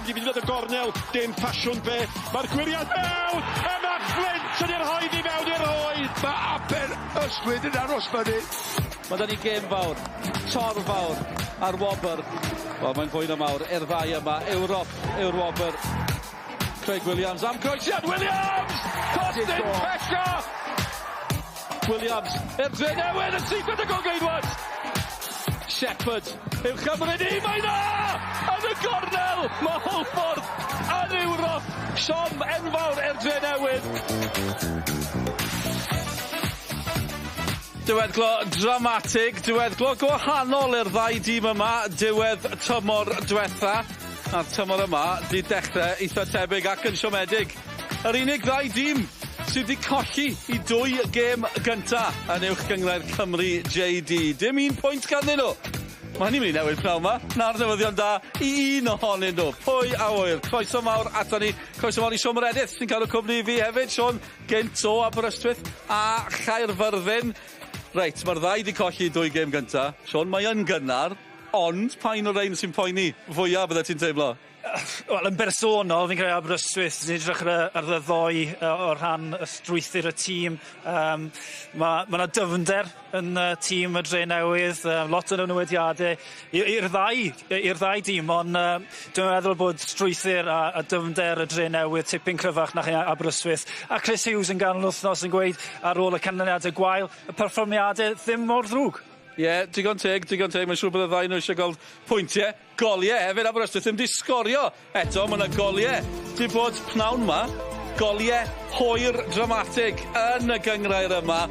mynd i fynd y gornel, dim ffasiwn beth. Mae'r gwyriad mewn, a mae Flint yn ei rhoi i mewn i'r rhwyd. Mae Aberystwyth yn aros fyny. Mae 'da ni gêm fawr, torf fawr, a'r wobr, wel mae'n fwy na mawr, i'r ddau yma. Ewrop yw'r wobr. Craig Williams am groesiad, Williams! Costin Pecca! Williams, i'r Drenewydd yn syth at y golgeidwad! Shepherd, i'w chymryd i, mae na! Yn y gornel, mae Hwlffordd yn Ewrop! Siom enfawr i'r Drenewydd. Diweddglo dramatig, diweddglo gwahanol i'r ddau dîm yma, diwedd tymor dwetha. A'r tymor yma 'di dechre eitha tebyg ac yn siomedig. Yr unig ddau dîm sydd 'di colli 'u dwy gêm gynta yn Uwch Gynghrair Cymru JD. Dim un pwynt ganddyn nhw. Ma' hynny myn' i newid pnawn 'ma. 'Na'r newyddion da i un ohonyn nhw. Pwy a ŵyr? Croeso mawr aton ni. Croeso mawr i Siôn Meredith sy'n cadw cwmni i fi hefyd. Siôn, gynt o Aberystwyth a Chaerfyrddin. Reit, ma'r ddau 'di colli 'u dwy gêm gynta. Siôn, mae yn gynnar. Ond pa un o'r rein sy'n poeni fwya byddet ti'n teimlo? Wel yn bersonol fi'n credu Aberystwyth ni'n edrych ar y ar y ddoi yy o rhan y strwythur y tîm yym ma' ma' 'na dyfnder yn yy tîm y Drenewydd yy lot o newidiade i i'r ddau yy i'r ddau dîm on' yy dwi'n meddwl bod strwythur a a dyfnder y Drenewydd tipyn cryfach na rhei Aberystwyth a Chris Hughes yn ganol wthnos yn gweud ar ôl y canlyniade gwael y perfformiade ddim mor ddrwg. Ie, digon teg, digon teg. Mae'n siŵr bod y ddau nhw eisiau gweld pwyntiau, goliau hefyd. Aberystwyth ddim 'di sgorio eto, mae yna goliau 'di bod pnawn 'ma. Goliau hwyr dramatig yn y gynghrair yma.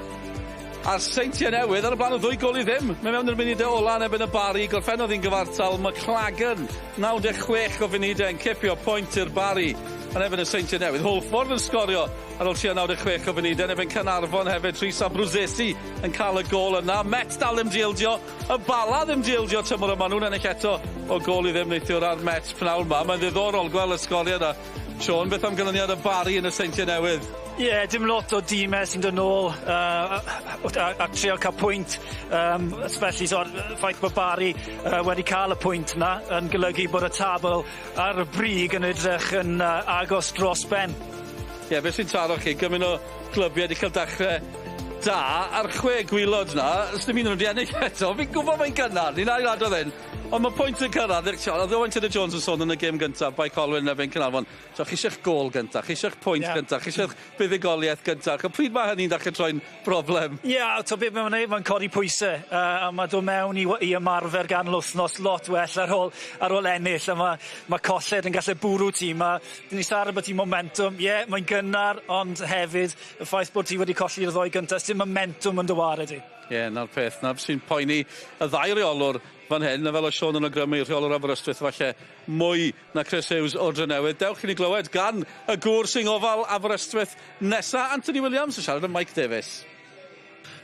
A'r Seintiau Newydd ar y blaen o ddwy gol i ddim. Mae mewn i'r munudau ola yn erbyn y Barri, gorffennodd hi'n gyfartal. McLagan, 96 o funudau yn cipio pwynt i'r Barri yn erbyn y Seintiau Newydd. Hwlffordd yn sgorio ar ôl tua 96 o funudau yn erbyn Caernarfon hefyd. Rhys Abruzesi yn cael y gôl yna. Met dal ddim 'di ildio, y Bala ddim 'di ildio tymor yma, nhw'n ennill eto o gôl i ddim neithiwr ar Met pnawn 'ma. Mae'n ddiddorol gweld y sgoriau yna. Siôn, beth am ganlyniad y Bari yn y Seintiau Newydd? Ie, yeah, dim lot o dîmau sy'n dod nôl uh, a, a trio cael pwynt. Um, felly, so, ffaith bod Bari uh, wedi cael y pwynt yna yn golygu bod y tabl ar y brig yn edrych yn uh, agos dros ben. Ie, yeah, beth sy'n taro chi, gymaint o clybiau wedi cael dechrau da, a'r chwe gwylod 'na, sdim un o'n nhw 'di ennill eto. Fi'n gwybod mae'n gynnar, ni'n ailadrodd hyn, ond mae pwynt yn cyrraedd. Oedd Owain Tudur Jones yn sôn yn y gêm gyntaf, Bae Colwyn yn erbyn Caernarfon, so chi eisiau'ch gôl gyntaf, chi eisiau'ch pwynt yeah. gyntaf, chi eisiau'ch buddugoliaeth gyntaf. Ch'o' pryd mae hynny'n dechrau troi'n broblem? Ie, yeah, to beth mae'n wneud, mae'n codi pwysau, uh, a mae dod mewn i, i ymarfer ganol wythnos lot well ar ôl, ar ôl ennill, a mae, mae colled yn gallu bwrw ti, mae, dyn ni siarad bod ti momentum, ie, yeah, mae'n gynnar, ond hefyd, Y ffaith bod ti wedi colli'r ddoi gynta, sdim momentum yn dy ware di. Ie, yeah, 'na'r peth. 'Na sy'n poeni y ddau reolwr fan hyn, a fel oedd Siôn yn awgrymu, rheolwr Aberystwyth falle mwy na Chris Hughes o'r Drenewydd. Dewch i ni glywed gan y gŵr sy'n ngofal Aberystwyth nesa, Anthony Williams, yn siarad â Mike Davies.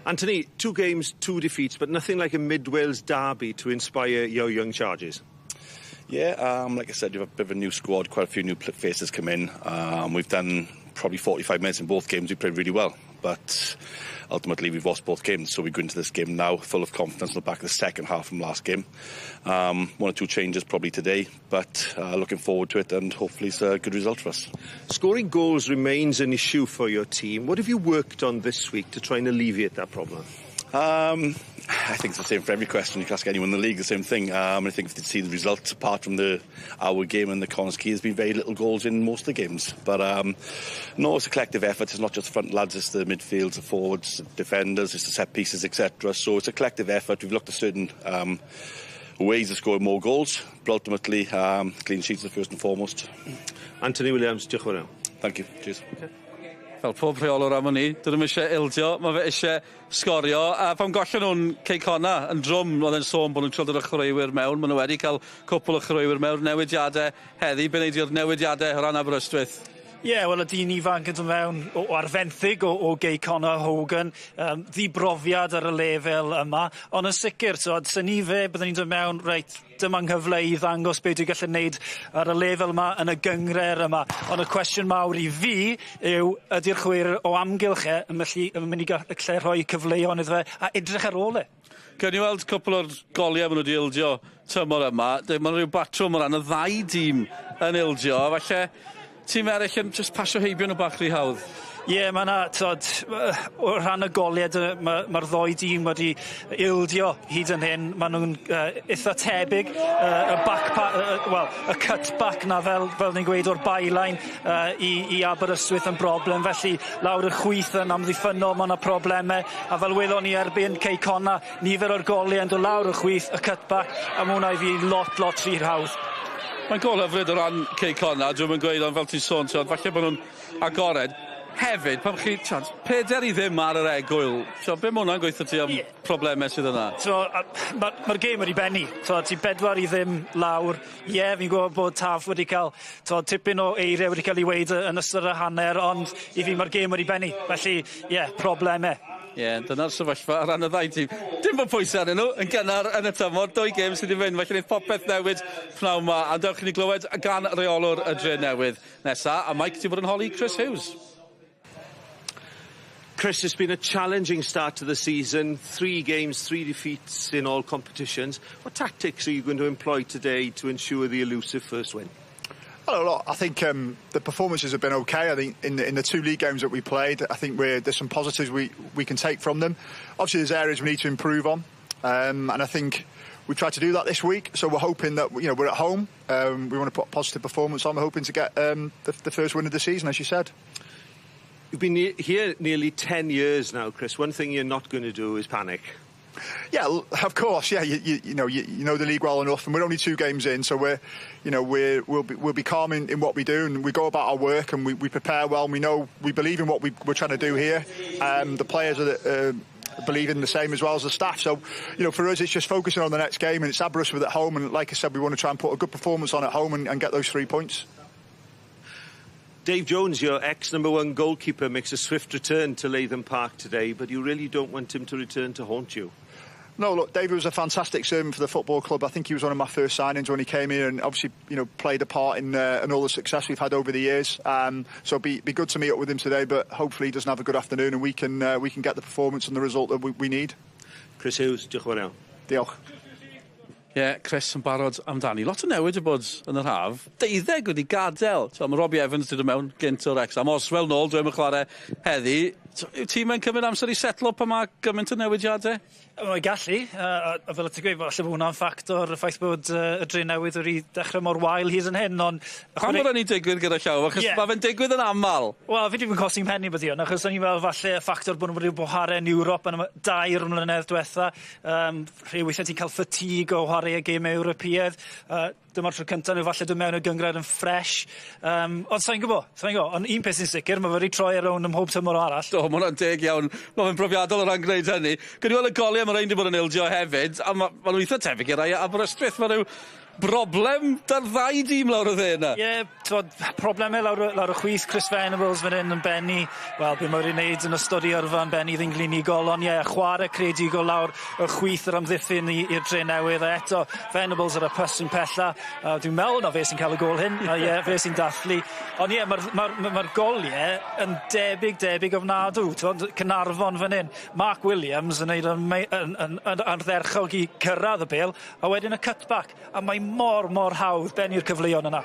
Anthony, two games, two defeats, but nothing like a Mid Wales derby to inspire your young charges. Yeah, um, like I said, we've a bit of a new squad, quite a few new faces come in. Um, we've done probably 45 minutes in both games, we played really well. But ultimately, we've lost both games, so we go into this game now full of confidence on the back of the second half from last game. Um, one or two changes probably today, but uh, looking forward to it and hopefully it's a good result for us. Scoring goals remains an issue for your team. What have you worked on this week to try and alleviate that problem? Um, I think it's the same for every question. You can ask anyone in the league the same thing. Um, I think if they see the results, apart from the our game and the Connah's Quay, there's been very little goals in most of the games. But um, no, it's a collective effort. It's not just the front lads, it's the midfields, the forwards, the defenders, it's the set pieces, etc. So it's a collective effort. We've looked at certain um, ways of scoring more goals, but ultimately, um, clean sheets are first and foremost. Anthony Williams, diolch yn fawr iawn. Thank you. Cheers. Okay. Fel pob rheolwr am wn i, dyn nhw'm isie ildio, ma' fe isie sgorio, a pan gollon nhw'n Cei Connah yn drwm, o'dd e'n sôn bo' nhw'n trio dod â chwaraewyr mewn, ma' nhw wedi cael cwpwl o chwaraewyr mewn, newidiade heddi, be' wnei di o'r newidiade o ran Aberystwyth? Ie, wel y dyn ifanc yn dod mewn o, o ar fenthyg o, o Gei Connah Hogan, um, ddibrofiad ar y lefel yma, ond yn sicr, t'wod, se ni fe, byddwn ni'n dod mewn, reit, dyma nghyfle i ddangos be' dwi gallu neud ar y lefel yma yn y gyngrer yma. Ond y cwestiwn mawr i fi yw ydi'r chwaraewyr o amgylch e yn mellu yn mynd i ga- yy lle rhoi cyfleon iddo fe a edrych ar ôl e? Gewn ni weld cwpl o'r goliau maen nhw wedi ildio tymor yma. Mae'n rhyw batrwm o ran y ddau dîm yn ildio, a falle tîm eraill yn just pasio heibio nhw bach rhy hawdd. Ie, yeah, mae yna, t'od, o rhan y goliau, mae'r ma ddoi dîm wedi ildio hyd yn hyn. Maen nhw'n eitha tebyg. Y back wel, y cut-back na, fel ni'n gweud, o'r byline i Aberystwyth yn broblem. Felly, lawr y chwith yn amddiffynnol, mae yna problemau. A fel welon ni erbyn Cei Connah, nifer o'r goliau yn dod lawr y chwith, y cut-back, a mae hwnna i fi lot, lot rhy hawdd. Mae'n gol hyfryd o ran Cei Connah, dwi'm yn gweud, ond fel ti'n sôn, ti'n falle bod nhw'n agored. Hefyd, pan chi, ti'n 4-0 ar yr egwyl, so, be mae hwnna'n gweithio ti am problemau sydd yna? So, mae'r ma gêm wedi bennu. So, ti 4-0 lawr. Ie, yeah, fi'n gwybod bod Taf wedi cael to, tipyn o eiriau wedi cael ei weud yn ystod y hanner, ond i fi mae'r gêm wedi bennu. Felly, ie, yeah, problemau. Ie, yeah, dyna'r sefyllfa ar ran y ddau tîm. Dim bod pwysau arnyn nhw yn gynnar yn y tymor, dwy gêm sydd wedi fynd, felly wneud popeth newid pnawn ma. A dewch i ni glywed gan reolwr y Dre Newydd nesa. A Mike, ti'n bod yn holi Chris Hughes. Chris, it's been a challenging start to the season. Three games, three defeats in all competitions. What tactics are you going to employ today to ensure the elusive first win? Well, look, I think the performances have been okay. I think in the two league games that we played, I think there's some positives we can take from them. Obviously, there's areas we need to improve on, and I think we tried to do that this week. So we're hoping that we're at home. We want to put a positive performance on. We're hoping to get the first win of the season, as you said. You've been here nearly 10 years now, Chris. One thing you're not going to do is panic. Yeah, of course. Yeah, you know the league well enough, and we're only two games in, so we're, you know, we're we'll be we'll be calm in what we do, and we go about our work, and we prepare well. And we know we believe in what we're trying to do here. The players are believe in the same as well as the staff. So for us, it's just focusing on the next game, and it's Aberystwyth at home, and like I said, we want to try and put a good performance on at home and get those 3 points. Dave Jones, your ex-number one goalkeeper, makes a swift return to Latham Park today, but you really don't want him to return to haunt you. No, look, David was a fantastic servant for the football club. I think he was one of my first signings when he came here, and obviously played a part in all the success we've had over the years. So be good to meet up with him today, but hopefully he doesn't have a good afternoon, and we can get the performance and the result that we need. Chris Hughes, diolch yn fawr iawn. Diolch. Ie, yeah, Chris yn barod amdani. Lot o newid i bod yn yr haf. 12 wedi gadael. So, mae Robbie Evans wedi dod mewn gynt o'r Wrecsam. Oswell nôl, dwi'n chwarae heddi. So, yw tîm yn cymryd amser i setlo pan mae gymaint o newidiadau? Mae'n gallu, a fel y ti'n gweud, falle bod hwnna'n ffactor, y ffaith bod y Dre Newydd wedi dechrau mor wael hyd yn hyn, ond Pam bod hynny'n digwydd gyda llaw? Achos mae fe'n digwydd yn aml. Wel, fi wedi bod yn cosi'n pen i beth i hwn, achos o'n i'n meddwl falle y ffactor bod nhw wedi bod chwarae yn Ewrop yn y 3 mlynedd diwetha. Rhyw weithiau ti'n cael fatigue o chwarae y gêm Ewropeaidd. Dyma'r tro cyntaf nhw falle dod mewn y gynghrair yn ffres. Ond sa'n gwybod, sa'n gwybod. Ond un peth sy'n sicr, mae fe wedi troi ar rownd ym mhob tymor arall. Do, mae hwnna'n deg iawn. Mae fe'n brofiadol o ran gwneud hynny. Gwni weld y goliau mae rhain wedi bod yn ildio hefyd, a ma' nhw eitha tebyg i rai Aberystwyth. Mae rhyw broblem da'r ddau dîm lawr y dde yna. Ie, yeah, problemau lawr y chwith, Chris Venables fan hyn yn bennu, wel, be mae wedi wneud yn ystod i yrfa yn bennu ddyn glinigol, ond ie, yeah, chwarae creadigol lawr y chwith yr amddiffyn i'r Dre Newydd, a eto Venables ar y pysyn pella, dwi'n meddwl na fe sy'n cael y gol hyn, a ie, yeah, fe sy'n dathlu. Ond ie, yeah, mae'r ma, ma, ma goliau yn debyg, debyg ofnadw, t'mod, Caernarfon fan hyn, Mark Williams yn neud yn ardderchog i cyrraedd y bêl, a wedyn y cutback, a mae mor, mor hawdd bennu'r cyfleon yna.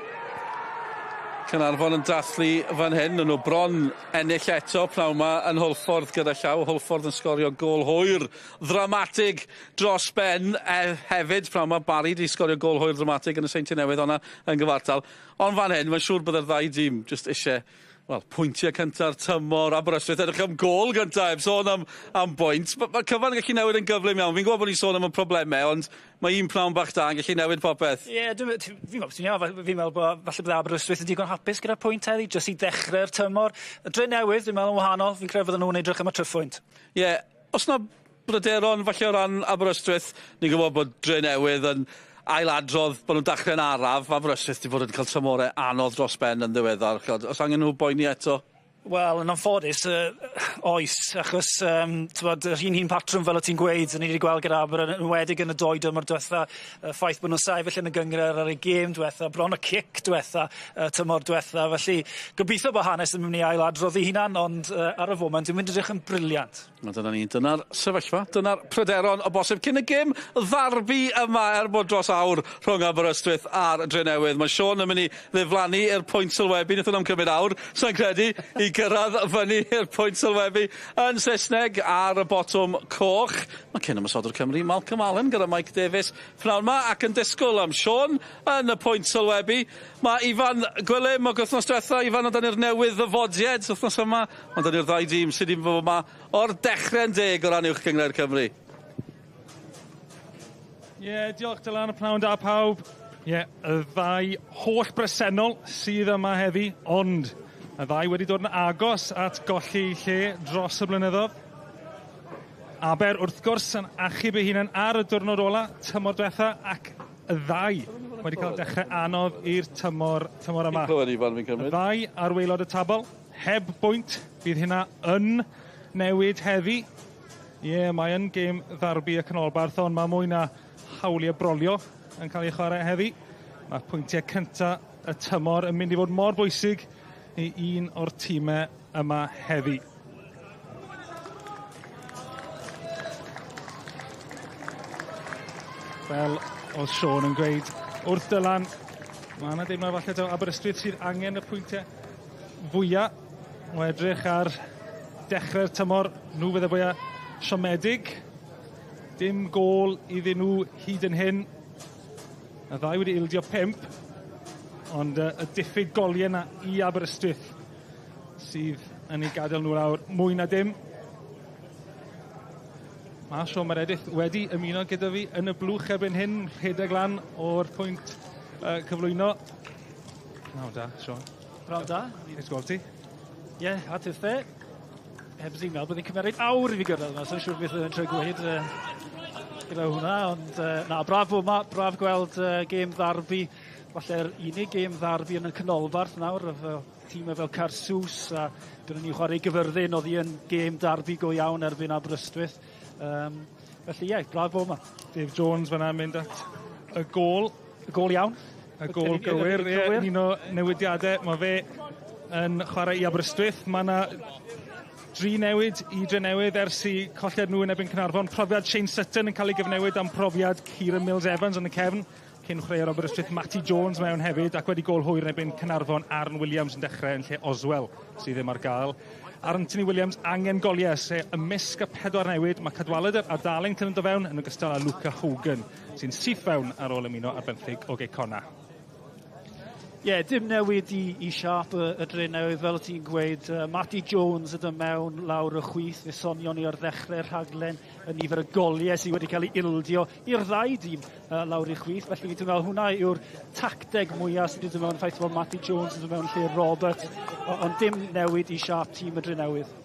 Caernarfon yn dathlu fan hyn, nhw bron ennill eto pnawn yma yn Hwlffordd gyda llaw. Hwlffordd yn sgorio gol hwyr ddramatig dros ben hefyd. Pnawn yma Barry di sgorio gol hwyr ddramatig yn y Seintiau Newydd o'na yn gyfartal. Ond fan hyn, mae'n siŵr bod yr ddau dîm jyst eisiau, wel, pwyntiau cynta'r tymor, Aberystwyth edrych am gol gyntaf, heb sôn am bwynt. Mae ma cyfan yn gallu newid yn gyflym iawn. Fi'n gwybod bod ni'n sôn am y problemau, ond mae un pnawn bach da yn gallu newid popeth. Ie, yeah, fi'n meddwl, ti'n iawn, fi'n meddwl bod falle bydd Aberystwyth yn digon hapus gyda pwynt heddi, jyst i ddechrau'r tymor. Y Dre Newydd, dwi'n meddwl yn wahanol, fi'n credu fydden nhw'n edrych am y triphwynt. Ie, yeah, os na bryderon falle o ran Aberystwyth, ni'n gwybod bod Dre Newydd yn ailadrodd bod nhw'n dechrau'n araf, mae Aberystwyth wedi bod yn cael tymorau anodd dros ben yn ddiweddar. Ch'od, oes angen nhw boeni eto? Wel, yn anffodus, oes, achos t'mod, yr un patrwm fel o' ti'n gweud, ni wedi gweld gyda Aber yn enwedig yn y doi dymor dwetha, y ffaith bo' nw'n sefyll yn y gynghrair ar y gêm dwetha, bron y cic dwetha, y tymor dwetha, felly gobeithio bo' hanes yn mynd i ailadrodd ei hunan, ond ar y foment, dwi'n mynd edrych yn brilliant. Wel dyna ni, dyna'r sefyllfa, dyna'r pryderon o bosib cyn y gêm ddarbi yma er bod dros awr rhwng Aberystwyth a'r Drenewydd. Mae Siôn yn mynd i ddiflannu i'r pwynt sylwebu, wnaeth hwnna'm cymryd awr, sai'n credu, i gyrraedd fyny i'r pwynt sylwebu yn Saesneg ar y botwm coch. Mae cyn ymosodwr Cymru, Malcolm Allen, gyda Mike Davies pnawn 'ma ac yn disgwyl am Siôn yn y pwynt sylwebu. Mae Ifan Gwilym o wythnos diwetha, Ifan, ond ni'r newydd ddyfodiad wythnos yma, ond ni'r ddau dîm sydd wedi bod yma o'r dechrau'n deg o ran Uwch Gynghrair Cymru. Ie, yeah, diolch Dylan, y pnawn da pawb. Ie, yeah, y ddau holl bresennol sydd yma heddi, ond y ddau wedi dod yn agos at golli lle dros y blynyddoedd. Aber wrth gwrs yn achub ei hunan ar y diwrnod ola, tymor diwetha, ac y ddau wedi cael dechrau anodd i'r tymor yma. Clywed Ifan fi'n cymryd. Y ddau ar waelod y tabl, heb bwynt, bydd hynna yn newid heddi. Ie, yeah, mae yn gêm ddarbi y canolbarth, ond mae mwy na hawliau brolio yn cael ei chwarae heddi. Mae pwyntiau cynta y tymor yn mynd i fod mor bwysig i un o'r tîmau yma heddi. Fel oedd Siôn yn gweud wrth Dylan, mae yna deimlad falle taw Aberystwyth sydd angen y pwyntiau fwyaf o edrych ar dechrau'r tymor, nhw fydd y fwyaf siomedig. Dim gôl iddyn nhw hyd yn hyn. Y ddau wedi ildio 5, ond y diffyg goliau yna i Aberystwyth sydd yn ei gadael nhw lawr mwy na dim. Mae Siôn Meredith wedi ymuno gyda fi yn y blwch erbyn hyn, rhedeg lan o'r pwynt cyflwyno. Pnawn da, Siôn. Pnawn da. Neis gweld ti. Ie, yeah, a tithe. Heb sy'n meddwl, bydd hi'n cymryd awr i fi gyrraedd yma, so'n siŵr beth oedd yn trio gweud gyda hwnna, ond na, braf bod yma, braf gweld gêm ddarbi, falle'r unig gêm ddarbi yn y canolbarth nawr, efo tîmau fel Caersws, a dyn ni'n chwarae i Gyfyrddin, oedd hi yn gêm darbi go iawn erbyn Aberystwyth. Felly ie, yeah, braf bod yma. Dave Jones fan'na yn mynd at y gôl. Y gôl iawn. Y gôl gywir, ie, un o newidiadau, mae fe yn chwarae i Aberystwyth. Mae yna 3 newid i Drenewydd ers i colled nhw yn erbyn Caernarfon. Profiad Shane Sutton yn cael ei gyfnewid am profiad Kieran Mills-Evans yn y cefn. Cyn chwaraewr Aberystwyth Matty Jones mewn hefyd, ac wedi gôl hwyr yn erbyn Caernarfon, Aaron Williams yn dechrau yn lle Oswell sydd ddim ar gael. Anthony Williams angen goliau, se ymysg y 4 newid, mae Cadwaladr a Darlington yn dod fewn yn ogystal â Luca Hogan, sy'n syth fewn ar ôl ymuno ar benthyg o Gei Connah. Ie, yeah, dim newid i siâp y Drenewydd, fel ti'n gweud. Matty Jones ydy mewn lawr y chwith. Fe sonion ni ar ddechrau'r rhaglen y nifer y goliau sydd wedi cael ei ildio i'r ddau dîm lawr y chwith. Felly fi'n meddwl hwnna yw'r tacteg mwyaf sydd wedi mewn, ffaith bod Matty Jones yn mewn lle Robert, ond dim newid i siâp tîm y Drenewydd.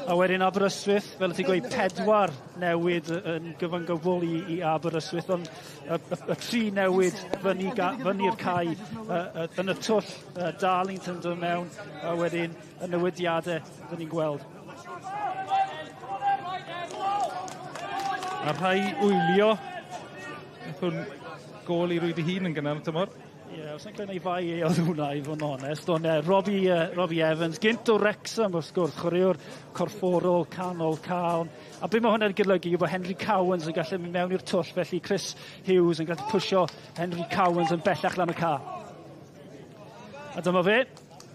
A wedyn Aberystwyth, fel ti'n gweud, 4 newid yn gyfan gwbl i Aberystwyth, ond y 3 newid fyny'r cae yn y twll, Darlington dod mewn, a wedyn y newidiadau dyn ni'n gweld. A rhai wylio, nath hwn gôl i rwyd ei hun yn gynnar tymor. Ie, yeah, os yn cael ei fai ei oedd hwnna, i fod yn onest, ond Robbie Evans, gynt o Wrexham wrth gwrs, chwaraewr corfforol, canol, cawn. A be mae hwnna'n golygu yw bod Henry Cowans yn gallu mynd mewn i'r twll, felly Chris Hughes yn gallu pwysio Henry Cowans yn bellach lan y ca. A dyma fe,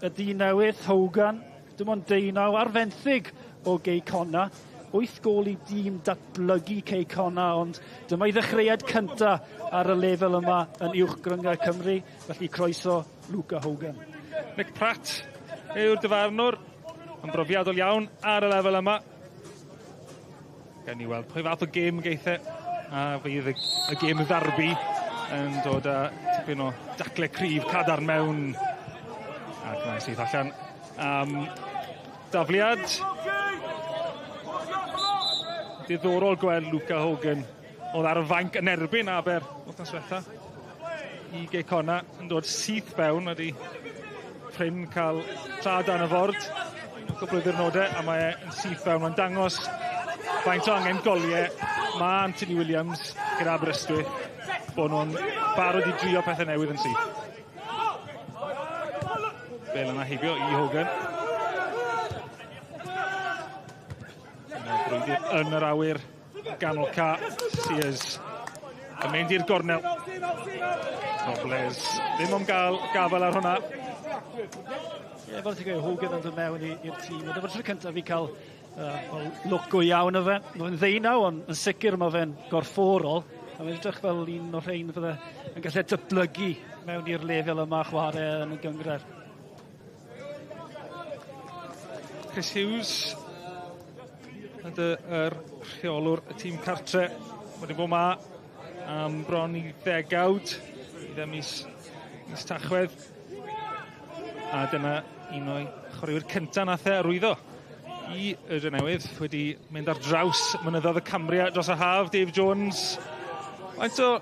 y dyn newydd, Hogan, dim ond 19 ar fenthyg o Gei Connah. 8 gôl i dîm datblygu Cei Connah, ond dyma'i ddechreuad cynta ar y lefel yma yn Uwch Gynghrair Cymru, felly croeso Luca Hogan. Nick Pratt yw'r dyfarnwr, yn brofiadol iawn ar y lefel yma. Gawn ni weld pwy fath o gêm geithe, a fydd y gêm ddarbi yn dod â tipyn o dacle cryf cadarn mewn. Ac mae'n syth allan am dafliad. Diddorol gweld Luca Hogan oedd ar y fainc yn erbyn Aber wythnos diwetha i Gei Connah yn dod syth fewn, wedi prin cael tra dan y ford. Cwpl o ddiwrnodau a mae e'n syth fewn. Mae'n dangos faint o angen goliau mae Anthony Williams gyda Aberystwyth bod nhw'n barod i drio pethau newydd yn syth. Bel yna heibio i Hogan. Yna brwydr yn yr awyr ganol ca. Sears yn mynd i'r gornel. Robles ddim am gael gafael ar hwnna. Ie, fel ti'n gweud, Hogan yn dod mewn i'r tîm. Dyma'r tro cyntaf fi cael look go iawn o fe. Mae'n ddeunaw, ond yn sicr mae fe'n gorfforol. A mae'n edrych fel un o'r rhain fydde yn gallu datblygu mewn i'r lefel yma chwarae yn y gynghrair. Chris Hughes, ydy'r rheolwr y tîm cartre, wedi bod ma am bron i ddegawd, i mis, mis Tachwedd. A dyna un o'i chwaraewyr cyntaf nath e arwyddo i y Drenewydd, wedi mynd ar draws mynyddoedd y Cambria dros y haf, Dave Jones. Faint o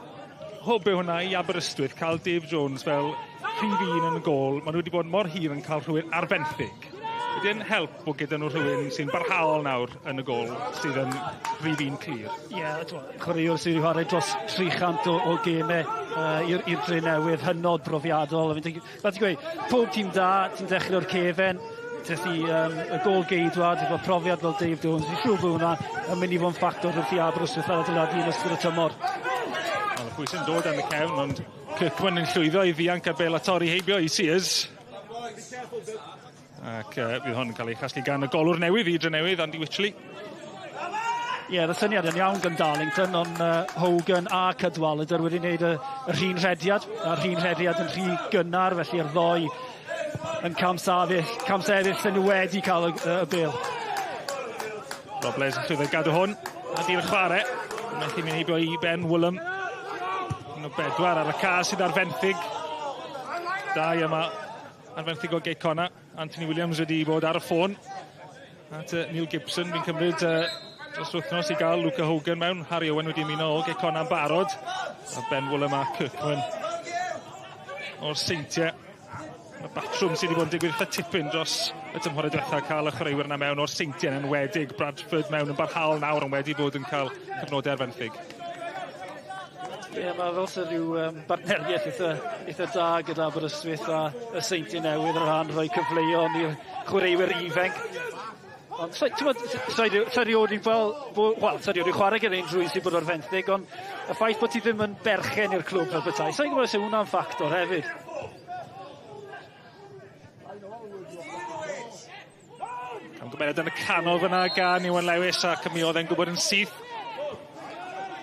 hwb yw hwnna i Aberystwyth, cael Dave Jones fel rhif un yn y gôl. Maen nhw wedi bod mor hir yn cael rhywun ar fenthyg. Ydy e'n help bod gyda nhw rhywun sy'n barhaol nawr yn y gôl sydd yn rhif un clir? Ie, yeah, chwaraewr sydd wedi chwarae dros 300 o gemau i'r Drenewydd, hynod brofiadol. Fel ti'n gweud, pob tîm da, ti'n dechrau o'r cefen, ti y gôl geidwad, efo profiad fel Dave Jones, fi'n siŵr bod hwnna yn mynd i fod yn ffactor wrth i Aberystwyth adeiladu yn ystod y tymor. Wel, y pwysau'n dod am y cefn, ond Kirkman yn llwyddo i ddianc a bel a torri heibio i Sears. Ac fydd hon yn cael ei chasglu gan y golwr newydd i Drenewydd, Andy Wichley. Ie, yeah, y syniad yn iawn gan Darlington, ond Hogan a Cadwaladr wedi gwneud yr un rhediad, a'r un rhediad yn rhy gynnar, felly'r ddoi yn camsefyll sy'n nhw wedi cael y bel. Robles yn llwyddo i gadw hwn, a di'r chwarae. Methu mynd heibio i Ben Woolham. Un o bedwar ar y ca sydd ar fenthyg. Dau yma ar fenthyg o Gei Connah. Anthony Williams wedi bod ar y ffôn at Neil Gibson. Fi'n cymryd dros wythnos i gael Luca Hogan mewn. Harry Owen wedi ymuno o Gei Connah yn barod. A Ben Woolham a Kirkman o'r Seintiau. Mae batrwm sydd wedi bod yn digwydd eitha tipyn dros y tymhorau diwetha, cael y chwaraewyr yna mewn o'r Seintiau yn enwedig. Bradford mewn yn barhaol nawr, ond wedi bod yn cael cyfnodau ar fenthyg. Ie, yeah, mae fel sydd rhyw bartneriaeth eitha da gyda Aberystwyth a y Seintiau Newydd ar rhan rhoi cyfleon i'r chwaraewyr ifanc. Ond, ti'n bod, sa rioed i fel, wel, sa rioed i chwarae gyda unrhyw un sy'n bod o'r fenthyg, ond y ffaith bod ti ddim yn berchen i'r clwb fel petai, sa'n gwybod os yw hwnna'n ffactor hefyd. Camgymeriad yn y canol fyna gan Iwan Lewis, ac mi oedd e'n gwybod yn syth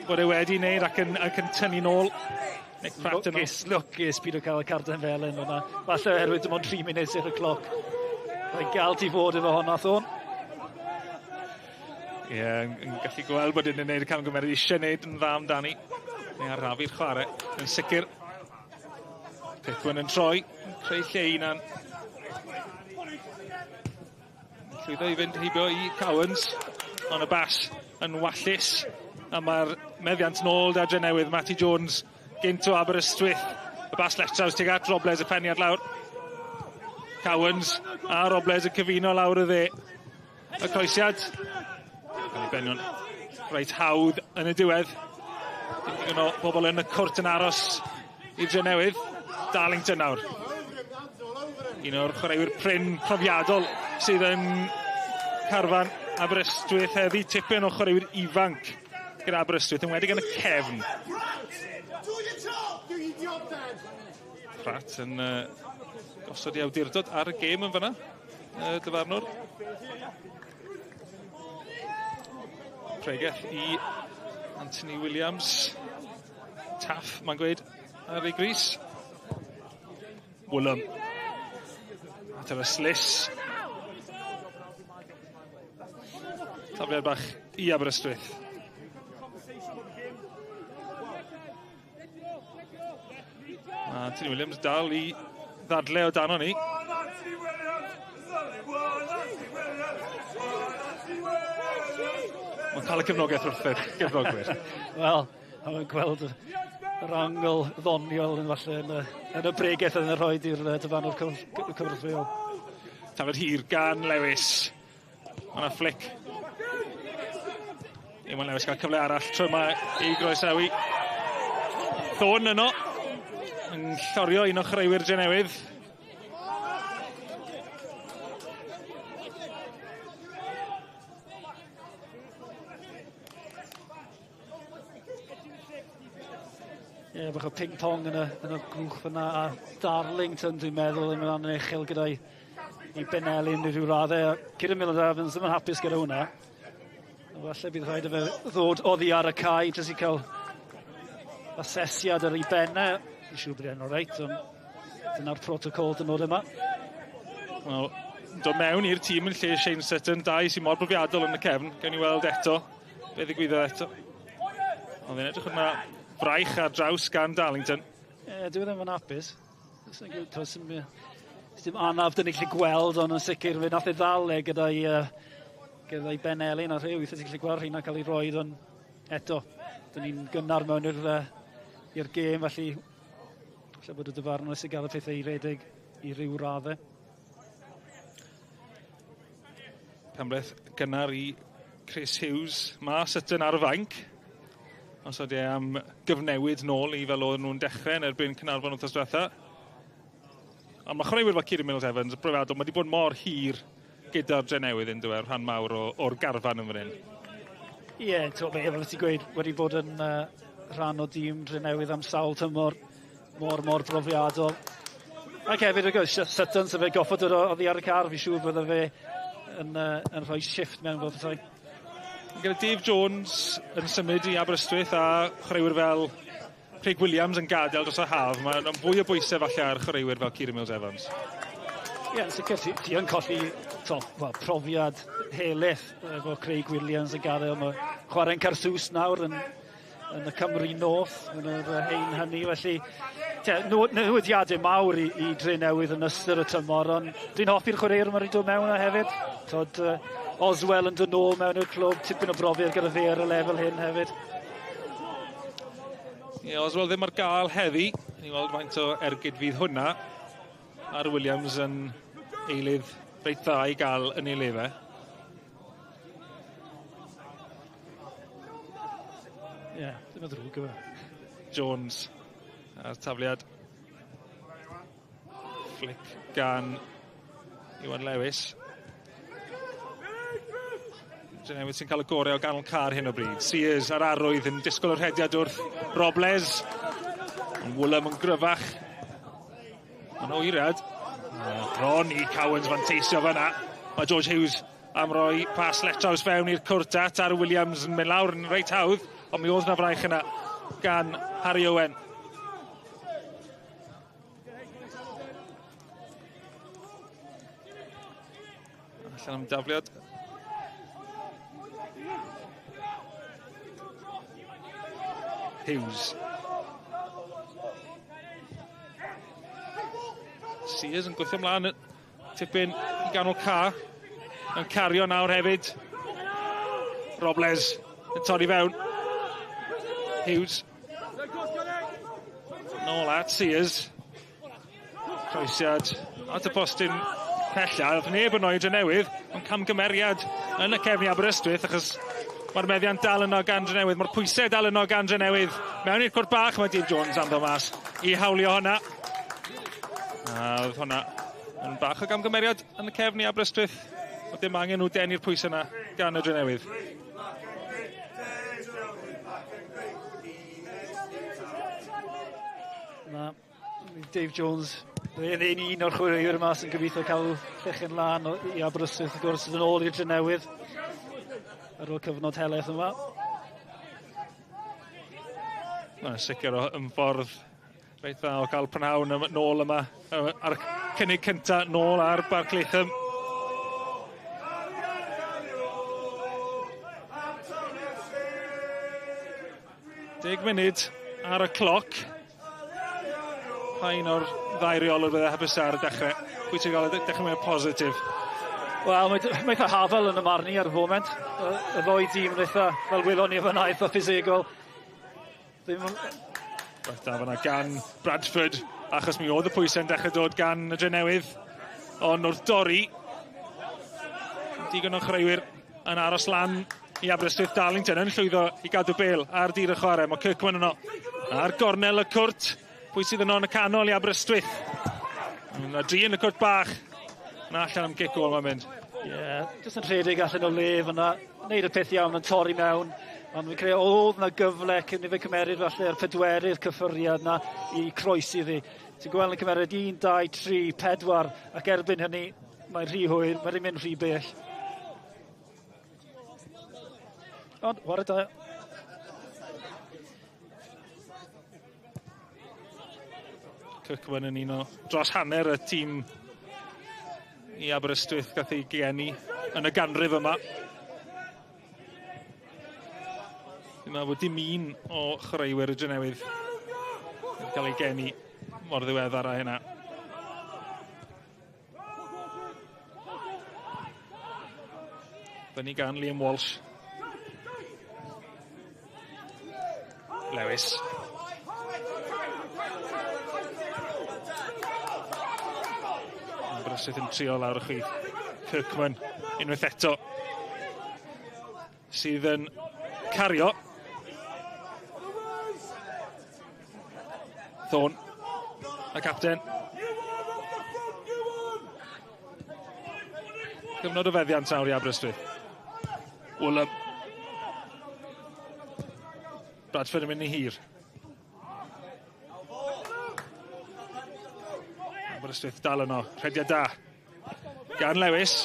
bod e wedi wneud ac yn tynnu nôl. Nick Pratt yn lwcus byd o cael y carden felen hwnna. Falle oherwydd dim ond 3 munud i'r y cloc. Mae'n gael ti fod efo honna, Thôn. Ie, yeah, yn gallu gweld bod e'n gwneud y camgymeriad eisiau gwneud yn dda amdani. Neu arafu'r chwarae, yn sicr. Kirkman yn troi, creu lle i hunan. Llwyddo i fynd heibio i Cowans, ond y bas yn wallus. A mae'r meddiant nôl da Drenewydd, Matty Jones gynt o Aberystwyth. Y bas letraws tuag at Robles, y peniad lawr. Cowans a Robles yn cyfuno lawr y dde. Y croesiad. Cael ei benio'n reit hawdd yn y diwedd. Dim digon o bobl yn y cwrt yn aros i'r Drenewydd. Darlington nawr. Un o'r chwaraewyr prin profiadol sydd yn carfan Aberystwyth heddi. Tipyn o chwaraewyr ifanc gyda Aberystwyth, yn wedi yn y cefn. Pratt yn gosod i awdurdod ar y gêm yn fyna, dyfarnwr. Pregeth i Anthony Williams. Taff, mae'n gweud, ar ei gris. Woolham. At yr ystlys. Tafliad bach i Aberystwyth. A Anthony Williams dal i ddadle o dan ni. Mae'n cael y cefnogaeth wrth y gefnogwyr. Wel, mae'n gweld y yr angl ddoniol yn falle yn y, yn y bregeth yn y rhoi i'r dyfarnwr cyfreithiol. Tafod hir gan Lewis. Mae yna flick. Iwan Lewis gael cyfle arall tro yma i groesawu. Thorne yno. Yn llorio un o chwaraewyr Drenewydd. Ie, yeah, bach o ping-pong yn y, yn y grwch fyna, a Darlington, dwi'n meddwl, yn mynd yn uchel gyda'i i benelin neu rhyw raddau. A Kieran Milner Evans ddim yn hapus gyda hwnna. Falle bydd rhaid i fe ddod oddi ar y cae jyst i cael asesiad ar ei bennau. Fi'n siŵr bod e'n reit, ond dyna'r protocol dyn nhw yma. Wel, dod mewn i'r tîm yn lle Shane Sutton, dau sy'n mor brofiadol yn y cefn. Gawn ni weld eto beth ddigwyddodd eto. Ond fi'n edrych yna braich ar draws gan Darlington. Ie, yeah, dwi ddim yn hapus. Dim anaf dyn ni'n gallu gweld, ond yn sicr fe nath ei ddal e gyda'i gyda'i benelin a rhyw, weithiau ti'n gallu gweld rheina cael ei roed, ond eto, dyn ni'n gynnar mewn i'r i'r gêm, felly falle bod y dyfarnwr sy'n gael y pethau i redeg i ryw raddau. Penbleth gynnar i Chris Hughes. Mae Sutton ar y fainc. Os ydy e am gyfnewid nôl i fel oedden nhw'n dechrau yn erbyn Caernarfon wythnos diwetha. Ond mae chwaraewyr fel Kieran Mills Evans, y brofiadol, mae wedi bod mor hir gyda'r Drenewydd yn dweud, rhan mawr o'r garfan yn fan hyn. Ie, yeah, to, fel ti'n gweud, wedi bod yn rhan o dîm Drenewydd am sawl tymor, mor, mor brofiadol. Ac hefyd, wrth gwrs, Sutton, sef fe goffod oddi ar y car, fi siŵr bydde fe yn, yn rhoi shift mewn fel petai. Gyda Dave Jones yn symud i Aberystwyth a chwaraewyr fel Craig Williams yn gadael dros y haf, mae'n fwy o bwysau falle ar chwaraewyr fel Kieran Mills Evans. Ie, yeah, sicr, ti, ti yn colli to, well, profiad helaeth efo Craig Williams yn gadael. Mae chwarae'n Caersws nawr yn, yn y Cymru North, yn yr hein hynny, felly te, newidiadau mawr i, i Drenewydd yn ystod y tymor, ond dwi'n hoffi'r chwaraewyr mae'n dod mewn yna hefyd. Tod, Oswell yn dod nôl mewn i'r clwb, tipyn o brofiad gyda fe ar y lefel hyn hefyd. Ie, yeah, Oswell ddim ar gael heddi. Ni weld faint o ergyd fydd hwnna. Ar Williams yn eilydd reit dda i gael yn ei le fe. Ie, yeah, ddim yn ddrwg yma. Jones a'r tafliad. Flick gan Iwan Lewis. Drenewydd sy'n cael y gorau o ganol car hyn o bryd. Sears ar arwydd yn disgwyl yr rhediad wrth Robles. Ond Woolam yn gryfach. Mae'n oeriad. Bron i Cowans fanteisio fyna. Mae George Hughes am roi pas letraws fewn i'r cwrt at ar Williams yn mynd lawr yn reit hawdd. Ond mi oedd na fraich yna gan Harry Owen. Allan am dafliad. Hughes. Sears yn gweithio ymlaen tipyn i ganol ca. Yn cario nawr hefyd. Robles yn torri fewn. Hughes. Nôl at Sears. Croesiad at y postyn pella. Oedd neb yn oed y newydd, ond camgymeriad yn y cefn i Aberystwyth, achos mae'r meddiant dal yno gan Drenewydd, mae'r pwysau dal yno gan Drenewydd. Mewn i'r cwrt bach mae Dave Jones am ddod mas i hawlio hwnna. A oedd hwnna yn bach o gamgymeriad yn y cefn i Aberystwyth. Oedd dim angen nhw denu'r pwysau yna gan y Drenewydd. Na, Dave Jones, yn un o'r chwaraewyr yma sy'n gobeithio cael llechen lan i Aberystwyth, wrth gwrs, yn ôl i'r Drenewydd ar ôl cyfnod helaeth yma. Mae'n sicr o ymffordd reit dda o gael prynhawn nôl yma, ar y cynnig cynta nôl ar Barc Latham. Deg munud ar y cloc. Pa un o'r ddau reolwr fydde hapus ar y dechrau? Pwy ti'n gael y dechrau mwy positif? Wel, mae eitha hafel yn y marn i ar y foment. Y ddoi dîm yn eitha, fel welon ni fyna, eitha ffisegol. Ddim Gwaith da fan'na gan Bradford, achos mi oedd y pwysau'n dechrau dod gan y Drenewydd. Ond wrth dorri, digon o chwaraewyr yn aros lan i Aberystwyth. Darlington yn llwyddo i gadw bêl ar dir y chwarae. Mae Kirkman yno ar gornel y cwrt. Pwy sydd yno yn y canol i Aberystwyth? Yna dri yn y cwrt bach. Na allan am gic gôl mae'n mynd. Ie, yeah, jyst yn rhedeg allan o le fyna. Neud y peth iawn yn torri mewn. Ond fi'n credu oedd 'na gyfle cyn i fe cymeryd falle'r pedwerydd cyffyriad 'na i croesi iddi. Ti'n gweld yn cymeryd 1, 2, 3, 4 ac erbyn hynny mae'n rhy hwyr, mae'n mynd rhy bell. Ond, whare da. Kirkman yn un o dros hanner y tîm i Aberystwyth gath ei geni yn y ganrif yma. Dwi'n meddwl bod dim un o chwaraewyr y Drenewydd yn cael ei geni mor ddiweddar â hynna. Fyny gan Liam Walsh. Lewis. Aberystwyth yn trio lawr y chwith. Kirkman unwaith eto. Sydd yn cario. Thorne, y capten. Cyfnod o feddiant nawr i Aberystwyth. Woolham. Bradford yn mynd i hir. Aberystwyth dal yno. Rhediad da. Gan Lewis.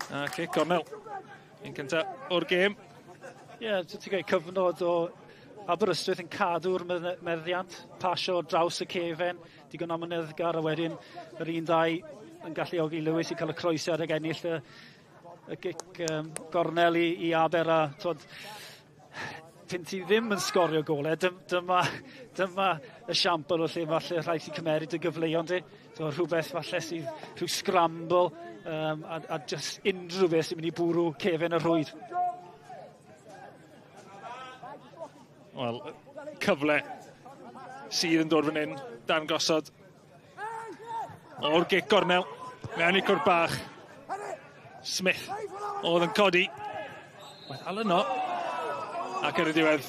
A cic gornel. Un cynta o'r gêm. Ie, yeah, ti'n gweud cyfnod o Aberystwyth yn cadw'r meddiant, pasio draws y cefen, digon amyneddgar, a wedyn yr un ddau yn galluogi Lewis i cael y croesiad ag ennill y gic gornel i Aber a twod, pyn ti ddim yn sgorio golau, dyma esiampl o lle falle rhaid ti cymeryd y gyfleon di. So, rhywbeth falle sydd, rhyw scramble a just unrhyw beth sy'n mynd i bwrw cefen y rhwyd. Wel, cyfle sydd yn dod fan hyn, dan gosod o'r gic gornel, mewn i cwrt bach. Smith oedd yn codi. Mae dal yno. Ac ar y diwedd,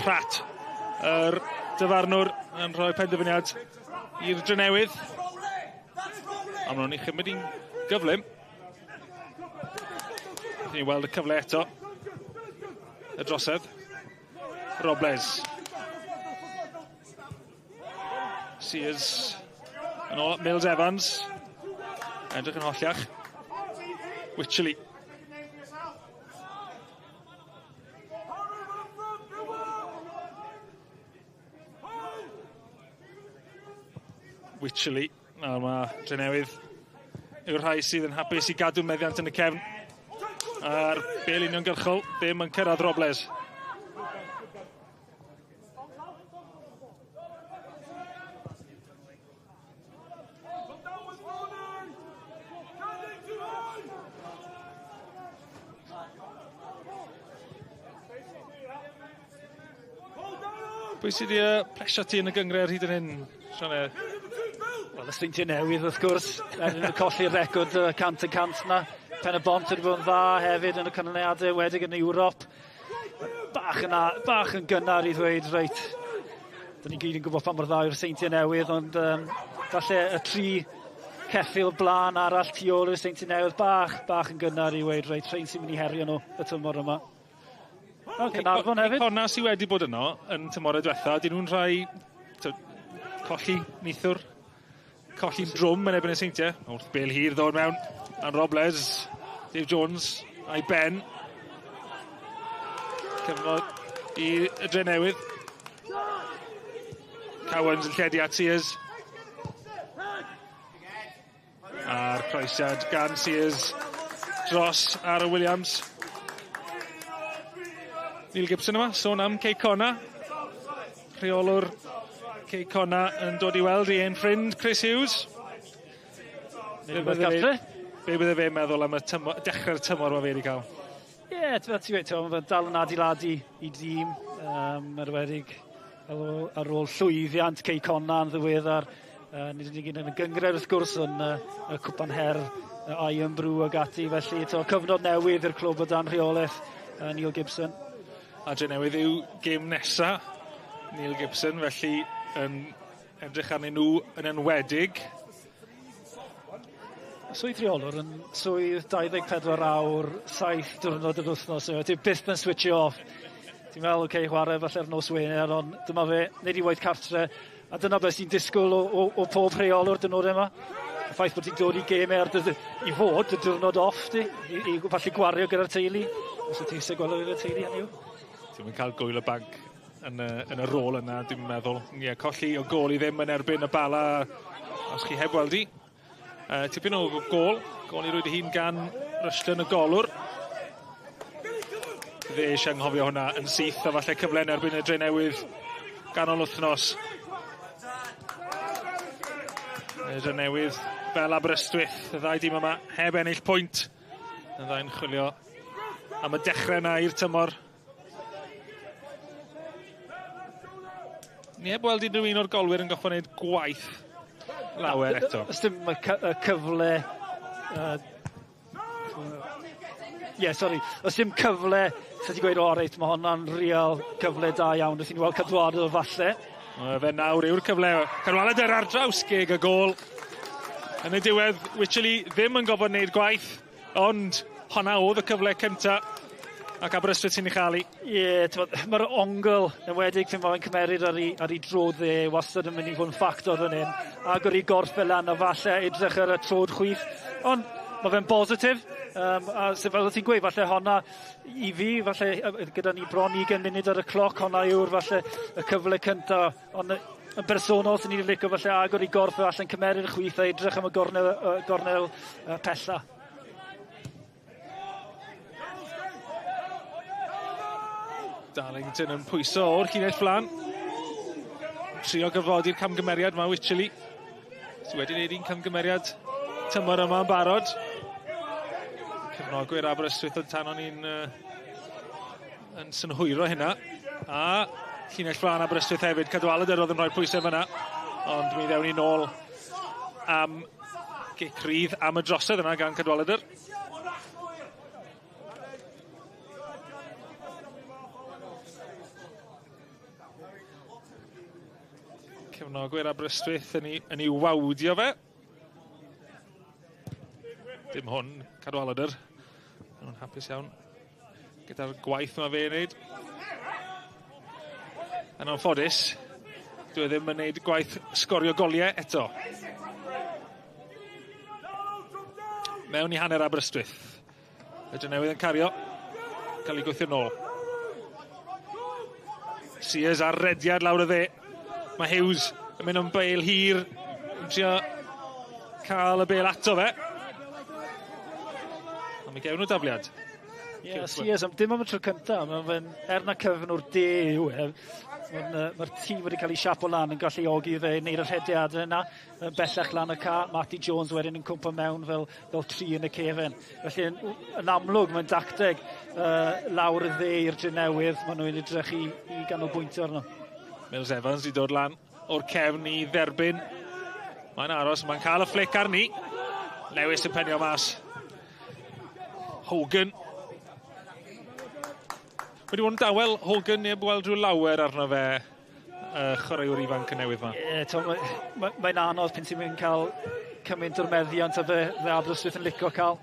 Pratt, yr dyfarnwr, yn rhoi penderfyniad i'r Drenewydd. A maen nhw'n ei chymryd i'n gyflym. Ni'n weld y cyfle eto. Y drosedd. Robles. Sears. Yn ôl Mills Evans. Edrych yn holliach. Wycherley. Wycherley. Nawr mae Drenewydd yw'r rhai sydd yn hapus i gadw meddiant yn y cefn. A'r bêl uniongyrchol ddim yn cyrraedd Robles. Pwy sydd wedi plesio ti yn y gynghrair hyd yn hyn, Sioned? Wel, y Seintiau Newydd, wrth gwrs, er yn colli'r record 100% na. Pen y Bont wedi bod yn dda hefyd yn y canlyniadau, wedig yn Ewrop. Bach yn gynnar i ddweud, reit, dyn ni gyd yn gwybod pa mor dda yw'r Seintiau Newydd, ond falle y tri ceffyl blaen arall tu ôl i'r Seintiau Newydd, bach yn gynnar i ddweud, reit, rhain sy'n mynd i herio nhw y tymor yma. O, Caernarfon hefyd. Conna sydd wedi bod yno yn tymorau diwetha, dyn nhw'n rhai colli neithiwr, colli'n drwm yn erbyn y Seintiau. Wrth bêl hir ddod mewn, a'n Robles, Dave Jones a'i ben. Cyfnod i y Drenewydd. Cowans yn lledu at Sears. A'r croesiad gan Sears dros Aaron Williams. Neil Gibson yma, sôn am Cei Connah. Rheolwr Cei Connah yn dod i weld i ein ffrind Chris Hughes. Be bydde fe'n meddwl am y dechrau'r tymor mae fe wedi cael? Ie, Ie, yeah, fel ti'n gweud, mae'n dal yn adeiladu i dîm, erwedig ar ôl llwyddiant Cei Connah yn ddiweddar. Nid yn unig yn y gynghrair wrth gwrs, ond y Cwpan Her, Iron Brew ag ati. Felly, to, cyfnod newydd i'r clwb o dan rheolaeth Neil Gibson. A Drenewydd yw gêm nesa Neil Gibson, felly yn edrych arnyn nhw yn enwedig. Swydd rheolwr yn swydd 24 awr, 7 diwrnod yr wythnos. Ti byth yn switcho off. Ti'n meddwl, okay, chwarae falle'r nos Wener, ond dyma fe, wneud i waith cartre. A dyna beth sy'n disgwyl o pob rheolwr dynodau yma. Y ffaith bod ti'n dod i gemau ar dy, i fod y diwrnod off di, i falle gwario gyda'r teulu. Os wyt ti eisiau gweld gyda'r teulu, hynny yw. Ti'n mynd cael gwyl y banc yn y rôl yna, dwi'n meddwl. Ie, yeah, colli o gôl i ddim yn erbyn y Bala, os chi heb weld i. Tipyn o gôl, gôl i rwyd ei hun gan Rushton y golwr. Fe eisiau anghofio hwnna yn syth, a falle cyfle yn erbyn y Drenewydd ganol wythnos. Y Drenewydd fel Aberystwyth, y ddau dîm yma heb ennill pwynt. Y ddau'n chwilio am y dechrau yna i'r tymor. Ni heb weld unrhyw un o'r golwyr yn goffo wneud gwaith lawer eto. Ys dim y cyfle... Ie, sori. Os dim cyfle, sa ti'n gweud, o reit, mae hwnna'n real cyfle da iawn. Wrth i ni weld Cadwaladr falle. Fe nawr yw'r cyfle. Cadwaladr ar draws geg y gôl. Yn y diwedd, Wycherley ddim yn gofod wneud gwaith, ond honna oedd y cyfle cynta ac Aberystwyth sy'n ei chael i. Ie, mae'r ongl enwedig pan mae'n cymeryd ar ei droed dde wastad yn mynd i fod yn ffactor fan hyn. Agor ei gorff fel lan a falle edrych ar y troed chwith. Ond mae fe'n bositif. A fel ti'n gweud, falle honna i fi, falle gyda ni bron 20 munud ar y cloc, honna yw'r falle y cyfle cynta. Ond yn bersonol, sy'n ni'n licio falle agor i gorff allan cymeryd y chwith a edrych am y gornel pella. Darlington yn pwyso o'r llinell flan. Trio gyfodi'r camgymeriad mae Wycherley. Sy wedi gwneud un camgymeriad tymor yma yn barod. Cefnogwyr Aberystwyth yn tan o'n i'n yn synhwyro hynna. A llinell flan Aberystwyth hefyd. Cadwaladr oedd yn rhoi pwysau fyna. Ond mi ddewn ni nôl am gic rydd am y drosedd yna gan Cadwaladr. Cefnogwyr Aberystwyth yn ei wawdio fe. Dim hwn, Cadwaladr. Maen nhw'n hapus iawn gyda'r gwaith mae fe'n wneud. Yn anffodus, dwi ddim yn wneud gwaith sgorio goliau eto. Mewn i hanner Aberystwyth. Y Drenewydd yn cario, cael ei gweithio nôl. Sears ar rediad lawr y dde. Mae Hughes yn mynd am bêl hir, yn trio cael y bêl ato fe. Ond mi gewn nhw dafliad. Ie, Sears, dim am y tro cyntaf, er na cyfnwr de yw e, mae'r tîm wedi cael ei siapo lan yn galluogi fe wneud y rhediadau yna, bellach lan y ca, Matty Jones wedyn yn cwmpo mewn fel tri yn y cefen. Felly yn amlwg mae'n dacteg lawr y dde i'r Drenewydd, maen nhw'n edrych i ganolbwyntio arno. Mills Evans i dod lan o'r cefn i dderbyn. Mae'n aros, mae'n cael y flick arni. Lewis yn penio mas. Hogan. Wedi bod yn dawel Hogan, neb weld rhyw lawer arno fe, chwaraewr ifanc y newydd yma. Ie, mae'n anodd pan ti'n mynd cael cymaint o'r meddiant a fe Aberystwyth yn licio cael.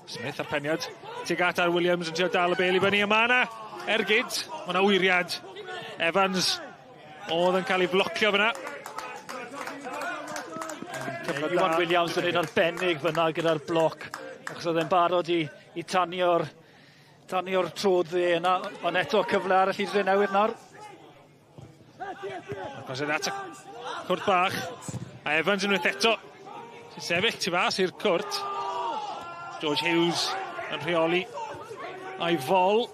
Smith ar peniad. Tuag at ar Williams yn trio dal y bêl i fyny. A ma' 'na ergyd, ma' 'na wyriad. Evans oedd yn cael ei flocio fyna. Iwan Williams yn un arbennig fyna gyda'r bloc, achos oedd e'n barod i tanio'r troed dde yna, ond eto cyfle arall i Drenewydd nawr. Ac os at y cwrt bach, a Evans unwaith eto, sy'n sefyll tu fas i'r cwrt. George Hughes yn rheoli a'i fol.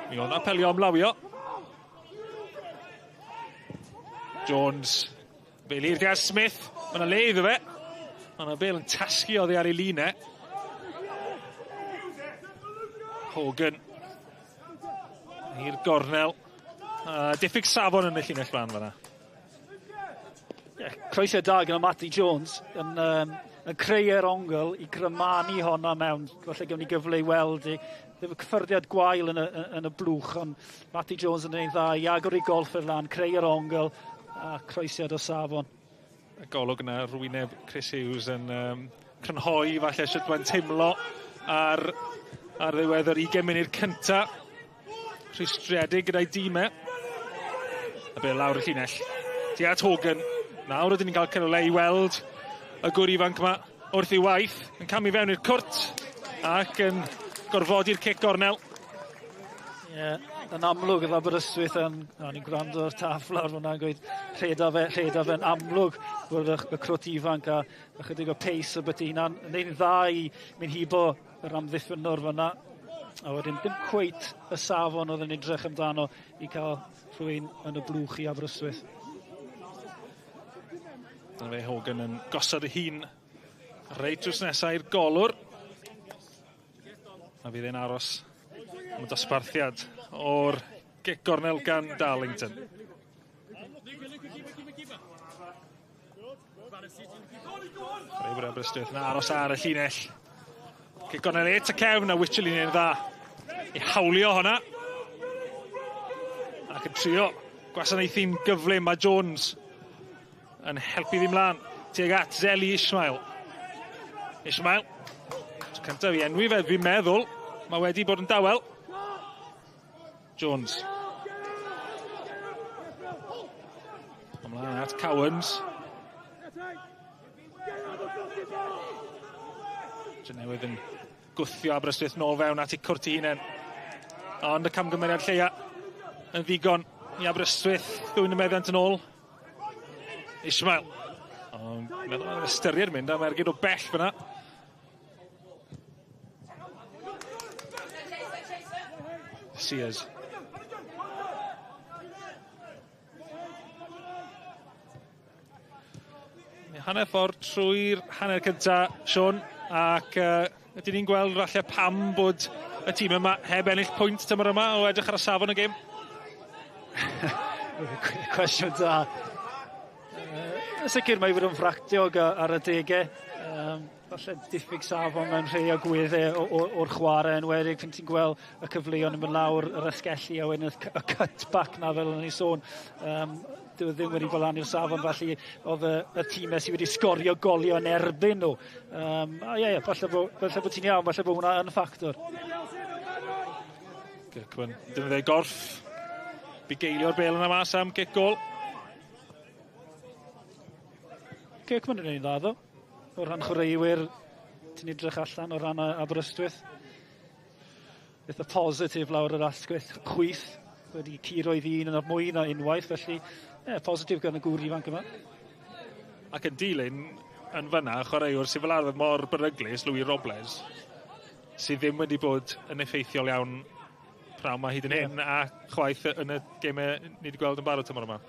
Mi oedd 'na pelio ymlawio. Jones, bêl hir tuag at Smith, mae 'na le iddo fe. Mae 'na bêl yn tasgu oddi ar ei linau. Hogan i'r gornel. Diffyg safon yn y llinell flan fanna. Yeah, croeso da gyda Matty Jones yn creu yr ongl i grymanu honna mewn. Falle gawn ni gyfle i weld i. Ddim y cyffyrddiad gwael yn y blwch, ond Matty Jones yn ei dda i agor i golff yr lan, creu yr ongl a croesiad o safon. Y golwg yna, rwyneb Chris Hughes yn crynhoi falle sut mae'n teimlo ar ddiwedd yr 20 munud cynta. Rhwystredig gyda'i dîm e. A be lawr y llinell. Tuag at Hogan. Nawr ydyn ni'n cael cyfle i weld y gŵr ifanc yma wrth ei waith, yn camu fewn i'r cwrt ac yn gorfodi'r cic gornel. Ie, yeah, yn amlwg oedd Aberystwyth yn... O'n i'n gwrando ar Taff lawr fyna yn gweud rheda fe'n amlwg bod y crwt ifanc a ychydig o pace o beth hunan. Yn ein dda i mynd hibo yr amddiffynwr fyna. A wedyn dim cweit y safon oedd yn edrych amdano i cael rhywun yn y blwch i Aberystwyth. Dyna fe Hogan yn gosod y hun reit drws nesaf i'r golwr. A fydd e'n aros am y dosbarthiad o'r gic gornel gan Darlington. Chwaraewyr Aberystwyth yn aros ar y llinell. Gic gornel et y cefn a Wycherley yn dda i hawlio hwnna. Ac yn trio gwasanaethu'n gyflym. Mae Jones yn helpu ddim mlaen tuag at Zeli Ismail. Ismail, cyntaf i enwi fe, fi'n meddwl, mae wedi bod yn dawel. Jones. Ymlaen at Cowans. Drenewydd yn gwthio Aberystwyth nôl fewn at eu cwrt eu hunain. Ond y camgymeriad lleia yn ddigon i Aberystwyth ddwyn y meddiant yn ôl. Ismail. Ond meddwl mae'n ystyried mynd am ergyd o bell fyna. Sears. Hanner ffordd trwy'r hanner cynta, Siôn, ac ydyn ni'n gweld falle pam bod y tîm yma heb ennill pwynt tymor yma o edrych ar y safon y gêm? Cwestiwn da. Yn sicr mae wedi bod yn fractiog ar y degau. Falle diffyg safon mewn rhai agweddau o'r chwarae, yn enwedig pan ti'n gweld y cyfleon yn mynd lawr yr asgelli a wedyn y cut-back na fel o'n i'n sôn. Dyw e ddim wedi bod lan i'r safon, felly oedd y tîmau sydd wedi sgorio golio yn erbyn nhw. Ie, falle bod ti'n iawn, falle bod hwnna yn ffactor. Kirkman, defnyddio gorff. Bugeilio'r bêl yna mas am gic gôl. Kirkman yn ein dda ddo. O ran chwaraewyr, ti'n edrych allan o ran Aberystwyth. Eitha positif lawr yr asgell chwith, wedi curo i ddyn yn mwy na unwaith, felly ie, positif gan y gŵr ifanc yma. Ac yn dilyn yn fyna, chwaraewr sydd fel arfer mor beryglus, Louis Robles, sydd ddim wedi bod yn effeithiol iawn prawn ma hyd yn hyn, a chwaith yn y gemau ni wedi gweld yn barod tymor yma.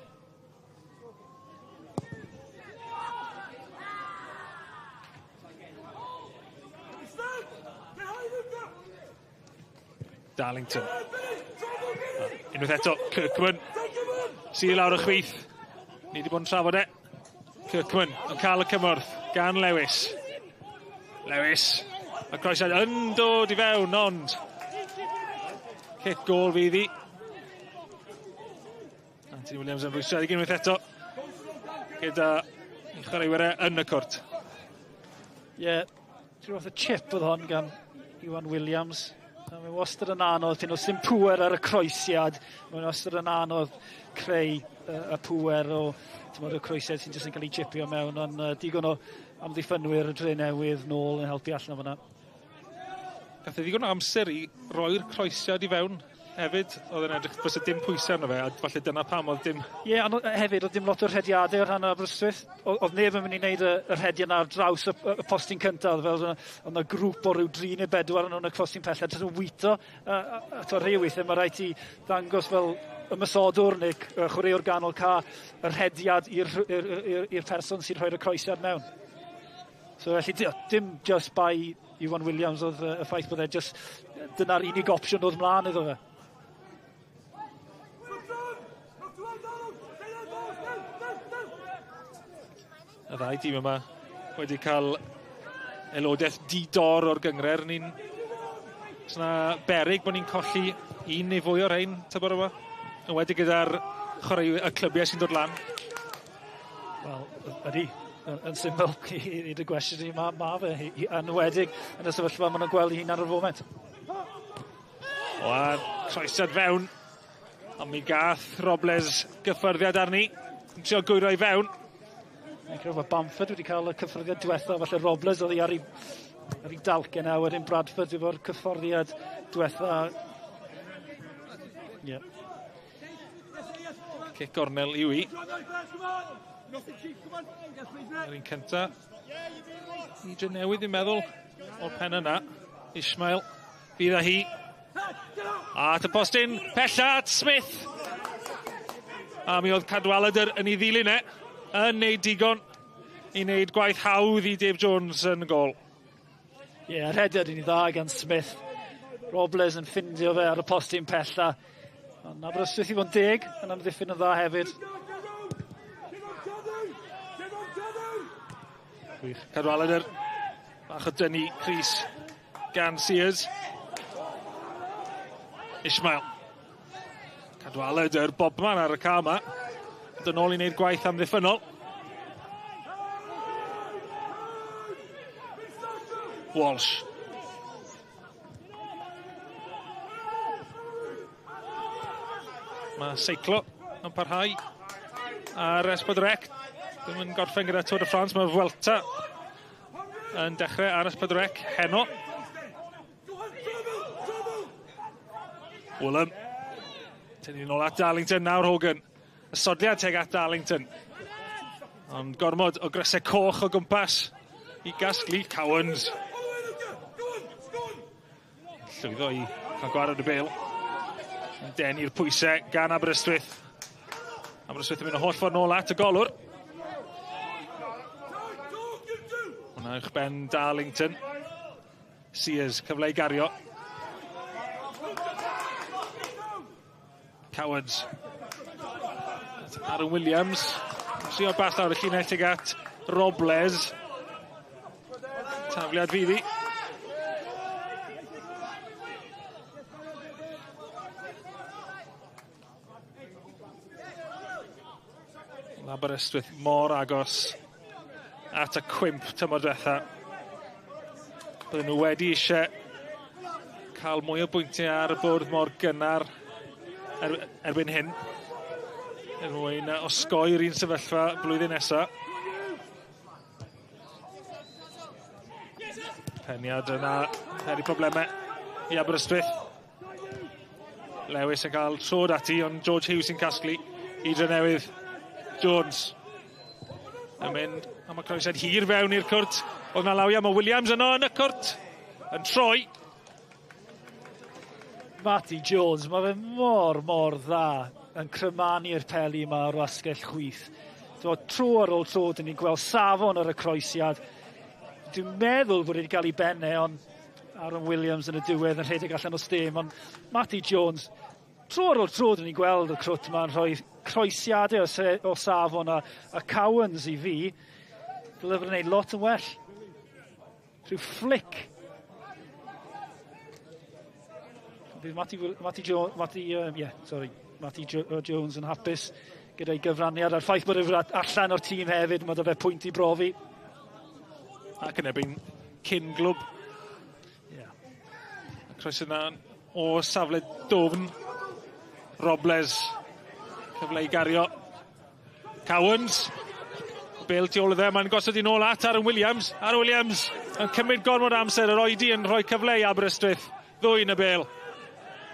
Darlington. Unwaith eto, Kirkman sydd lawr y chwith. Ni wedi bod yn trafod e. Kirkman yn cael y cymorth gan Lewis. Lewis, y croesiad yn dod i fewn, ond cic gôl fydd hi. Anthony Williams yn rhwystredig unwaith eto gyda chwaraewyr e yn y cwrt. Ie, rhyw fath o chip oedd hon gan Iwan Williams. Mae wastad yn anodd, ti'n oes dim pŵer ar y croesiad, mae'n wastad yn anodd creu y pŵer o y croesiad sy'n jyst yn cael ei chipio mewn, ond digon o amddiffynwyr y Drenewydd nôl yn helpu allan fyna. Gath e ddigon o amser i roi'r croesiad i fewn hefyd, oedd yn edrych fysa dim pwysau arno fe, a falle dyna pam oedd dim... Ie, ond hefyd oedd dim lot o'r rhediadau o'r rhan o Aberystwyth. Oedd neb yn mynd i wneud y rhediad ar draws y postyn cyntaf, fel oedd yna grŵp o ryw 3 neu 4 yn y postyn pellaf, jyst yn wyto. A to rhai weithiau mae rhaid ti ddangos fel ymosodwr neu chwaraewr ganol ca y rhediad i'r person sy'n rhoi'r croesiad mewn. So felly dim just by Iwan Williams oedd y ffaith bod e just Dyna'r unig opsiwn oedd mlaen iddo fe. Y ddau dîm yma wedi cael aelodaeth di-dor o'r gynghrair. Ni'n... Oes 'na beryg bod ni'n colli un neu fwy o'r rhain tymor yma? Yn enwedig gyda'r chwaraewyr, y clybiau sy'n dod lan. Wel, ydy, yn syml i dy gwestiwn i, ma, ma fe, yn enwedig yn y sefyllfa maen nhw'n gweld eu hunan ar y foment. O, a croesiad fewn. Ond mi gath Robles gyffyrddiad arni. Yn trio gwyro i fewn. Fi'n credu bod Bamford wedi cael y cyffyrddiad diwetha, falle Robles oedd hi ar ei dalcen a wedyn Bradford efo'r cyffyrddiad diwetha. Yeah. Cic gornel i'w i. Yr un cynta. I Drenewydd fi'n meddwl o'r pen yna. Ismail fydd â hi. A at y postyn pella at Smith. A mi oedd Cadwaladr yn ei ddilyn e. Yn neud digon i wneud gwaith hawdd i Dave Jones yn y gôl. Ie, yeah, rhediad yn ei dda gan Smith. Robles yn ffindio fe ar y postyn pella. Ond Aberystwyth i fod yn deg yn amddiffyn yn dda hefyd. Gwych. Cadwaladr. Bach o dynnu crys gan Sears. Ismail. Cadwaladr bobman ar y cae yma. Dod nôl i wneud gwaith amddiffynnol. Walsh. Mae seiclo yn parhau ar S4C. Ddim yn gorffen gyda Tour de France, mae Vuelta yn dechrau ar S4C heno. Woolham. Tynnu nôl at Darlington nawr, Hogan. Y sodliad teg at Darlington. Ond gormod o grysau coch o gwmpas i gasglu Cowans. Llwyddo i cael gwared y bêl. Yn denu'r pwysau gan Aberystwyth. Aberystwyth yn mynd y holl ffordd nôl at y golwr. Hwna uwch ben Darlington. Sears, cyfle i gario. Cowans. Aaron Williams. Trio bas lawr y llinell tuag at Robles. Tafliad fydd hi. Aberystwyth mor agos at y cwymp tymor diwetha. Bydden nhw wedi eisiau cael mwy o bwyntiau ar y bwrdd mor gynnar erbyn hyn. Er mwyn osgoi'r un sefyllfa blwyddyn nesaf. Peniad yna, peri problemau i Aberystwyth. Lewis yn cael trod ati, ond George Hughes sy'n casglu i Drenewydd. Jones yn mynd am y croesiad hir fewn i'r cwrt. Oedd 'na lawiau, mae Williams yno yn y cwrt, yn troi. Matty Jones, mae fe mor, mor dda yn crymanu'r peli yma o'r asgell chwith. So, tro ar ôl tro, dyn ni'n gweld safon ar y croesiad. Dwi'n meddwl bod wedi cael ei benne, ond Aaron Williams yn y diwedd yn rhedeg allan o stêm, ond Matty Jones, tro ar ôl tro, dyn ni'n gweld y crwt yma'n rhoi croesiadau o safon a Cowans i fi, dyle fod yn gwneud lot yn well. Rhyw flick. Bydd Matty, Matty, Jo-, Matty, yeah, sorry, Matty Jones yn hapus gyda'i gyfraniad a'r ffaith bod e allan o'r tîm hefyd, mae 'da fe pwynt i brofi. Ac yn erbyn cyn glwb. Y croes yna o safle dwfn. Robles. Cyfle i gario. Cowans. Bêl tu ôl iddo, mae'n gosod i nôl at Aaron Williams. Aaron Williams yn cymryd gormod o amser, yr oedi yn rhoi cyfle i Aberystwyth. Ddwyn y bêl.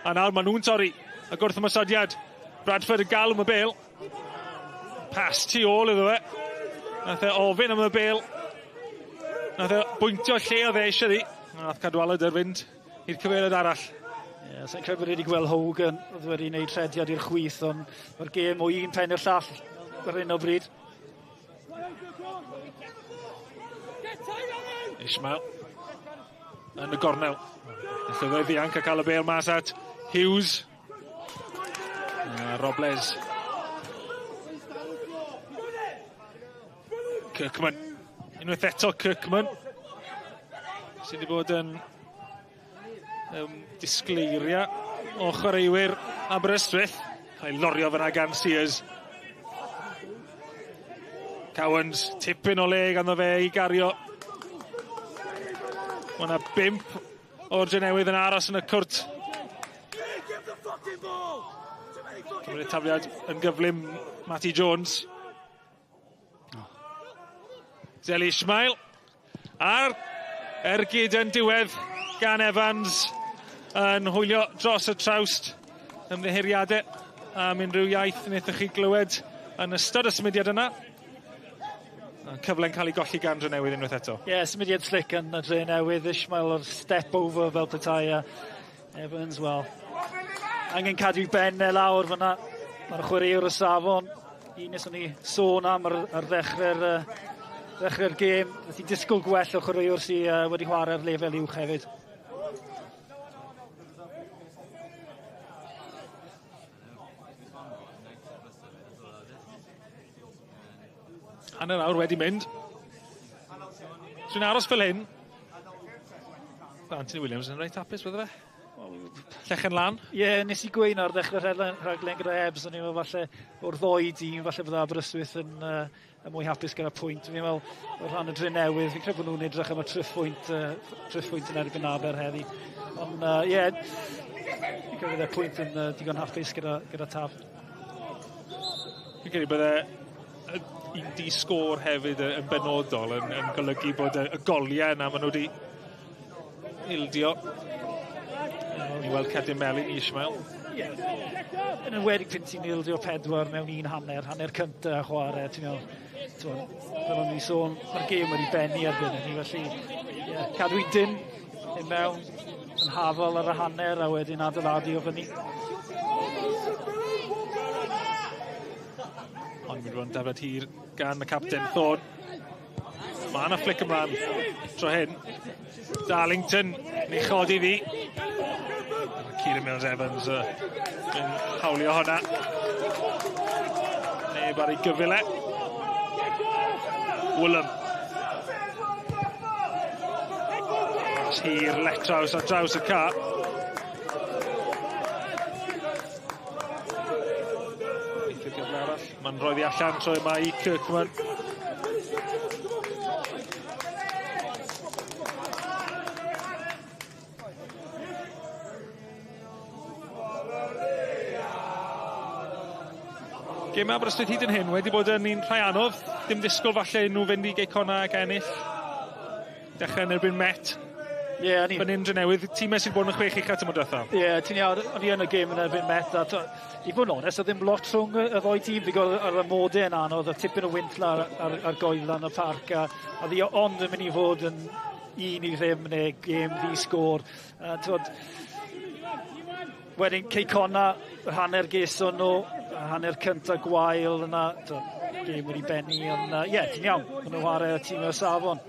A nawr maen nhw'n torri y gwrthymosodiad. Bradford yn galw am y bêl. Pas tu ôl iddo fe. Nath e ofyn am y bêl. Nath e bwyntio lle oedd e eisiau ddi. Nath Cadwaladr fynd i'r cyfeiriad arall. Ie, yeah, sa'n credu bod wedi gweld Hogan oedd wedi gwneud rhediad i'r chwith, ond mae'r gêm o un pen i'r llall ar hyn o bryd. Ismail. yn y gornel. Llwyddo i ddianc a cael y bêl mas at Hughes. A Robles. Kirkman. Unwaith eto Kirkman. Sydd wedi bod yn disgleirio o chwaraewyr Aberystwyth. Cael ei lorio fyna gan Sears. Cowans, tipyn o le ganddo fe i gario. Mae yna 5 o'r Drenewydd yn aros yn y cwrt. Cymryd y tafliad yn gyflym, Matty Jones. Zeli Ismail. A'r ergyd yn diwedd gan Evans yn hwylio dros y trawst. Ymddiheuriadau am unrhyw iaith wnaethoch chi glywed yn ystod y symudiad yna. Cyfle'n cael ei golli gan Drenewydd unwaith eto. Ie, yeah, symudiad slick yn y Drenewydd. Ismail o'r step over fel petai a Evans, wel, angen cadw ben e lawr fyna. Mae'r chwaraewr y safon. Un nes o'n i sôn am ar ddechrau'r gêm. Nath i disgwyl gwell o chwaraewr sydd wedi chwarae ar lefel uwch hefyd. Hanner awr wedi mynd. Dwi'n aros fel hyn. Anthony Williams yn reit hapus, bydde fe? Llechen lan. Ie, yeah, nes i gwein ar ddechrau'r rhaglen gyda Ebs, o'n i'n meddwl falle o'r ddoi dîm, falle bydde Aberystwyth yn mwy hapus gyda pwynt. Fi'n meddwl o'r rhan y Drenewydd, fi'n credu bod nhw'n edrych am y triphwynt yn erbyn Aber heddi. Ond ie, fi'n credu bydde pwynt yn digon hapus gyda Taf. Fi'n credu bydde un di sgôr hefyd yn benodol yn golygu bod y goliau yna maen nhw wedi ildio. Ni weld cerdyn melyn i Ismail. Ie. Yn enwedig pan ti'n ildio 4 mewn un hanner cyntaf a chwarae, ti'n meddwl, fel o'n i sôn, mae'r gêm wedi bennu erbyn hynny, felly yeah, cadw i dyn i mewn yn hafal ar y hanner a wedyn adeiladu o fyny. Ond mynd rwan dafled hir gan y capten Thorne. Mae yna flick ymlaen tro hyn. Darlington yn ei chodi ddi. Kieran Mills Evans yn hawlio hwnna. Neb ar ei gyfile. Woolam. Hir letraws ar draws y car. Cyfle arall. Mae'n rhoi ddi allan trwy yma i Kirkman. Gêm Aberystwyth hyd yn hyn wedi bod yn un rhai anodd. Dim disgwyl falle nhw fynd i Gei Connah ac ennill. Dechrau yn erbyn Met. Ie, o'n i... Fan hyn Drenewydd, tîmau sydd bod yn y 6 ucha tymor diwetha. Ie, ti'n iawn, o'n i yn y gêm yn erbyn Met, a i fod yn onest, oedd ddim lot rhwng y ddoi tîm, fi'n gweld ar y modau yn anodd, oedd tipyn o wynt ar goedlan y parc, a ddi ond yn mynd i fod yn 1-0 neu gêm ddi-sgôr. Wedyn Cei Connah, yr hanner geson nhw, yr hanner cynta gwael yna, gêm wedi bennu, ond ie, ti'n iawn, maen nhw'n chwarae y tîm o safon.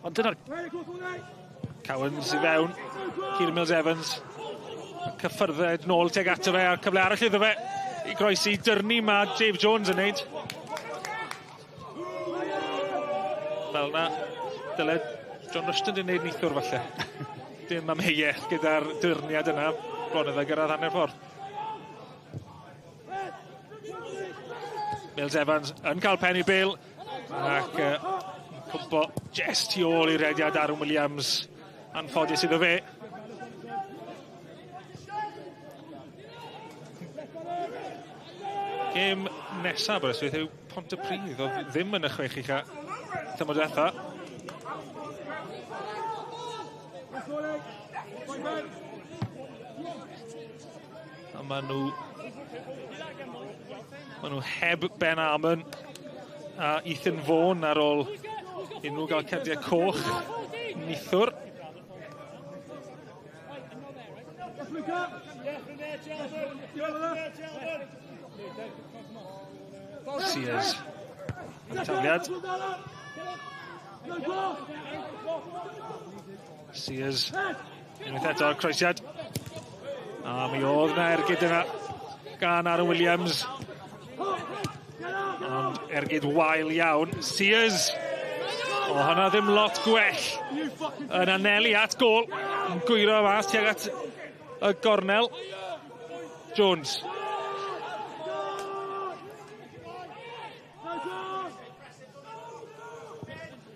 Ond dyna'r... Cowans i fewn, Kieran Mills Evans, cyffyrdded nôl tuag ato fe, a'r cyfle arall iddo fe i groesi dyrnu ma Dave Jones yn neud. Fel na, dyle John Rushton di wneud neithiwr falle. Dim amheuaeth gyda'r dyrniad yna, bron iddo gyrraedd hanner ffordd. Mills Evans yn cael pen i bêl, ac cwmpo jest tu ôl i rediad Aaron Williams. Anffodus iddo fe. Gêm nesaf Aberystwyth yw Pontypridd, oedd ddim yn y 6 ucha tymor diwetha. A maen nhw heb Ben Armon a Ethan Vaughan ar ôl i nhw gael cardiau coch neithiwr. Sears. Tafliad. Sears. Unwaith eto, croesiad. A mi oedd na ergyd yna gan Aaron Williams. Ond ergyd wael iawn. Sears. O, hwnna ddim lot gwell. Yn anelu at gôl. Yn gwyro mas tuag at y gornel. Jones.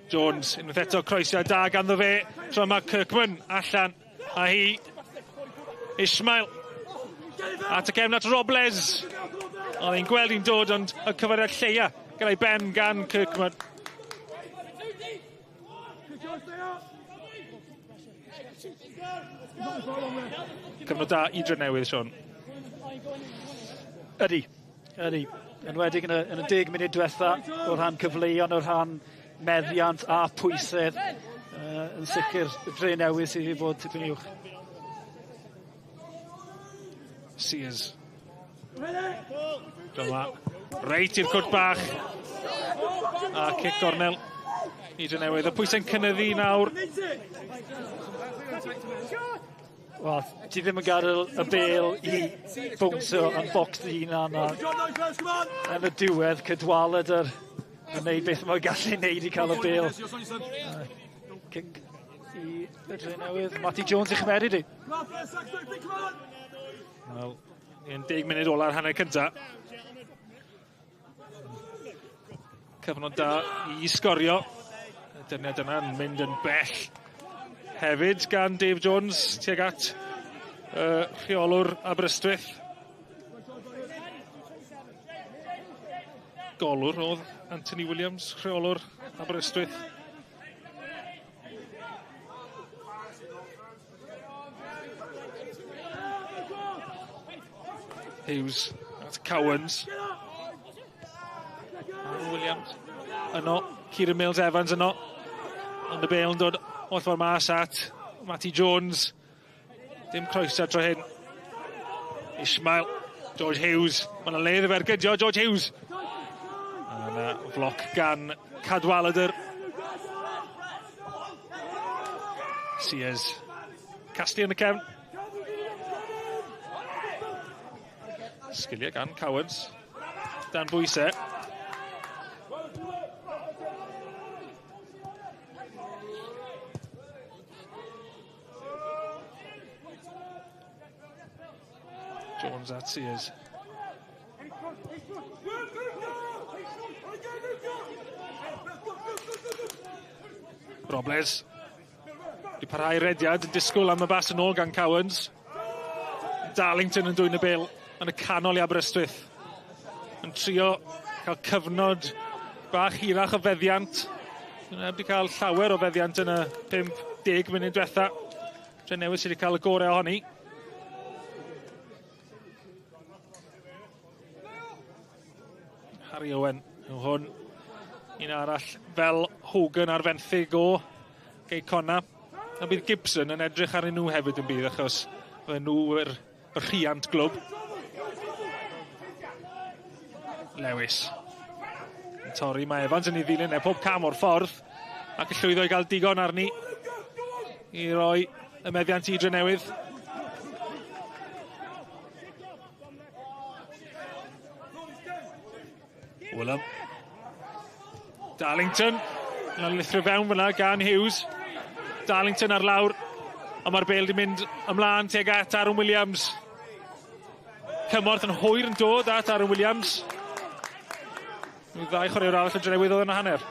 Jones, unwaith eto croesiad da ganddo fe. Tro yma Kirkman allan a hi. Ismail. At y cefn at Robles. Oedd hi'n gweld hi'n dod ond y cyfeiriad lleia gyda'i ben gan Kirkman. Cyfnod da i Drenewydd, Sean. Ydy, ydy. Enwedig yn y, yn y 10 munud diwetha o rhan cyfleuon, o rhan meddiant a pwysedd. Yn sicr, y dre newydd sydd wedi bod tipyn uwch. Sears. Dyma reit i'r cwrt bach. A cic gornel i Drenewydd. Y pwysau'n cynyddu nawr. Wel, ti ddim yn gadael y bel i bownsio yn bocs dy hunan a yn y diwedd Cadwaladr yn neud beth mae'n gallu neud i cael y bel. Cic i y Drenewydd. Matty Jones i chymeryd i. Wel, 10 munud ola'r hanner cynta. Cyfnod da i sgorio. Y dyniad yna'n mynd yn bell hefyd gan Dave Jones tuag at rheolwr Aberystwyth. Golwr oedd Anthony Williams, rheolwr Aberystwyth. Hughes at Cowans. Aaron Williams yno, Kieran Mills Evans yno. Ond y bêl yn dod o'r ffordd mas at Matty Jones. Dim croeso tro hyn. Ismail, George Hughes. Mae yna le iddo fe ergydio, George Hughes. A yna floc gan Cadwaladr. Sears. Casty yn y cefn. Sgiliau gan Cowans. Dan bwysau. Jones at Sears. Robles. Di parhau rediad yn disgwyl am y bas yn ôl gan Cowans. Darlington yn dwyn y bêl yn y canol i Aberystwyth. Yn trio cael cyfnod bach hirach o feddiant. Nhw heb di cael llawer o feddiant yn y 50 munud diwetha. Drenewydd sydd wedi cael y gorau ohoni. Harry Owen yw hwn. Un arall fel Hogan ar fenthyg o Gei Connah. A bydd Gibson yn edrych arnyn nhw hefyd yn bydd, achos fydden nhw yr rhiant glwb. Lewis. Yn torri, mae Evans yn ei ddilyn e pob cam o'r ffordd ac yn llwyddo i gael digon arni i roi y meddiant i Drenewydd. Willem. Darlington. Yna'n lithro fewn fyna gan Hughes. Darlington ar lawr. Ond mae'r bêl wedi mynd ymlaen tuag at Aaron Williams. Cymorth yn hwyr yn dod at Aaron Williams. Mae ddau chwaraewr arall yn Drenewydd oedd yn y hanner.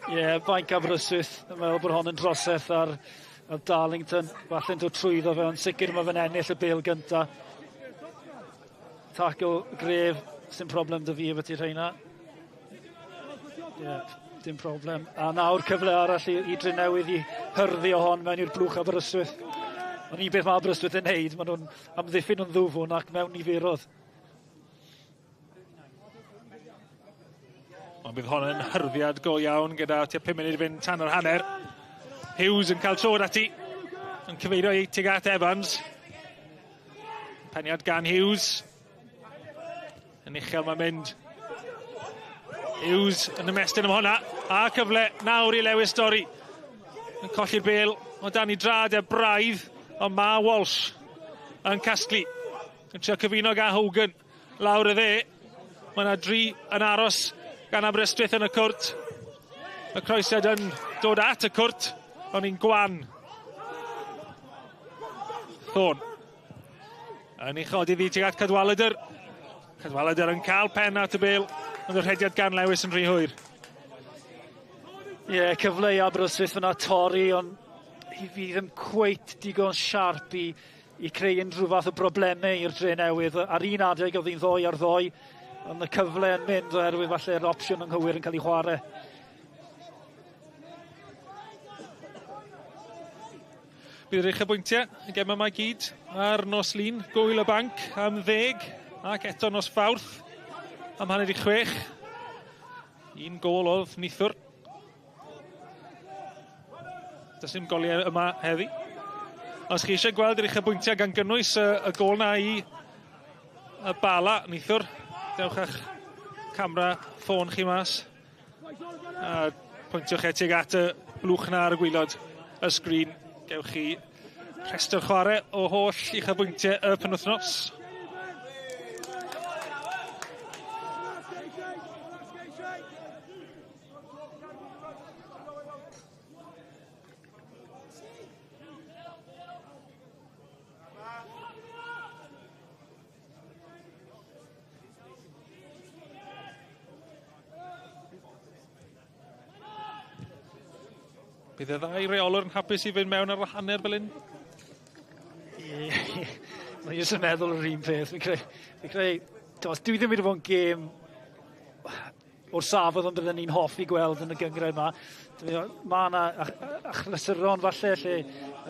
Ie, yeah, fainc Aberystwyth. Yn meddwl bod hon yn drosedd ar Darlington. Falle'n dod trwyddo fe, ond sicr mae fe'n ennill y bêl gynta. Tackle gref, sy'n problem dy fi efo ti rheina. Ie, yeah, dim problem. A nawr cyfle arall i Drenewydd i hyrddio hon mewn i'r blwch Aberystwyth. Ond un beth mae Aberystwyth yn neud, maen nhw'n amddiffyn yn ddwfwn ac mewn niferodd. Ond bydd hon yn hyrddiad go iawn gyda tua 5 munud i fynd tan yr hanner. Hughes yn cael trod ati, yn cyfeirio i tuag at Evans. Peniad gan Hughes. Yn uchel mae'n mynd. Hughes yn ymestyn am honna. A cyfle nawr i Lewis Dorri. Yn colli'r bêl. o dan ei drad e braidd, ond mae Walsh yn casglu. Yn trio cyfuno ga Hogan lawr y dde. Mae yna dri yn aros gan Aberystwyth yn y cwrt. Y croesiad yn dod at y cwrt, ond hi'n gwan. Thorne. Yn ei chodi ddi tuag at Cadwaladr. Cadwaladr yn cael pen at y bêl, ond y rhediad gan Lewis yn rhy hwyr. Ie, yeah, cyfle i Aberystwyth fyna torri, ond hi fi ddim cweit digon siarp i creu unrhyw fath o broblemau i'r Dre Newydd. Ar un adeg oedd hi'n ddoi ar ddoi, ond y cyfle yn mynd oherwydd falle'r opsiwn anghywir yn cael ei chwarae. Bydd yr uchafbwyntiau y gem yma i gyd ar nos Lun, Gwyl y Banc am 10 ac eto nos Fawrth am 5:30. Un gôl oedd neithiwr. Does dim goliau yma heddi. Os chi eisiau gweld yr uchafbwyntiau gan gynnwys y gôl na i y Bala neithiwr, dewch â'ch camera ffôn chi mas a pwyntiwch e tuag at y blwch na ar y gwaelod y sgrin. Gewch chi rhestr chwarae o holl uchafbwyntiau y penwythnos. Bydd y ddau reolwr yn hapus i fynd mewn ar y hanner fel hyn? Ie, mae jyst yn meddwl yr un peth. Fi'n credu, dwi ddim wedi bod yn gêm o'r safon ond bydden ni'n hoffi gweld yn y gynghrair yma. Mae yna achlysuron falle lle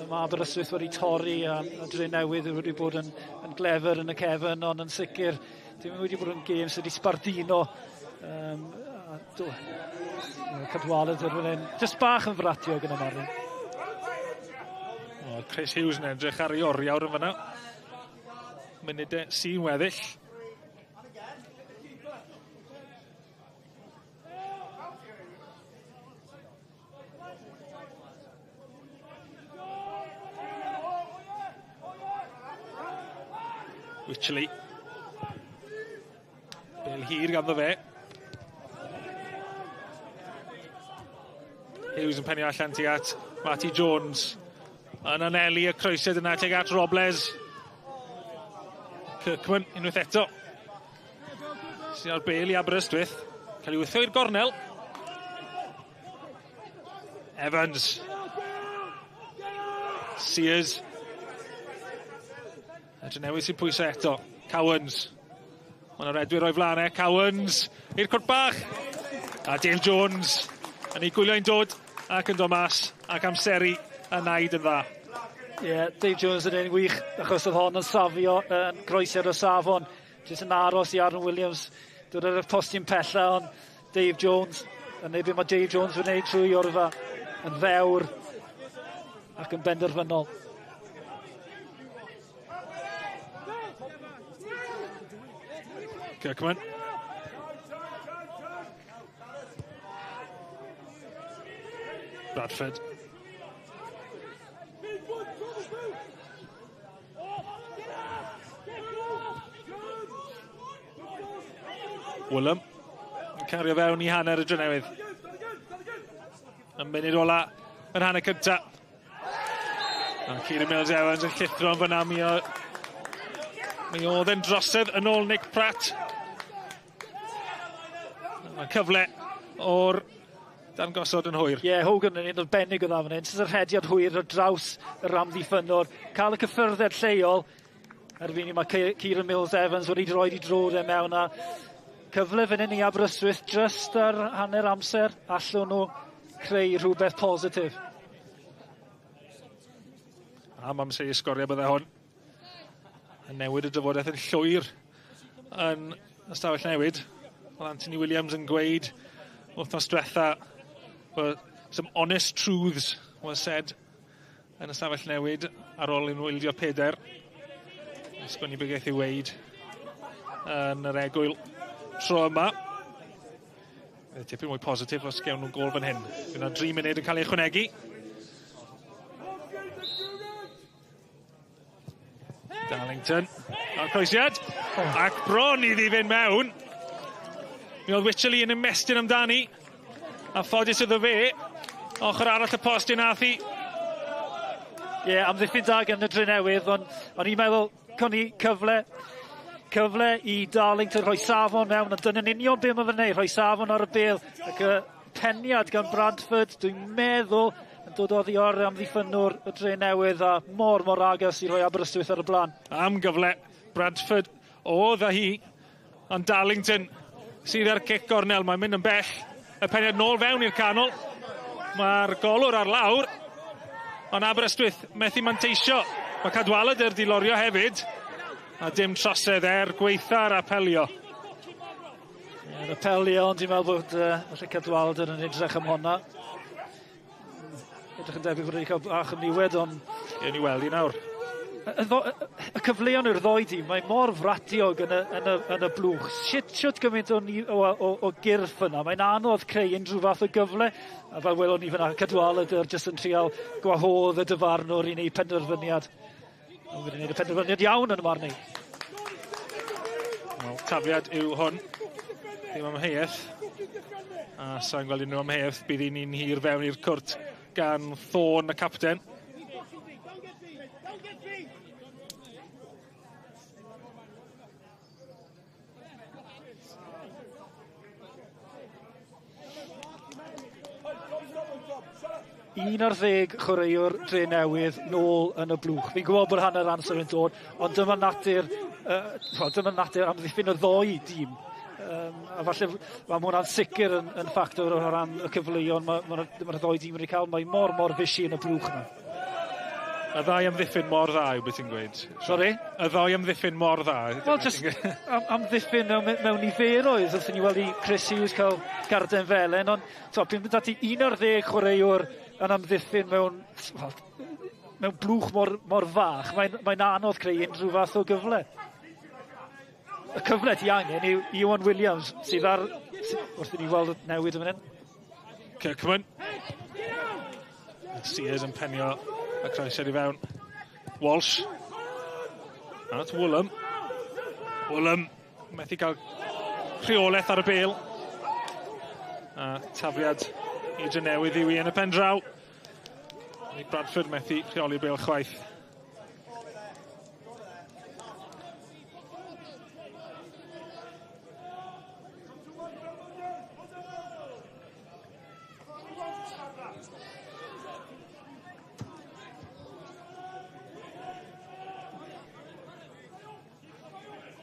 mae Aberystwyth wedi torri a Dre Newydd wedi bod yn glefer yn y cefn, ond yn sicr ddim wedi bod yn gêm sydd wedi sbardino. Cadwaladr fan hyn. Just bach yn fratiog yn y marn. O, Chris Hughes yn edrych ar ei oriawr yn fanna. Munudau sy'n weddill. Wycherley. Bel hir ganddo fe. Hughes yn penio allan tuag at Matty Jones. Yn anelu y croesiad yna tuag at Robles. Kirkman unwaith eto. Sy'n ar bel i Aberystwyth. Cael ei wthio i'r gornel. Evans. Sears. Y Drenewydd sy'n pwysau eto. Cowans. Mae yna redwyr o'i flaen e. Cowans i'r cwrt bach. A Dave Jones yn ei gwylio'n dod ac yn dod mas ac amseru y naid yn dda. Ie, yeah, Dave Jones yn un wych achos oedd hon yn safio yn groesiad o safon. Jyst yn aros i Aaron Williams dod ar y postyn pella, ond Dave Jones, yn neud beth mae Dave Jones yn wneud trwy orfa, yn ddewr ac yn benderfynol. Kirkman. Bradford. Willem yn cario fewn i hanner y Drenewydd. Yn munud ola yn hanner cynta. A Kieran Mills Evans yn llithro yn fyna. Mi oedd e'n drosedd yn ôl Nick Pratt. Mae'n cyfle o'r dangosod yn hwyr. Ie, yeah, Hogan yn un arbennig o dda fan hyn. Sydd yr rhediad hwyr ar draws yr amddiffynnwr. Cael y cyffyrddiad lleol. Erbyn i mae Kieran Mills Evans wedi droed i drod e mewn a cyfle fan hyn i Aberystwyth just ar hanner amser. Allwn nhw creu rhywbeth positif. Am amser i sgorio bydde hwn. Yn newid y dyfodaeth yn llwyr yn ystafell newid. Oedd Anthony Williams yn gweud wythnos diwetha well, some honest truths were said yn ystafell newid ar ôl i'n wyldio 4. Sgwn i beth i weud yn yr egwyl tro yma. Tipyn mwy positif os gewn nhw'n gôl fan hyn. Fydd yna 3 munud yn cael ei ychwanegu. Darlington. A'r croesiad. Ac bron iddi fynd mewn. Mi oedd Wycherley yn ymestyn amdani. A ffodus iddo fe. Ochr arall y post i nath hi. Ie, yeah, amddiffyn da gan y Drenewydd, ond o'n i'n meddwl, con i cyfle i Darlington rhoi safon mewn, ond dyna'n union be mae fe'n neud, rhoi safon ar y bêl, ac y peniad gan Bradford, dwi'n meddwl, yn dod oddi ar amddiffynwr y Drenewydd, a mor agos i rhoi Aberystwyth ar y blaen. Am gyfle, Bradford oedd â hi, ond Darlington sydd ar cic gornel, mae'n mynd yn bell, y peniad nôl fewn i'r canol, mae'r golwr ar lawr, ond Aberystwyth methu manteisio. Mae Cadwaladr di lorio hefyd, a dim trosedd er gweitha'r apelio. Yr apelio, ond dwi'n meddwl bod falle Cadwaladr yn edrych am honna. Edrych yn debyg bod wedi cael bach o niwed, ond... Ie, ni weld i nawr. Y cyfleon yw'r ddoi dîm, mae mor fratiog yn y blwch. Shwt gymaint o gyrff yna, mae'n anodd creu unrhyw fath o gyfle. A fel welon ni fyna, Cadwaladr jyst yn trial gwahodd y dyfarnwr i wneud penderfyniad. Ond wedi gwneud y penderfyniad iawn yn y marn i. Wel, tafliad yw hwn. Ddim amheuaeth. A sa'n gweld unrhyw amheuaeth, bydd un hir fewn i'r cwrt gan Thorne, y capten. Un ar ddeg chwaraewr Drenewydd nôl yn y blwch. Fi'n gwybod bod hanner amser yn dod, ond dyma natur amddiffyn y ddoi dîm. A falle mae hwnna'n sicr yn ffactor o ran y cyfleon mae'r ddoi dîm wedi cael. Mae mor fishy yn y blwch yna. Y ddau amddiffyn mor dda yw beth ti'n gweud? Sorry? Y ddau amddiffyn mor dda. Wel, just amddiffyn mewn niferoedd. Wrth i ni weld i Chris Hughes cael garden felen, ond dwi'n mynd ati 11 chwaraewr yn amddiffyn mewn blwch mor fach. Mae'n anodd creu unrhyw fath o gyfle. Y cyfle ti angen yw Iwan Williams, sydd ar... Wrth i ni weld newid yn fan hyn. Kirkman. Sears yn penio y croesiad i fewn. Walsh. At Woolham. Woolham methu cael rheolaeth ar y bêl. A tafliad i Drenewydd yw i yn y pen draw. Bradford methu rheoli'r bêl chwaith.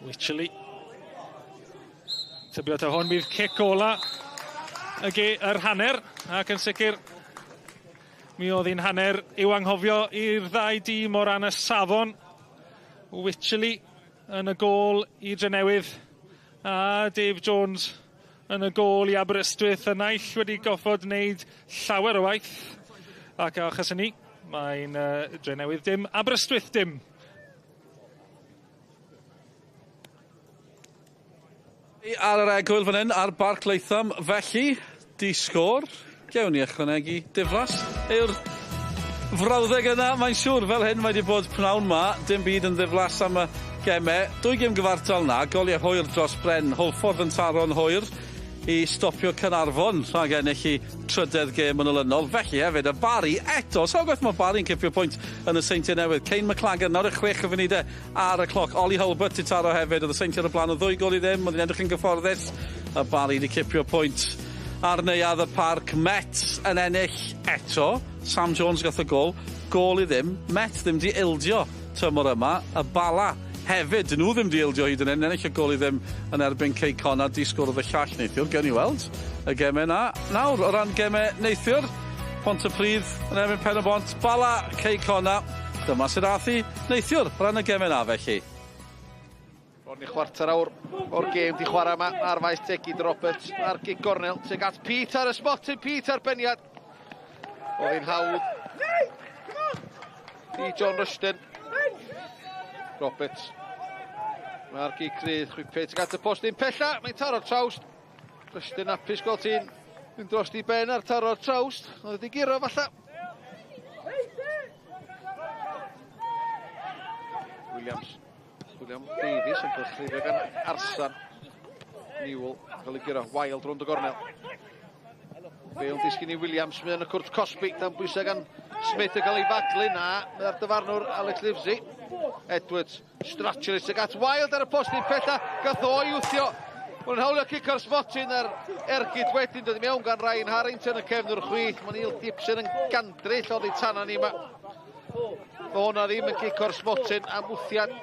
Wycherley. Tybio ta hwn bydd cic ola yr hanner, ac yn sicr mi oedd hi'n hanner i'w anghofio i'r ddau dîm o ran y safon. Wycherley yn y gôl i Drenewydd a Dave Jones yn y gôl i Aberystwyth. Y naill wedi goffod wneud llawer o waith, ac achos hynny mae'n Drenewydd dim, Aberystwyth dim. Ar yr egwyl fan hyn, ar Barc Latham, felly, di sgôr, gewn ni ychwanegu diflas yw'r frawddeg yna, mae'n siŵr, fel hyn mae wedi bod pnawn ma, dim byd yn ddiflas am y gemau. Dwy gêm gyfartal na, goliau hwyr dros bren, Hwlffordd yn taro'n hwyr i stopio Caernarfon rhag ennill i trydedd gêm yn olynol. Felly hefyd, y Barry eto, sawl gwaith mae Barry'n cipio pwynt yn y Seintiau Newydd. Kane McLagan, 96 o funudau ar y cloc. Ollie Hulbert i taro hefyd, oedd y Seintiau ar y blaen o 2 gôl i ddim, oedd hi'n edrych yn gyfforddus. Y Barry wedi cipio pwynt ar neuadd y parc. Met yn ennill eto. Sam Jones gath y gôl, gôl i ddim. Met ddim di ildio tymor yma. Y Bala hefyd, dyn nhw ddim di ildio hyd yn hyn, ennill y gôl i ddim yn erbyn Cei Connah, di sgorodd y llall neithiwr, gewn ni weld y gemau na. Nawr, o ran gemau neithiwr, Pontypridd yn erbyn Pen-y-bont, Bala, Cei Connah, dyma sydd ath i neithiwr o ran y gemau na felly. Bron i chwarter awr o'r gêm di chwarae yma ar faes Tegid Roberts ar gic gornel tuag at Pete ar y spotyn, Pete ar beniad. Oedd hi'n hawdd i John Rushton. Roberts. Mae'r gic rydd, chwipio tuag at y postyn pella, mae'n taro'r trawst. Rushton hapus gweld ti'n mynd dros di ben ar taro'r trawst. Oedd wedi guro falla. Williams. William Davies yn cael chlirio gan Arsan. Newell cael ei guro. Wild rownd y gornel. Bale disgyn i Williams, mae yn y cwrt cosbi, dan bwysau gan Smith yn cael ei faglu. Na, mae'r dyfarnwr Alex Livesey. Edwards, Stratulis ag at Wild ar y postyn pella, gath o i wthio. Mae'n hawlio cic o'r smotyn a'r ergyd wedyn dod i mewn gan Ryan Harrington y cefnwr chwith. Mae Neil Gibson yn gandryll oddi tana ni yma. Mae hwnna ddim yn cic o'r smotyn am wthiad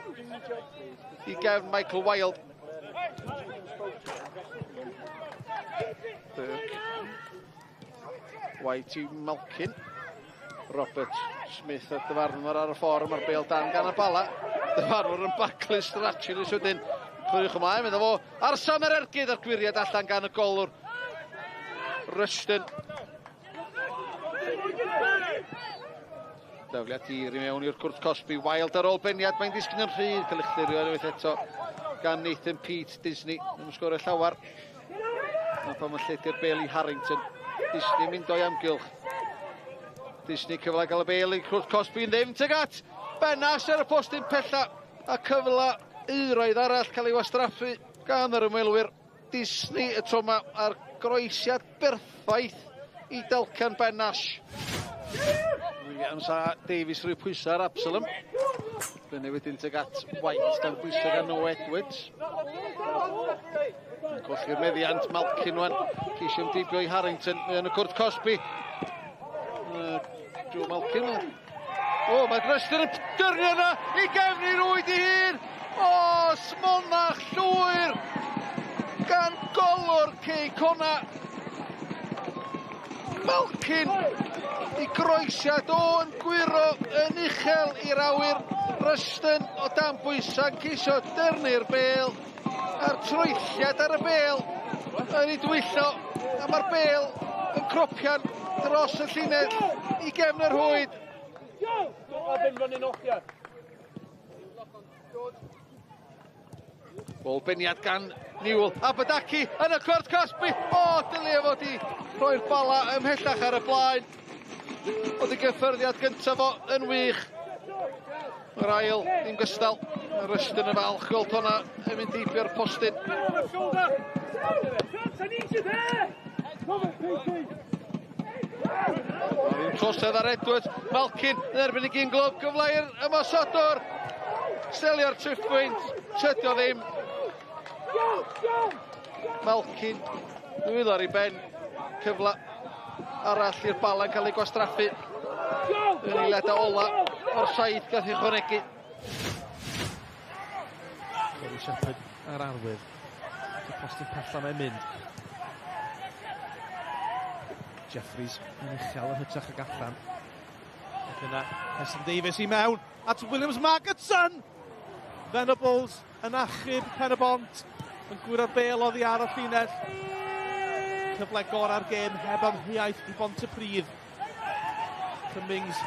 i gefn Michael Wilde. Burke. White i Malkin. Robert Smith a'r dyfarnwr ar y ffordd, mae'r bêl dan gan y Bala. Dyfarnwr yn baglu Strachan wedyn. Cliriwch ymlaen, mynd fo ar Sam yr ergyd a'r gwiriad allan gan y golwr. Rushton. Dafliad hir i mewn i'r cwrt cosbi. Wild ar ôl beniad, mae'n disgyn yn rhydd. Cael ei chlirio unwaith eto gan Nathan Pete Disney. Ddim yn sgorio llawer. Na pan mae'n lledu'r bêl i Harrington. Disney mynd o'i amgylch. Disney cyfle gael y bêl i cwrt cosbi yn ddim. Tuag at Benas ar y postyn pella a cyfle euraidd arall cael ei wastraffu gan yr ymwelwyr. Disney y tro yma a'r groesiad berffaith i Dalcan Benas. Williams a Davies rhyw pwysau ar Absalom. Fyny wedyn tuag at White dan bwysau gan Noah Edwards. Yn colli'r meddiant Malkin wan. Ceisio ymdeibio i Harrington. Mae yn y cwrt cosbi. Joe Malkin. O, mae Rushton yn dyrnu yna i gefn i rwyd i hun. O, smonach llwyr gan golwr Cei Conna. Malkin i groesiad o'n gwyro yn uchel i'r awyr. Rushton o dan bwysau ceisio dyrnu'r bêl a'r troelliad ar y bêl yn ei dwyllo a mae'r bêl yn cropian dros y llinell i gefn yr rhwyd. Bol beniad gan Newell. Abadaki yn y cwrt cosbi. O, dylia fod i rhoi'r bala ymhellach ar y blaen. Oedd y gyffyrddiad gyntaf fo yn wych. Yr ail ddim gystal. Mae Rushton yn falch gweld hwnna yn mynd heibio'r postyn. Ddim trosedd ar Edwards. Malkin yn erbyn y gyn glwb. Gyfle i'r ymosodwr. Selio'r triphwynt. Tydio ddim. Malkin dwylo ar ei ben. Cyfle arall i'r bala'n cael ei gwastraffu. Yn eiliadau ola o'r saith gath ei chwanegu. Kerry Shepherd ar arwydd. Y postyn pella mae'n mynd. Jeffries yn uchel yn hytrach ag allan. Ac yna Heston Davies i mewn at Williams Margetson! Venables yn achub Pen-y-bont yn gwyro'r bêl oddi ar y llinell. Cyfle gorau'r gêm heb amheuaeth i Bontypridd. Cummings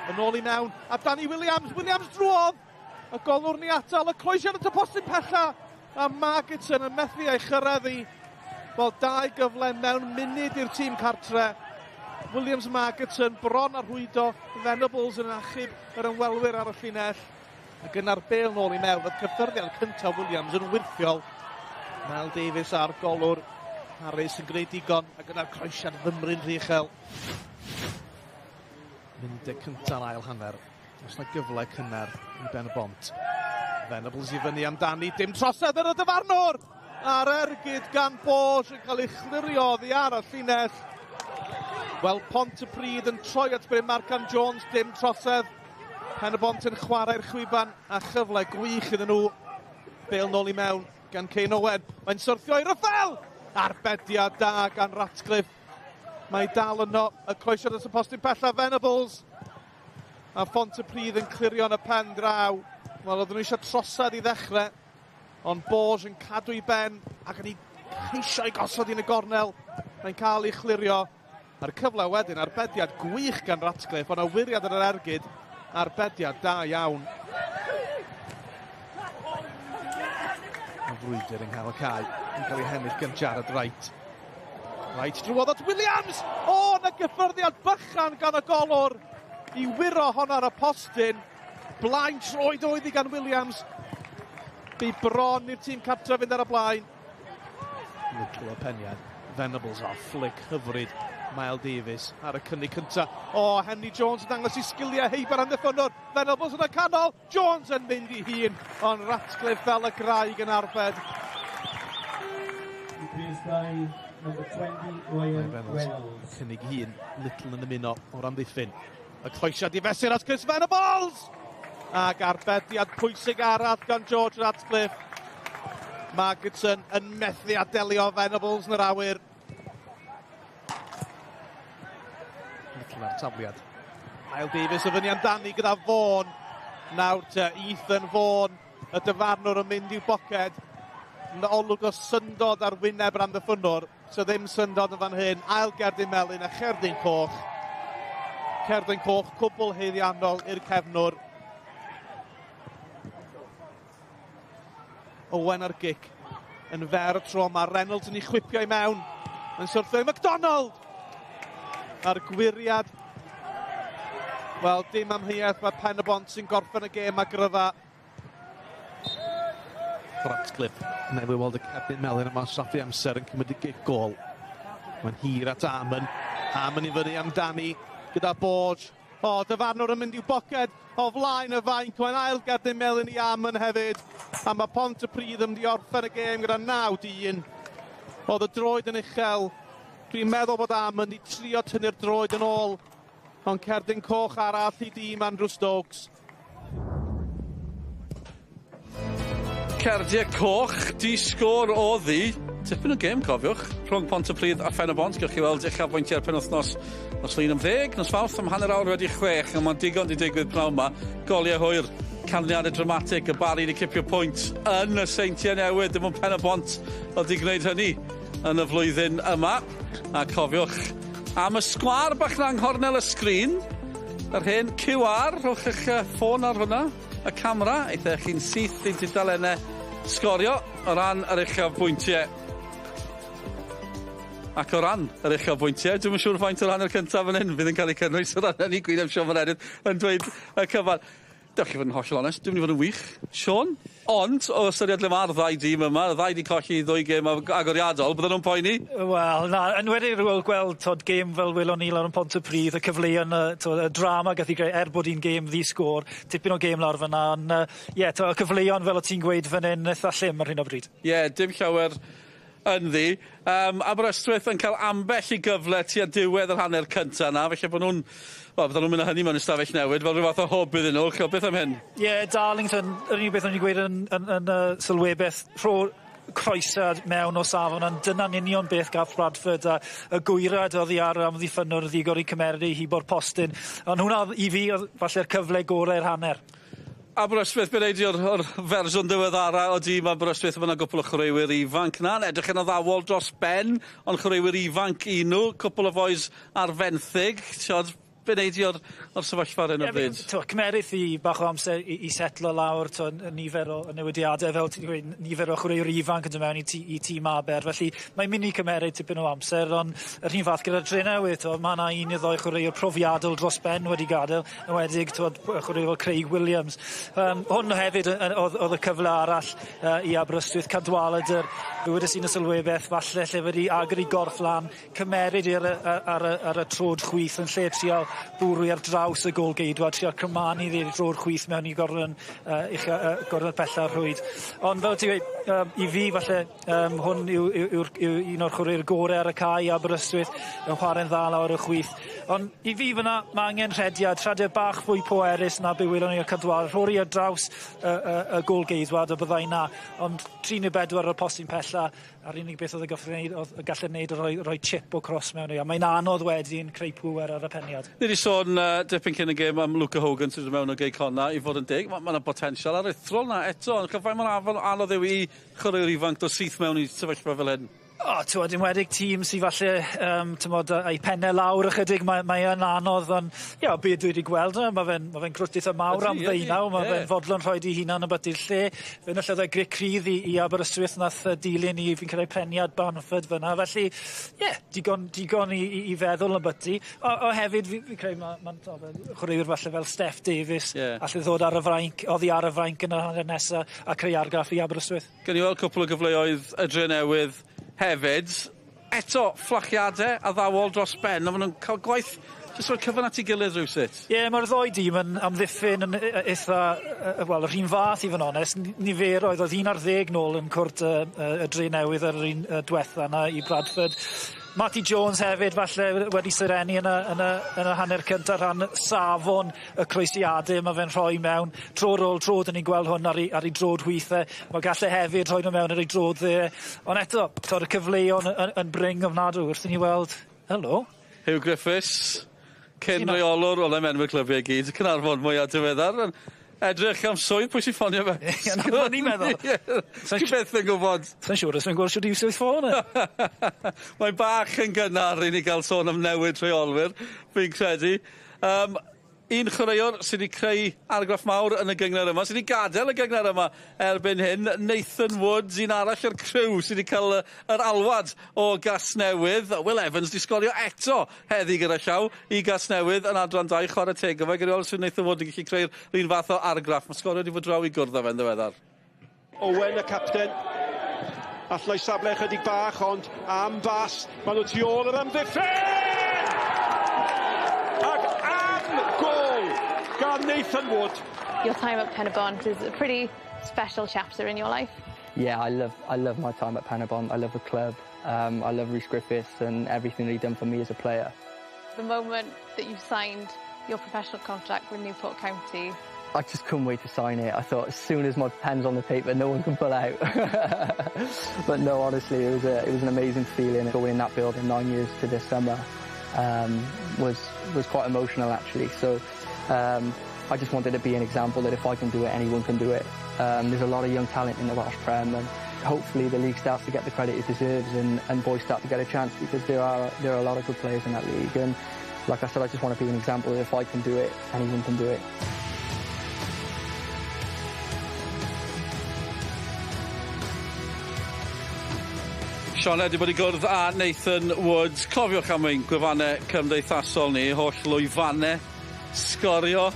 yn ôl i mewn a Danny Williams, Williams drwodd! Y golwr ni atal, y croesiad at y postyn pella a Margetson yn methu ei chyrraedd i. Wel, dau gyfle mewn munud i'r tîm cartre. Williams Margetson bron ar rhwydo, Venables yn achub yr ymwelwyr ar y llinell. Ac yna'r bêl nôl i mewn, oedd cyffyrddiad cyntaf Williams yn wyrthiol. Mel Davies a'r golwr Harris yn gwneud digon, ac yna'r croesiad fymryn rhy uchel. Munudau cynta'r ail hanner. Os na gyfle cynnar i Ben y Bont. Venables i fyny amdani, dim trosedd yn y dyfarnwr! A'r ergyd gan Borge yn cael ei chlirio oddi ar y llinell. Wel, Pontypridd yn troi at Bryn Markham Jones, dim trosedd. Pen y Bont yn chwarae'r chwiban a chyfle gwych iddyn nhw. Bale nôl i mewn gan Kane Owen. Mae'n syrthio i Rafael! Arbediad da gan Ratcliffe. Mae dal yno, y croesiad at y postyn pella, Venables. A Pontypridd yn clirio yn y pen draw. Wel, oedden nhw eisiau trosedd i ddechrau, ond Borge yn cadw i ben ac yn ei ceisio i gosod yn y gornel. Mae'n cael ei chlirio. A'r cyfle wedyn, arbediad gwych gan Ratcliffe, ond awyriad yn yr ergyd, arbediad da iawn. Y frwydr yng nghanol cae yn cael ei hennill gan Jared Wright. Wright drwodd at Williams! O, na gyffyrddiad bychan gan y golwr i wiro hon ar y postyn. Blaen troed oedd hi gan Williams. Bu bron i'r tîm cartref fynd ar y blaen. Little o peniad. Venables o flick hyfryd. Mael Davies ar y cynnig cynta. O, Henry Jones yn dangos i sgiliau heibio'r amddiffynnwr. Venables yn y canol. Jones yn mynd i hun, ond Ratcliffe fel y graig yn arbed. Number 20, Ryan Reynolds. Cynnig hun, Little yn ymuno o'r amddiffyn. Y croesiad i fesur at Chris Venables! Ac arbediad pwysig arall gan George Ratcliffe. Margetson yn methu a delio Venables yn yr awyr. Little ar tafliad. Ail Davies y fyny amdani gyda Vaughan. Nawr te Ethan Vaughan, y dyfarnwr yn mynd i'w boced. Olwg o syndod ar wyneb yr amddiffynnwr. So ddim syndod yn fan hyn. Ail gerdyn melyn a cherdyn coch. Cerdyn coch cwbl haeddiannol i'r cefnwr. Owen ar gic. Yn fer y tro, mae Reynolds yn ei chwipio i mewn. Yn syrthio i McDonald! A'r gwiriad. Wel, dim amheuaeth, mae Pen-y-bont sy'n gorffen y gêm a gryfa. Ratcliffe, newydd weld y cerdyn melyn yma, straffu amser yn cymryd y gic gôl. Mae'n hir at Amon. Amon i fyny amdani gyda Borge. O, dyfarnwr yn mynd i'w boced o flaen y fainc. Mae'n ail gerdyn melyn i Amon hefyd. A mae Pontypridd yn mynd i orffen y gêm gyda 9-1. Oedd y droed yn uchel. Dwi'n meddwl bod Amon wedi trio tynnu'r droed yn ôl. Ond cerdyn coch arall i dîm Andrew Stokes. Cardiau coch, di sgôr oddi. Tipyn o gêm, cofiwch, rhwng Pontypridd a Phen-y-bont. Gewch chi weld uchafbwyntiau'r penwythnos nos Lun am 10, nos Fawrth am 6:30, ond mae'n digon di digwydd pnawn yma. Goliau hwyr, canlyniadau dramatig, y Barri wedi cipio pwynt yn y Seintiau Newydd, dim ond Pen-y-bont oedd wedi gwneud hynny yn y flwyddyn yma. A cofiwch am y sgwâr bach 'na yng nghornel y sgrin, yr hen QR, rhowch eich ffôn ar hwnna, y camera, eitha chi'n syth i'n tudalennau sgorio o ran yr uchafbwyntiau. Ac o ran yr uchafbwyntiau, dwi'm yn siŵr faint o ran yr cyntaf fan hyn fydd yn cael ei cynnwys o ran hynny, Gwyneb Siôn Meredydd yn dweud y cyfan. Dewch chi fod yn hollol onest, dwi'n mynd i fod yn wych, Siôn. Ond, o ystyried le mae'r ddau dîm yma, y ddau 'di colli ddwy gêm agoriadol, bydden nhw'n poeni? Wel, na, yn wedi rôl gweld t'od gêm fel welon ni lawr yn Pontypridd, y cyfleon, y t'od y drama gath 'i greu er bod hi'n gêm ddi-sgôr, tipyn o gêm lawr fyn 'na, on' ie, t'o' y cyfleon fel o' ti'n gweud fan 'yn, itha llym ar hyn o bryd. Ie, dim llawer ynddi. Aberystwyth yn cael ambell i gyfle tua diwedd yr hanner cynta 'na, felly bod nhw'n, wel, bydden nhw'n mynd â hynny mewn ystafell newid fel rhyw fath o hwb iddyn nhw. Ch'o' beth am hyn? Ie, yeah, Darlington, yr unig beth o'n i'n gweud yn sylwebeth, rho croesad mewn o safon, ond dyna'n union beth gath Bradford a y gwyrad oddi ar amddiffynnwr ddigon i cymeryd hibo'r postyn. Ond hwnna i fi oedd falle'r cyfle gorau'r hanner. Aberystwyth, be ddweud o'r fersiwn diweddara o dîm Aberystwyth, mae yna gwpl o chwaraewyr ifanc na, yn edrych yn addawol dros ben, ond chwaraewyr ifanc i nhw, cwpl o fois ar fenthyg, ti'od, be wnei di o'r sefyllfa ar hyn o bryd? Cymerith i bach o amser i setlo lawr, t'o' nifer o newidiade, fel ti'n gweud, nifer o chwaraewyr ifanc yn dod mewn i tîm Aber, felly mae'n mynd i cymeryd tipyn o amser, ond yr un fath gyda'r Drenewydd, t'o' ma' 'na un neu ddoi chwaraewr profiadol dros ben wedi gadael, enwedig t'wod chwaraewr fel Craig Williams. Hwn hefyd oedd y cyfle arall i Aberystwyth, Cadwaladr, fe wedes i yn y sylwebeth falle lle wedi agor i gorff lan, cymeryd ar y trod chwith yn lle trial bwrw ar draws y gôl geidwad, trial cymanu i'r drod chwith mewn i gornel ucha, gornel pella'r rhwyd. Ond fel ti'n gweud, i fi falle hwn yw un o'r chwaraewyr gore ar y cae i Aberystwyth, yn chwarae'n dda lawr y chwith. Ond i fi fyna, mae angen rhediad bach fwy pwerus na be welon ni o Cadwaladr, rhoi ar draws y gôl geidwad a byddai na. Ond 3 neu 4 o'r postyn pella, a'r unig beth oedd y goffod wneud, oedd y gallu wneud oedd rhoi chip o cross mewn i. A mae'n anodd wedyn creu pŵer ar y peniad. Ni wedi sôn dipyn cyn y gêm am Luca Hogan sydd wedi mewn o Gei Connah, i fod yn deg. Mae yna potensial aruthrol na eto, ond chyfai mor anodd yw i chwaraewyr ifanc dod syth mewn i sefyllfa fel hyn. O, t'wod, enwedig tîm sy falle, t'mod, â'i penne lawr ychydig, mae yn anodd, ond ie, o be' dwi wedi gweld e, ma' fe'n ma' fe'n crwt itha mawr am ddeunaw, ma' fe'n fodlon rhoid 'i hunan ambyti lle. Fe enillodd e gric rhydd i Aberystwyth nath dilyn i fi'n credu peniad Barnford fyn 'na, felly ie, digon digon i feddwl ambyti. O hefyd fi credu ma'n chwaraewyr falle fel Steff Davies. Ie. Alle ddod ar y fainc, oddi ar y fainc yn yr hanner nesa a creu argraff i Aberystwyth. Gewn ni weld cwpwl o gyfleoedd y Drenewydd hefyd. Eto, fflachiade addawol dros ben, a ma' nw'n ca'l gwaith jyst rhoi'r cyfan at 'i gilydd rywsut. Ie, ma'r ddoi dîm yn amddiffyn yn itha wel, yr un fath i fo' yn onest, niferoedd, oedd 11 nôl yn cwrt y Drenewydd ar yr un dwetha 'na i Bradford. Matty Jones hefyd falle wedi serennu yn y hanner cynta rhan safon y croesiade ma' fe'n rhoi mewn. Tro ar ôl tro 'dyn ni'n gweld hwn ar ei drod chwith e. Ma' galle hefyd rhoi nhw mewn ar ei drod dde. Ond eto, t'od y cyfleon yn brin ofnadw wrth i ni weld, helo. Huw Griffiths, cyn reolwr, wel ddim enw'r clybiau i gyd, Caernarfon mwya diweddar. Edrych am swydd, pwy sy'n ffonio fe? Ie, 'na be o'n i'n meddwl. Ti byth yn gwbod. Sai'n siŵr os fi'n gweld shwd i iwsio'i ffôn e. Mae'n bach yn gynnar i ni gael sôn am newid rheolwyr, fi'n credu. Un chwaraewr sydd wedi creu argraff mawr yn y gynghrair yma, sydd wedi gadael y gynghrair yma erbyn hyn, Nathan Woods, un arall o'r criw sydd wedi cael yr alwad o Gasnewydd. Will Evans wedi sgorio eto heddi gyda llaw i Gasnewydd yn adran 2, chwarae teg iddo fe. Gyda weld os yw Nathan Wood yn gallu creu'r un fath o argraff. Mae sgorio wedi bod draw i gwrdd â fe'n ddiweddar. Owen y capten. Allai safle chydig bach, ond am bas, maen nhw tu ôl yr amddiffyn! Ac am gôl gan Nathan Wood. Your time at Penybont is a pretty special chapter in your life. Yeah, I love my time at Penybont. I love the club. I love Rhys Griffiths and everything that he's done for me as a player. The moment that you signed your professional contract with Newport County, I just couldn't wait to sign it. I thought as soon as my pen's on the paper, no one can pull out. But no, honestly, it was an amazing feeling. Going in that building 9 years to this summer was quite emotional actually. So I just wanted to be an example that if I can do it, anyone can do it. There's a lot of young talent in the Welsh Prem, and hopefully the league starts to get the credit it deserves, and boys start to get a chance, because there are a lot of good players in that league. And like I said, I just want to be an example that if I can do it, anyone can do it. Sioned wedi bod i gwrdd â Nathan Woods. Cofiwch am ein gwefannau cymdeithasol ni, holl lwyfannau sgorio.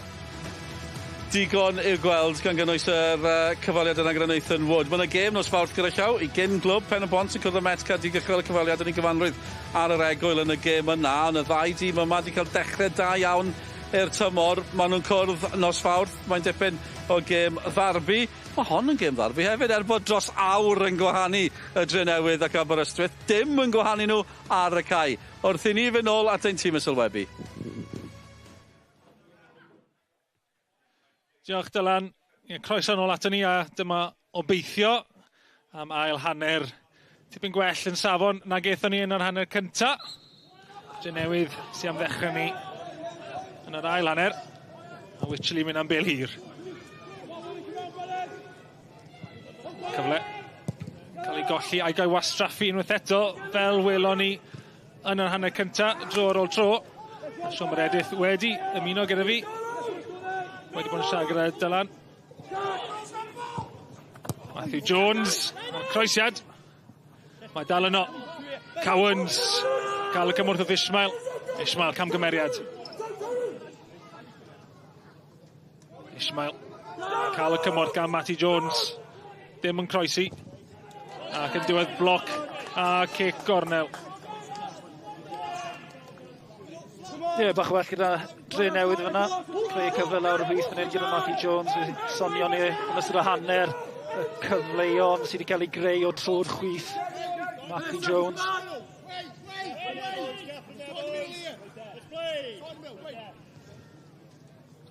Digon i'w gweld gan gynnwys yr cyfweliad yna gyda Nathan Wood. Mae yna gêm nos Fawrth gyda llaw i gyn glwb Pen y Bont yn cwrdd â Met Caerdydd gychwyn y cyfweliad yn ei gyfanrwydd ar yr egwyl yn y gêm yna. Ond y ddau dîm yma wedi cael dechrau da iawn i'r tymor. Maen nhw'n cwrdd nos Fawrth. Mae'n dipyn o gêm ddarbi. Mae hon yn gêm ddarbi hefyd, er bod dros awr yn gwahanu y Drenewydd ac Aberystwyth. Dim yn gwahanu nhw ar y cae. Wrth i ni fynd nôl at ein tîm y sylwebu. Diolch Dylan. Ie, croeso nôl aton ni a dyma obeithio am ail hanner tipyn gwell yn safon nag aethon ni yn yr hanner cynta. Drenewydd sy am ddechrau ni yn yr ail hanner. A Wycherley mynd am bêl hir. Cyfle. Cael ei golli a'i gael wastraffu unwaith eto, fel welon ni yn yr hanner cynta, dro ar ôl tro. A Siôn Meredith wedi ymuno gyda fi. Wedi bod yn siarad gyda Dylan. Matthew Jones, croesiad. Mae dal yno. Cowans, cael y cymorth wrth Ismail. Ismail, camgymeriad. Ismail, cael y cymorth gan Matty Jones. Dim yn croesi. Ac yn diwedd bloc a cic gornel. Ie, bach well gyda Drenewydd fyna. Creu cyfle lawr y chwith fan hyn gyda Matty Jones. Sonio ni yn ystod y hanner y cyfleon sydd wedi cael ei greu o tro'r chwith. Matty Jones.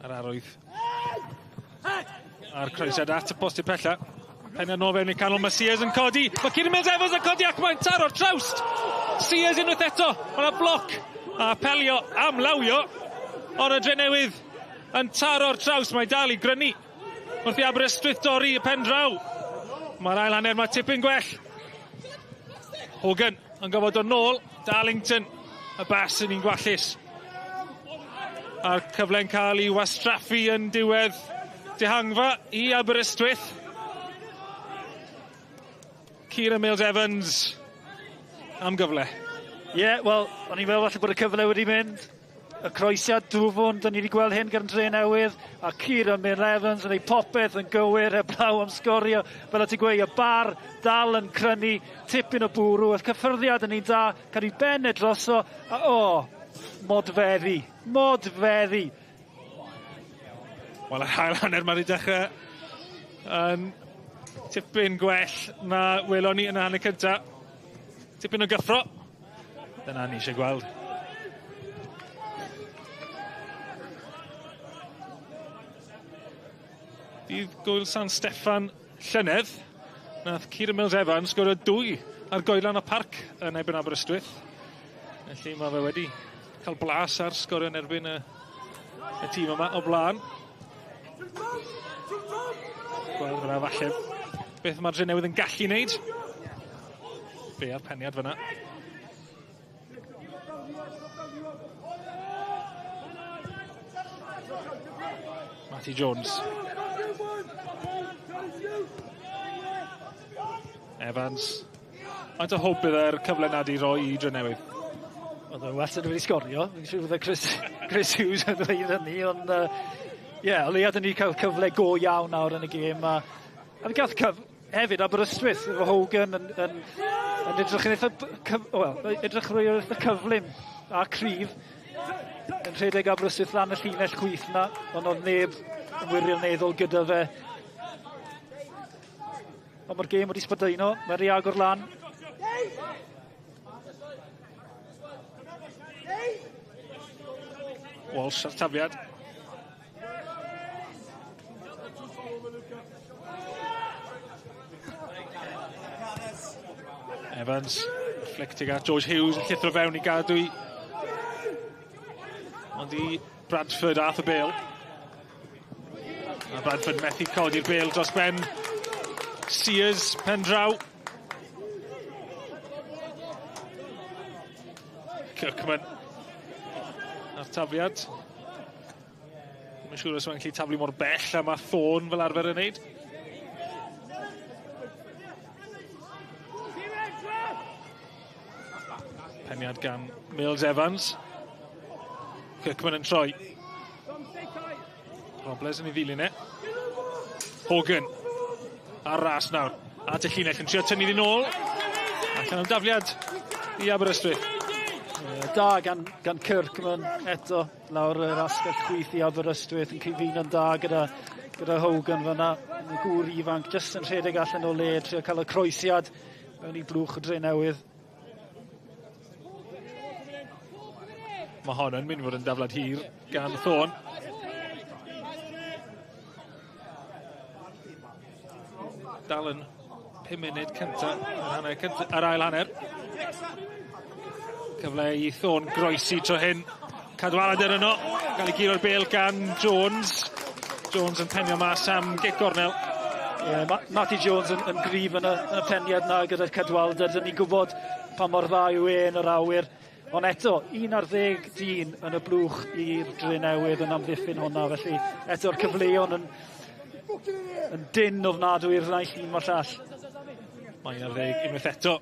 A'r arwydd. A'r croesiad at y postyn pella. Penna nôl fewn i canol, mae Sears yn codi. Mae Kieran Mills Evans yn codi ac mae'n taro'r trawst. Sears unwaith eto. Mae yna bloc a pelio am lawio. Ond y Drenewydd yn taro'r trawst. Mae dal i grynu. Wrth i Aberystwyth dorri y pen draw. Mae'r ail hanner, mae tipyn gwell. Hogan yn gofod dod nôl. Darlington, y bas yn un gwallus. A'r cyfle'n cael ei wastraffu yn diwedd dihangfa i Aberystwyth. Kieran Mills Evans am gyfle. Ie, yeah, wel, o'n i'n meddwl falle bod y cyfle wedi mynd. Y croesiad dwfwn, dyn ni wedi gweld hyn gan Dre Newydd, a Kieran Mills Evans yn ei popeth yn gywir heblaw am sgorio. Fel o ti'n gweud, y bar dal yn crynu, tipyn o bwrw, y cyffyrddiad yn un da, cael ei ben e droso, a o, modfeddi, modfeddi. Wel, yr ail hanner mae wedi dechrau yn tipyn gwell na welon ni yn y hanner cynta. Tipyn o gyffro. Dyna ni eisiau gweld. Dydd Gwyl San Steffan llynedd, nath Kieran Mills Evans sgorio 2 ar goedlan y parc yn erbyn Aberystwyth. Felly mae fe wedi cael blas ar sgorio yn erbyn y tîm yma o blaen. Gweld fyna falle beth mae'r Drenewydd yn gallu wneud. Be ar peniad fyna. Matty Jones. Evans. Faint o hwb byddai'r cyfle na di roi i Drenewydd? Oedd o'n well wedi sgorio. Fi'n siŵr fydde Chris Hughes yn dweud hynny, ond ie, o leia dyn ni cael cyfle go iawn nawr yn y gêm. A fi gath hefyd Aberystwyth efo Hogan yn edrych yn eitha edrych yn eitha cyflym a cryf yn rhedeg Aberystwyth lan y llinell chwith na, ond oedd neb yn wirioneddol gyda fe. Ond mae'r gêm wedi sbarduno, mae'n rhi agor lan. Walsh ar tafiad. Evans, flick tuag at George Hughes, yn llithro fewn i gadw i. Ond i Bradford ath y bêl. A Bradford methu codi'r bêl dros ben Sears, pen draw. Kirkman a'r tafliad. Ddim yn siŵr os mae'n gallu taflu mor bell a mae Thorne fel arfer yn neud. Peniad gan Mills Evans. Kirkman yn troi. Robles yn ei ddilyn e. Hogan ar ras nawr. At y llinell yn trio tynnu ddyn nôl. Allan am dafliad i Aberystwyth. Da gan Kirkman eto lawr yr asgell chwith i Aberystwyth yn cyfuno'n da gyda Hogan fyna. Y gŵr ifanc jyst yn rhedeg allan o le, trio cael y croesiad mewn i blwch y Drenewydd. Mae hon yn mynd fod yn daflad hir gan Thorne. Dal yn 5 munud cynta, yr ail hanner. Cyfle i Thorne groesi tro hyn. Cadwaladr yno, gael ei guro'r bêl gan Jones. Jones yn penio mas am gic gornel. Yeah, Matty Jones yn gryf yn y peniad na gyda'r Cadwaladr. Dyn ni'n gwybod pa mor dda yw e yn yr awyr. Ond eto, 11 dyn yn y blwch i'r Drenewydd yn amddiffyn hwnna. Felly eto'r cyfleon yn dyn ofnadwy i'r naill un ma'r llall. Mae 11 unwaith eto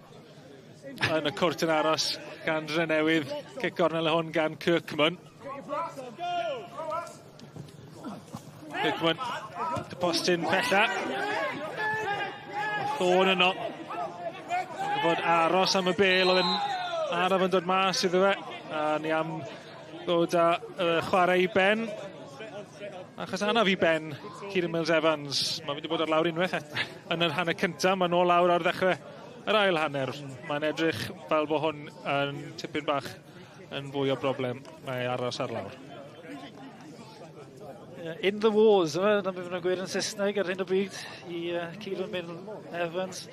yn y cwrt yn aros gan Drenewydd. Cic gornel hwn gan Kirkman. Kirkman, y postyn pella. Thorne yno. Fod aros am y bêl, oedd yn araf yn dod mas iddo fe. A ni am ddod â chwarae i ben. Achos anaf i ben Kieran Mills Evans. Mae wedi bod ar lawr unwaith yn yr hanner cyntaf. Mae nôl lawr ar ddechrau yr ail hanner. Mae'n edrych fel bod hwn yn tipyn bach yn fwy o broblem. Mae aros ar lawr. In the wars, yma, dyna beth maen nhw'n gweud yn Saesneg ar hyn o bryd i Kieran Mills Evans.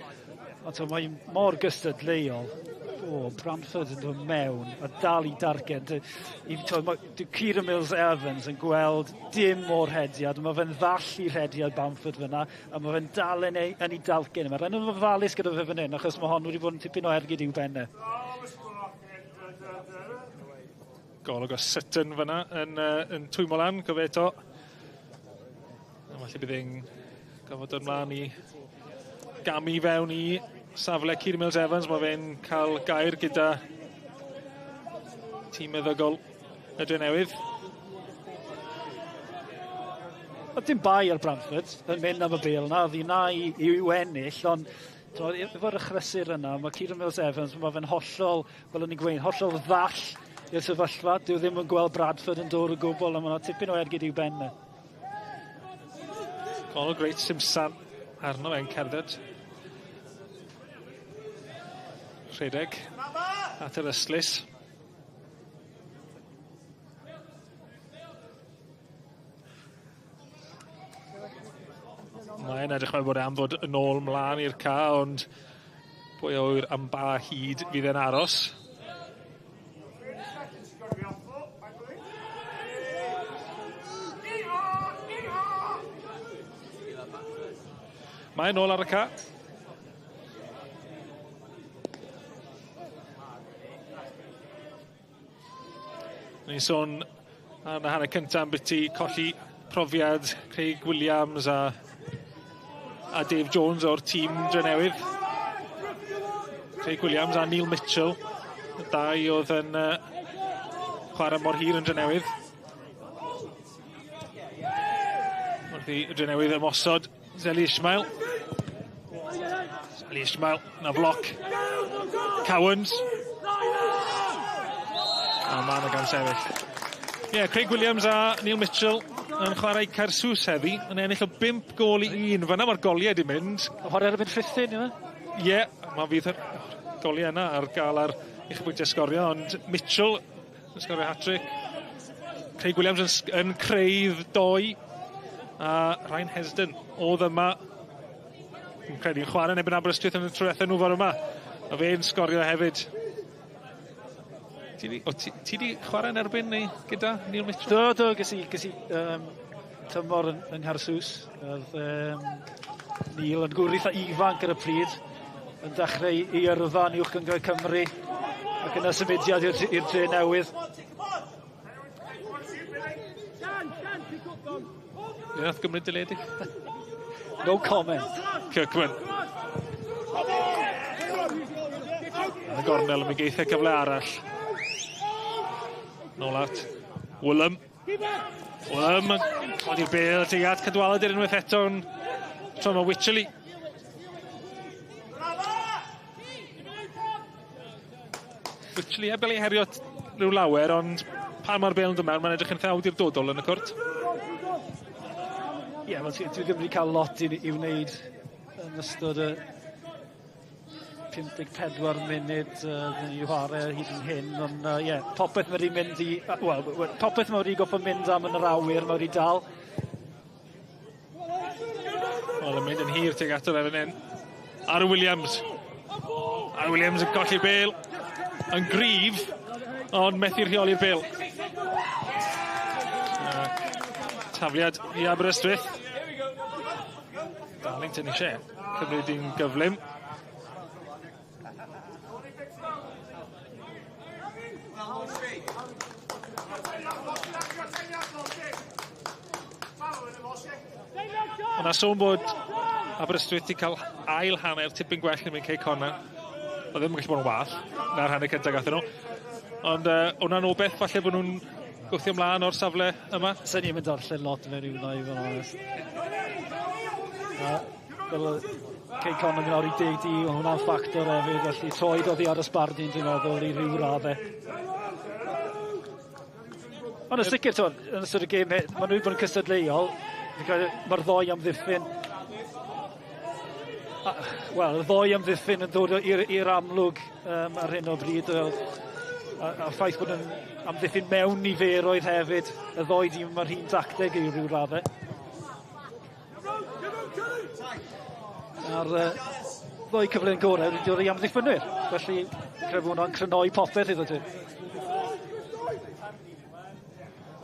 Ond mae mor gystadleuol. O, Bradford yn dod mewn a dal i darged. Dyw Kieran Mills Evans yn gweld dim o'r rhediad. Mae fe'n ddall i rhediad Bamford fyna, a mae fe'n dal yn ei dalcen. Mae rhaid yn ofalus gyda fe fan hyn, achos mae hon wedi bod yn tipyn o ergyd i'w benne. Golwg o Sutton fyna yn twymo lan, gofio eto. A falle bydd e'n gofod dod mlaen i gamu fewn i safle Kieran Mills Evans. Mae fe'n cael gair gyda tîm meddygol y Drenewydd. Oedd dim bai ar Bradford yn mynd am y bêl yna, oedd hi na i'w ennill, ond efo'r achlysur yna, mae Kieran Mills Evans, mae fe'n hollol, fel o'n i'n gweud, hollol ddall i'r sefyllfa. Dyw ddim yn gweld Bradford yn dod o gwbl, a mae yna tipyn o ergyd i'w ben. Golwg reit simsan arno fe'n cerdded. Rhedeg at yr ystlys. Mae'n edrych fel bod e am ddod yn ôl mlaen i'r ca, ond pwy a ŵyr am ba hyd fydd e'n aros. Mae'n ôl ar y ca. Ni'n sôn ar y hanner cyntaf ambiti colli profiad Craig Williams a Dave Jones o'r tîm Drenewydd. Craig Williams a Neil Mitchell, y dau oedd yn chwarae mor hir yn Drenewydd. Wrth i Drenewydd ymosod, Zeli Ismail. Zeli Ismail, na bloc. Cowans. A ma' 'na gam sefyll. Ie, yeah, Craig Williams a Neil Mitchell yn chwarae Caersws heddi, yn ennill o 5 gôl i 1. Fan'na mae'r goliau 'di mynd. Chwarae erbyn Rhuthun, yw e? Ie, mae fydd yr goliau yna ar gael ar uchelbwyntiau sgorio, ond Mitchell yn sgorio hat-trick. Craig Williams yn creu 2. A Ryan Hesdon oedd yma, yn credu, chwarae yn erbyn Aberystwyth yn y tro diwetha nhw fore yma. A fe'n sgorio hefyd. Ti di chwarae yn erbyn neu gyda Neil Mitchell? Do, ges i tymor yng Nghaersws. Oedd Neil yn gŵr eitha ifanc ar y pryd, yn dechrau i yrfa yn Uwch Gynghrair Cymru, ac yna symudiad i'r Dre Newydd. Be nath gymryd dy le di? No comment. Kirkman. Yn y gornel, mi geith e cyfle arall. Nôl at Willem. Willem yn codi'r bêl tuag at Cadwaladr unwaith eto. Tro mae Wycherley. Wycherley heb gael ei herio rhyw lawer, ond pan mae'r bêl yn dod mewn, mae'n edrych yn eitha awdurdodol yn y cwrt. Ie, yeah, dwi ddim wedi cael lot i wneud yn ystod y 54 munud ni chwarae hyd yn hyn, ond ie, popeth mae wedi mynd i... Wel, popeth mae wedi goffo mynd am yn yr awyr, mae wedi dal. Wel, yn mynd yn hir tuag ato fe fan hyn. Aaron Williams. Aaron Williams yn colli'r bêl. Yn gryf, ond methu rheoli'r bêl. Tafliad i Aberystwyth. Darlington eisiau cymryd un gyflym. Ond na sôn bod Aberystwyth wedi cael ail hanner tipyn gwell yn mynd Cei Connah. Oedd ddim yn gallu bod yn wath na'r hanner cyntaf gathon nhw. Ond hwnna'n obeth falle bod nhw'n gwthio ymlaen o'r safle yma. Sa'n ni'n mynd darllen lot mewn i hwnna i fod yn onest. Fel Cei Connah yn mynd lawr i 10 oedd hwnna'n ffactor hefyd, felly troed oddi ar y sbardun dwi'n meddwl i ryw raddau. Ond yn sicr, yn ystod y gêm, maen nhw wedi bod yn cystadleuol. Mae'r ddoi amddiffyn, wel, y ddoi amddiffyn yn dod i'r amlwg ar hyn o bryd. A'r ffaith bod yn amddiffyn mewn niferoedd hefyd, y ddoi dîm mae'r un tacteg i ryw raddau. A'r ddoi cyfle'n gorau wedi dod i amddiffynwyr, felly Credu bod hwnna'n crynhoi popeth iddo ti.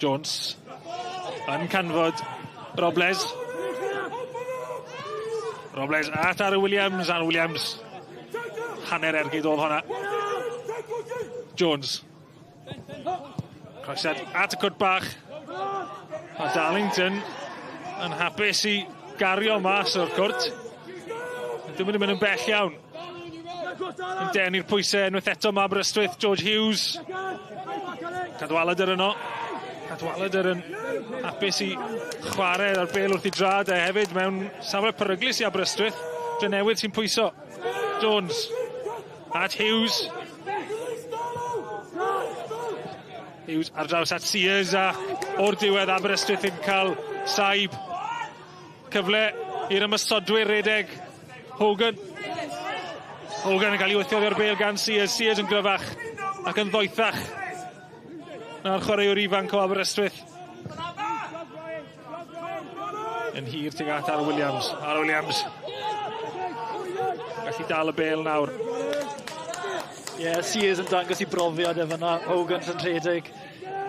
Jones yn canfod Robles. Robles at Aaron Williams, Aaron Williams. Hanner ergyd oedd hwnna. Jones. Croesiad at y cwrt bach. A Darlington yn hapus i gario mas o'r cwrt. Dim yn mynd yn bell iawn. Yn denu'r pwysau unwaith eto mae Aberystwyth, George Hughes. Cadwaladr yno. Cadwaladr yn hapus i chwarae ar bel wrth i drad e hefyd mewn safle peryglus i Aberystwyth. Drenewydd sy'n pwyso. Jones at Hughes. Hughes ar draws at Sears a o'r diwedd Aberystwyth yn cael saib. Cyfle i'r ymosodwyr redeg. Hogan. Hogan yn cael ei wythio o'r bel gan Sears. Sears yn gryfach ac yn ddoethach na'r chwaraewr ifanc o Aberystwyth. Yn hir tuag at Aaron Williams. Aaron Williams. Gallu dal y bel nawr. Ie, yeah, Sears yn dangos i brofiad e fyna. Hogan yn rhedeg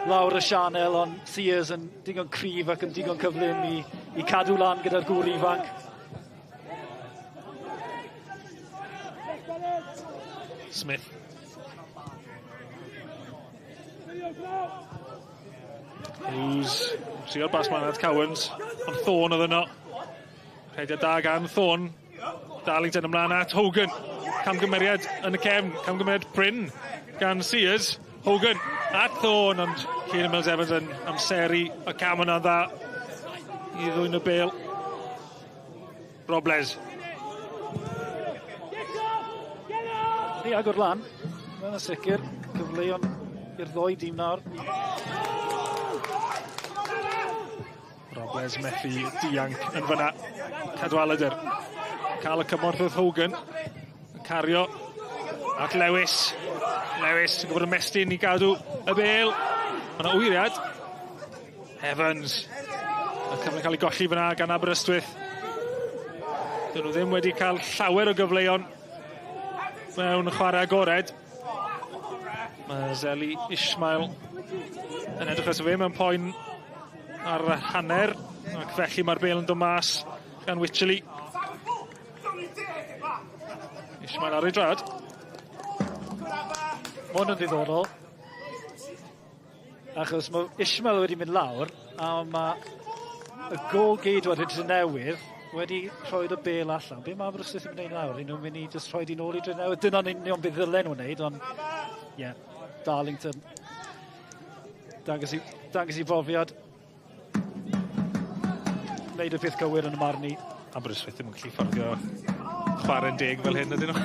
lawr y sianel, ond Sears yn digon cryf ac yn digon cyflym i, i cadw lan gyda'r gŵr ifanc. Smith. Hughes, trio'r bas mlaen at Cowans, ond Thorne oedd yno. Rhediad da gan Thorne. Darlington ymlaen at Hogan. Camgymeriad yn y cefn, camgymeriad prin gan Sears. Hogan at Thorne, ond Kieran Mills Evans yn amseru y cam yna'n dda i ddwyn y bel. Robles. Di agor lan, mae'n sicr, cyfleon i'r ddoi dîm nawr. Robles methu dianc yn fyna. Cadwaladr. Cael y cymorth wrth Hogan. Cario at Lewis. Lewis yn gwybod ymestyn i gadw y bel. Mae yna wyriad. Evans. Y cyfle cael ei golli fyna gan Aberystwyth. Dyn nhw ddim wedi cael llawer o gyfleon mewn chwarae agored. Mae Zeli Ismail yn edrych os fe mewn poen ar y hanner, ac felly mae'r bel yn dod mas gan Wycherley. Ismail ar ei drad. Mae hwn yn ddiddorol, achos mae Ismail wedi mynd lawr, a mae y gol geidwad y Drenewydd wedi rhoi y bel allan. Be mae Aberystwyth yn mynd nawr? Nhw'n mynd i just rhoi di nôl i Drenewydd. Dyna'n union beth ddylen nhw'n wneud, ond ie, yeah, Darlington. Dangos i, dangos i brofiad. Wneud y peth cywir yn y marn i. Aberystwyth ddim yn gallu fforddio chwarae'n deg fel hyn, ydyn nhw?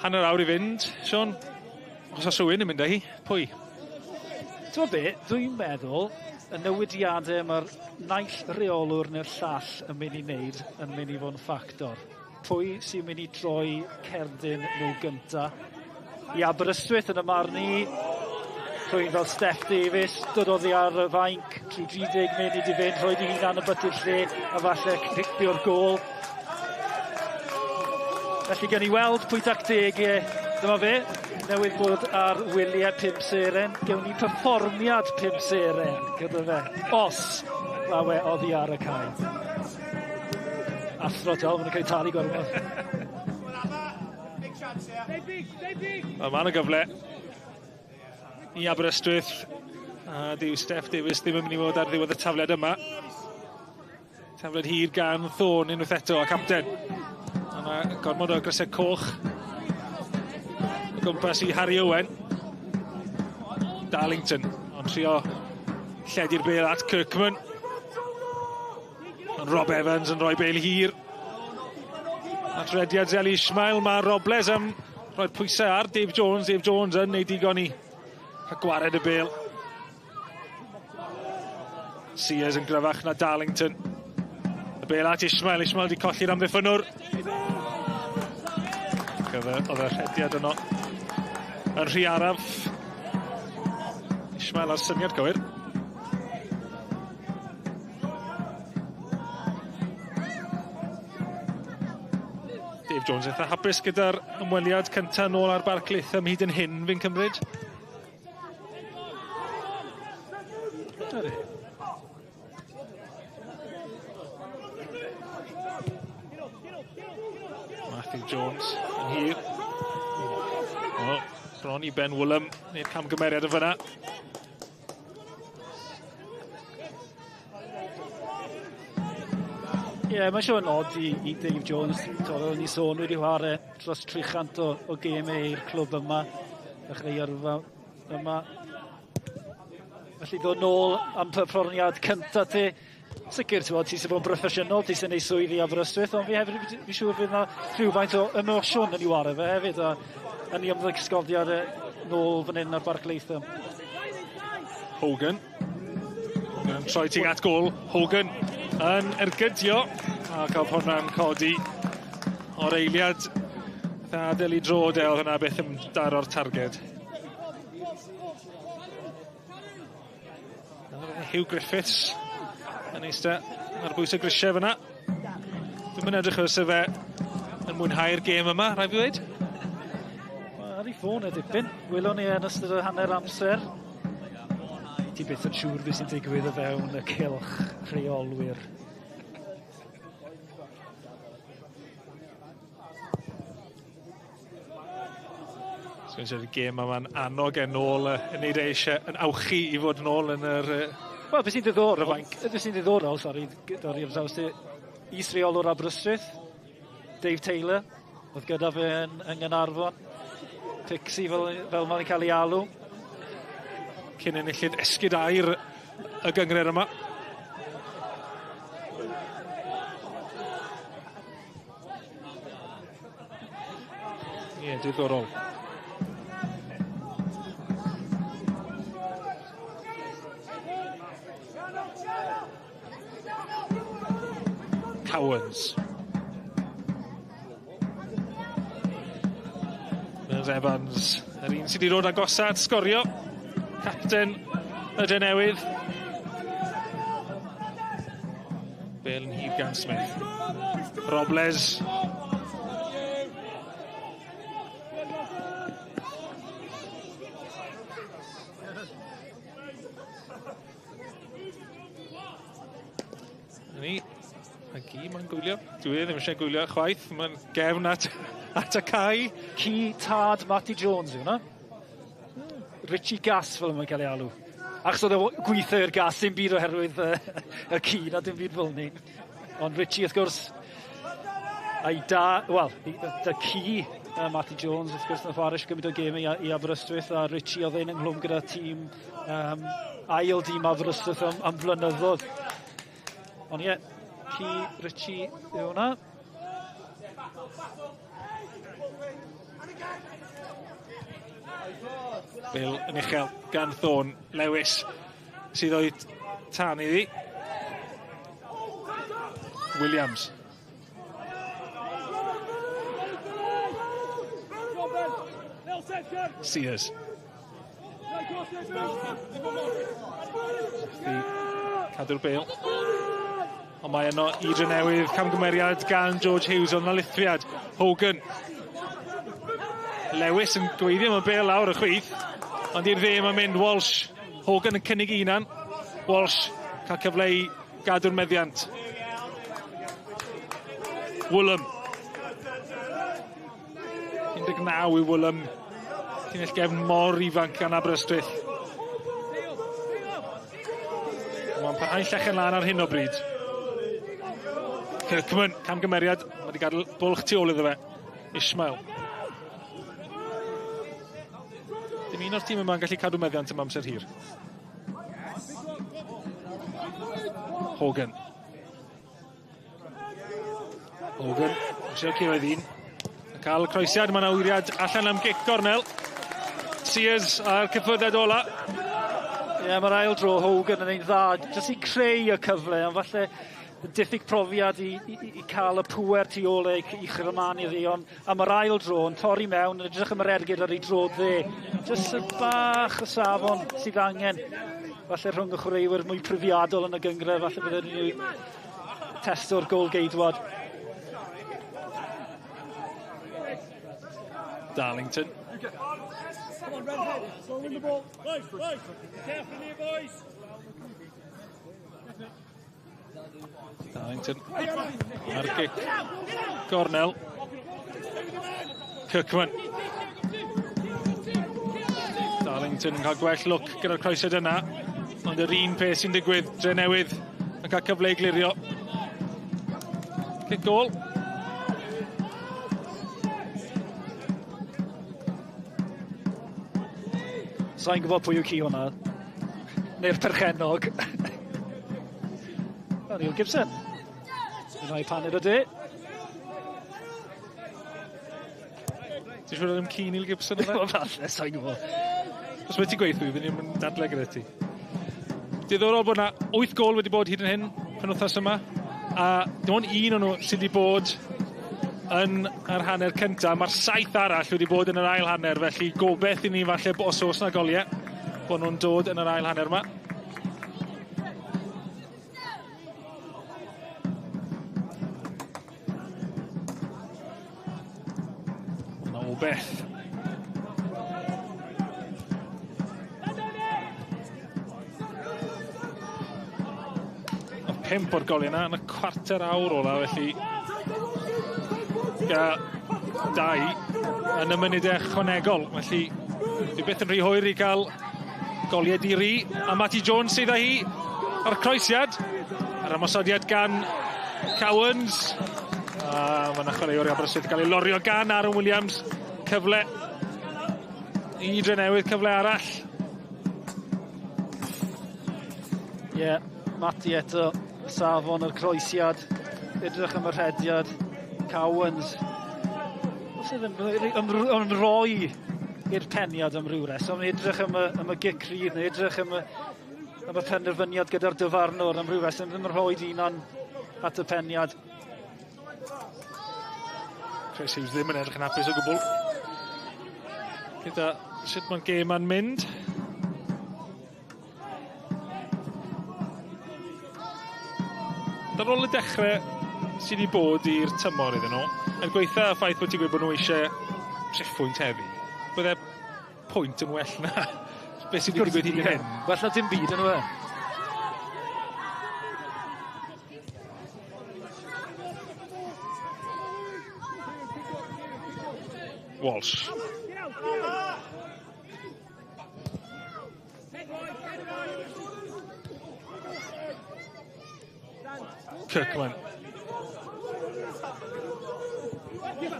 Hanner awr i fynd, Sean. Os oes rhywun yn mynd â hi, pwy? Ti'n be, dwi'n meddwl y newidiadau mae'r naill reolwr neu'r llall yn mynd i wneud yn mynd i fod yn ffactor. Pwy sy'n mynd i droi cerdyn nhw gynta? I Aberystwyth yn y marn i, rhywun fel Steph Davies, dod oddi ar y fainc trwy 30 munud i fynd, rhoi di hunan y byty'r lle a falle cipio'r gôl. Felly gen i weld pwy tactegau, dyma fe, newydd bod ar wyliau 5 seren, gewn ni perfformiad 5 seren gyda fe, os lawe oddi ar y cae. Athro tal, maen nhw'n cael talu gormod. Wel, mae yna gyfle i Aberystwyth. A dyw Steph Davies ddim yn mynd i fod ar ddiwedd y tafliad yma. Tafliad hir gan Thorne unwaith eto, a capten. Yna gormod o grysau coch o gwmpas i Harry Owen. Darlington, ond trio lledu'r bel at Kirkman. Ond Rob Evans yn rhoi bel hir. At rediad Zeli Ismail, mae Robles am rhoi'r pwysau ar Dave Jones. Dave Jones yn neud digon i a gwared y bel. Sears yn gryfach na Darlington. Y bel at Ismail, Ismail wedi colli'r amddiffynnwr. Oedd y rhediad yno yn rhy araf. Ishmael ar syniad cywir. Dave Jones eitha hapus gyda'r ymweliad cyntaf nôl ar Barc Latham hyd yn hyn, fi'n cymryd. Matthew Jones yn hir. O, bron i Ben Woolham wneud camgymeriad yn fyna. Ie, yeah, mae'n siŵr yn od i, i Dave Jones. Fel ni sôn wedi chwarae dros 300 o, o gemau i'r clwb yma. Ddechrau yrfa yma. Felly ddod nôl am perfformiad cyntaf ti. Sicr, ti'n ti sy'n bod yn broffesiynol, ti sy'n ei swydd i Aberystwyth, ond fi hefyd, fi siŵr fydd yna rhywfaint o emosiwn yn ei wario fe hefyd, a yn ei ymddangosgodiad e nôl fan hyn ar Barc Latham. Hogan. Hogan yn troi tuag at gôl. Hogan yn ergydio a cael hwnna'n codi o'r eiliad. Adael i dro de, oedd hwnna beth yn daro'r targed. Hugh Griffiths yn eistedd ar bwys y grisiau fyna. Dwi'n mynd edrych os fe yn mwynhau'r gêm yma, rhaid fi ddweud. Ar ei ffôn e dipyn. Welon ni yn ystod y hanner amser. Ti byth yn siŵr beth sy'n digwydd o fewn y cylch rheolwyr. Sgwn i'n gêm yma'n annog e nôl yn neud e eisiau yn awchu i fod nôl yn yr... Wel, beth sy'n diddorol, beth sy'n diddorol, sori, dorri ar draws ti, is-reolwr Aberystwyth, Dave Taylor, oedd gyda fe yn, yng Nghaernarfon, Pixie fel, fel mae'n cael ei alw. Cyn enillydd esgid aur y gynghrair yma. Ie, diddorol. Cowans. Mills Evans, yr un sydd wedi dod agosat sgorio. Capten y Drenewydd. Bale yn hir gan Smith. Robles. Ni, a gi mae'n gwylio. Dwi e ddim eisiau gwylio chwaith, mae'n gefn at, at y cae. Ci tad Matty Jones yw hwnna. Richie Gas fel mae'n cael ei alw. Achos oedd e gweithio i'r gas, dim byd oherwydd y ci na dim byd fel ni. Ond Richie, wrth gwrs, a'i da, wel, da ci Matty Jones, wrth gwrs, nath chwarae gymaint o gemau i, i Aberystwyth, a Richie oedd e'n ynghlwm gyda tîm, ail dîm Aberystwyth am, am flynyddoedd. Ond ie, ci Richie yw hwnna. Bill yn uchel gan Thorne. Lewis sydd o'i tan iddi. Williams. Sears. Cadw'r bêl. Ond mae yno i Drenewydd, camgymeriad gan George Hughes, ond lithriad. Hogan. Lewis yn gweiddi am y bêl lawr y chwith, ond i'r dde mae'n mynd Walsh. Hogan yn cynnig unan. Walsh cael cyfle i gadw'r meddiant. Woolham. 19 i Woolham. Llinell gefn mor ifanc gan Aberystwyth. Mae'n parhau'n llechen lan ar hyn o bryd. Kirkman, camgymeriad, mae wedi gadael bwlch tu ôl iddo fe. Ishmael. Dim un o'r tîm yma'n gallu cadw meddiant am amser hir. Hogan. Hogan, eisiau cyrraedd un. Cael croesiad, mae'n awyriad allan am gic gornel. Sears a'r cyffyrddiad ola. Ie, yeah, mae'r ail dro Hogan yn ein dda, jyst i creu y cyfle, ond falle Diffyg profiad i, i, i cael y pŵer tu ôl e i chyrmanu iddi, ond am yr ail dro yn torri mewn, yn edrych am yr ergyd ar ei dro dde. Jyst y bach o safon sydd angen. Falle rhwng y chwaraewyr mwy profiadol yn y gynghrair, falle bydden nhw testo'r gôl geidwad. Darlington. Come on, Redhead. Win the ball. Boys, boys. Careful here, boys. Darlington. Ar gic. Gornel. Kirkman. Darlington yn cael gwell lwc gyda'r croesiad yna. Ond yr un peth sy'n digwydd, Drenewydd yn cael cyfle i glirio. Cic gôl. Sa'n gwybod pwy yw ci hwnna. Neu'r perchennog. Neil Gibson. Yn rhoi paned o de. Ti'n siŵr ddim ci Neil Gibson yna? Falle, sa'n gwybod. Os mae ti'n gweithio, fi ddim yn dadlau gyda ti. Diddorol bod yna 8 gôl wedi bod hyd yn hyn penwythnos yma, a dim ond un o'n nhw sydd wedi bod yn yr hanner cyntaf. Mae'r 7 arall wedi bod yn yr ail hanner, felly gobeith i ni falle os oes 'na goliau, bod nhw'n dod yn yr ail hanner yma. Yna o beth. Oedd 5 o'r goliau yna yn y cwarter awr ola, felly gyda 2 yn y munudau ychwanegol, felly dwi byth yn rhy hwyr i gael goliau di-ri. A Matty Jones sydd â hi ar croesiad, ar ymosodiad gan Cowans. A mae yna chwaraewr i Aberystwyth yn cael ei lorio gan Aaron Williams. Cyfle i Drenewydd, cyfle arall. Ie, yeah, Matty eto, safon o'r croesiad, edrych am y rhediad, Cowans. Os ddim yn rhoi i'r peniad am ryw reswm, edrych am y gic rhydd, neu edrych am y penderfyniad gyda'r dyfarnwr am ryw reswm, ddim yn rhoi hunan at y peniad. Chris Hughes ddim yn edrych yn hapus o gwbl gyda sut mae'r gêm yn mynd. Ar ôl y dechrau sydd wedi bod i'r tymor iddyn nhw, er gweitha y ffaith bod ti'n gweud bod nhw eisiau triphwynt heddi, bydde pwynt yn well na beth sydd wedi digwydd hyd yn hyn. Well na dim byd yn e. Walsh. Kirkman.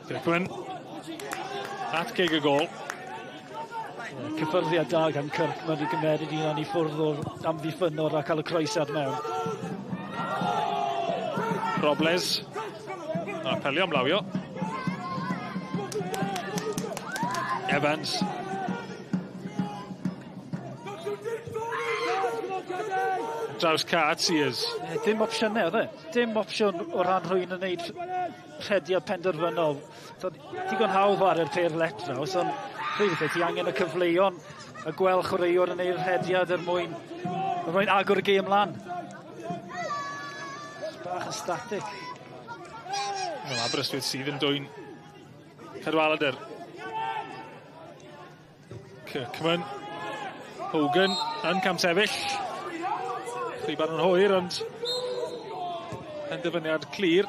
Kirkman. At gig y gôl. Cyffyrddiad da gan Kirkman i gymeryd un i ffwrdd o'r amddiffynnwr a cael y croesiad mewn. Robles. A pelio am lawio. Evans. Draws Cat, Sears. Dim opsiynau, oedd e? Dim opsiwn o ran rhywun yn gwneud rhediad penderfynol. So, digon hawdd ar yr pêr letraws, ond rhywbeth ti angen y cyfleon y gweld chwaraewr yn gwneud rhediad er mwyn agor y gêm lan. Bach yn static. Wel, Aberystwyth sydd yn dwyn Cadwaladr. Kirkman. Hogan yn camsefyll. Chwiban yn hwyr, ond penderfyniad clir.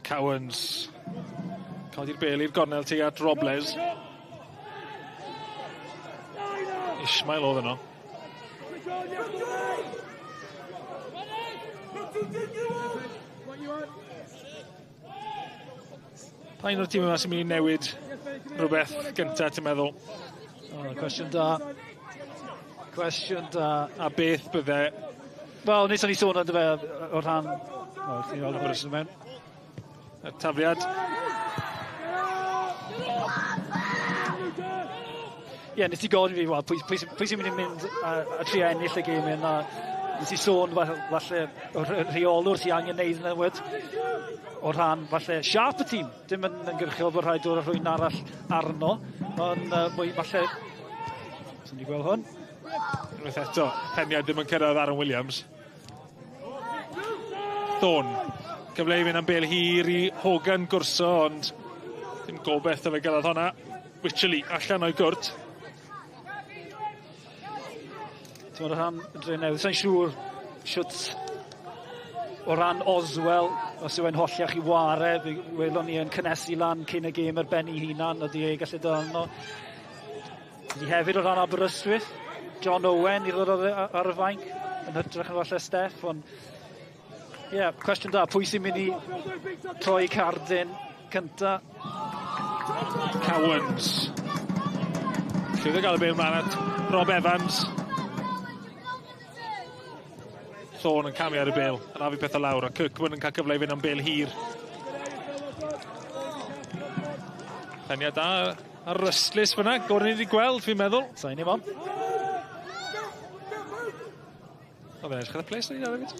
Cowans. Codi'r bel i'r gornel tuag at Robles. Ishmael oedd yno. Pa un o'r tîm yma sy'n mynd i newid rhywbeth gynta, ti'n meddwl? Oh, cwestiwn da. Cwestiwn da. A beth bydde Wel, nes o'n i sôn ond fe o rhan... O, ti'n gweld y mewn. Y tafliad. Ie, nes i gofyn fi, wel, pwy, pwy, pwy sy'n mynd i mynd a, a trio ennill y gêm hyn, a nes i sôn falle o'r rheolwr sy'n angen neud newid o rhan falle siap y tîm. Dim yn ymgyrchol bod rhaid dod â rhywun arall arno, ond mwy falle... Sy'n ni gweld hwn. Unwaith eto, peniad ddim yn cyrraedd Aaron Williams. Thorne. Cyfle i fynd am bel hir i Hogan gwrso, ond dim gobeith o fe gyrraedd hwnna. Wycherley allan o'i gwrt. Ti'n o rhan y dre newydd, sa'n siŵr siwt o ran Oswell, os yw e'n holliach i ware, fe welon ni yn cynnesu lan cyn y gêm ar ben ei hunan, ydy e gallu dod arno. Ydy hefyd o ran Aberystwyth, John Owen i ddod ar y fainc, yn hytrach yn falle Steff, ond ie, yeah, cwestiwn da, pwy sy'n mynd i troi cardyn cynta? Cowans. Llwyddo gael y bêl mlaen at Rob Evans. Thorne yn camu ar y bêl, yn afu pethau lawr, a Kirkman yn cael cyfle i fynd am bêl hir. Peniad da ar Rystlys fyna, gorau ni wedi gweld, fi'n meddwl. Sa'n ni mon. Oedd e'n edrych ar y ples ni hefyd.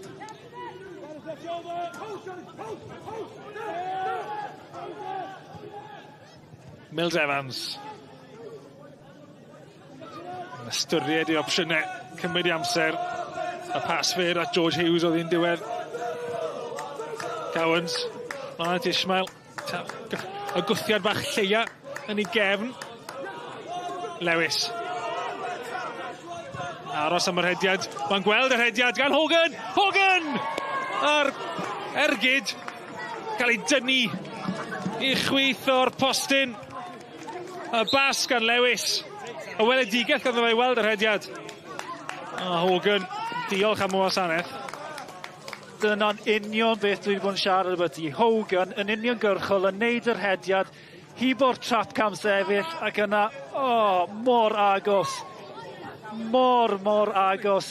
Mills Evans. Yn ystyried ei opsiynau, cymryd i amser. Y pas fyr at George Hughes oedd hi'n diwedd. Cowans, mlaen at Ismail. Y gwthiad bach lleia yn ei gefn. Lewis. Aros am yr rhediad. Mae'n gweld y rhediad gan Hogan! Hogan! A'r ergyd cael ei dynnu i chwith o'r postyn. Y bas gan Lewis. Y weledigaeth ganddo fe i weld y rhediad. A Hogan, diolch am y wasanaeth. Dyna'n union beth dwi wedi bod yn siarad ambyti. Hogan yn uniongyrchol yn neud yr rhediad, hibo'r trap cam sefyll, ac yna, o, mor agos. Mor, mor agos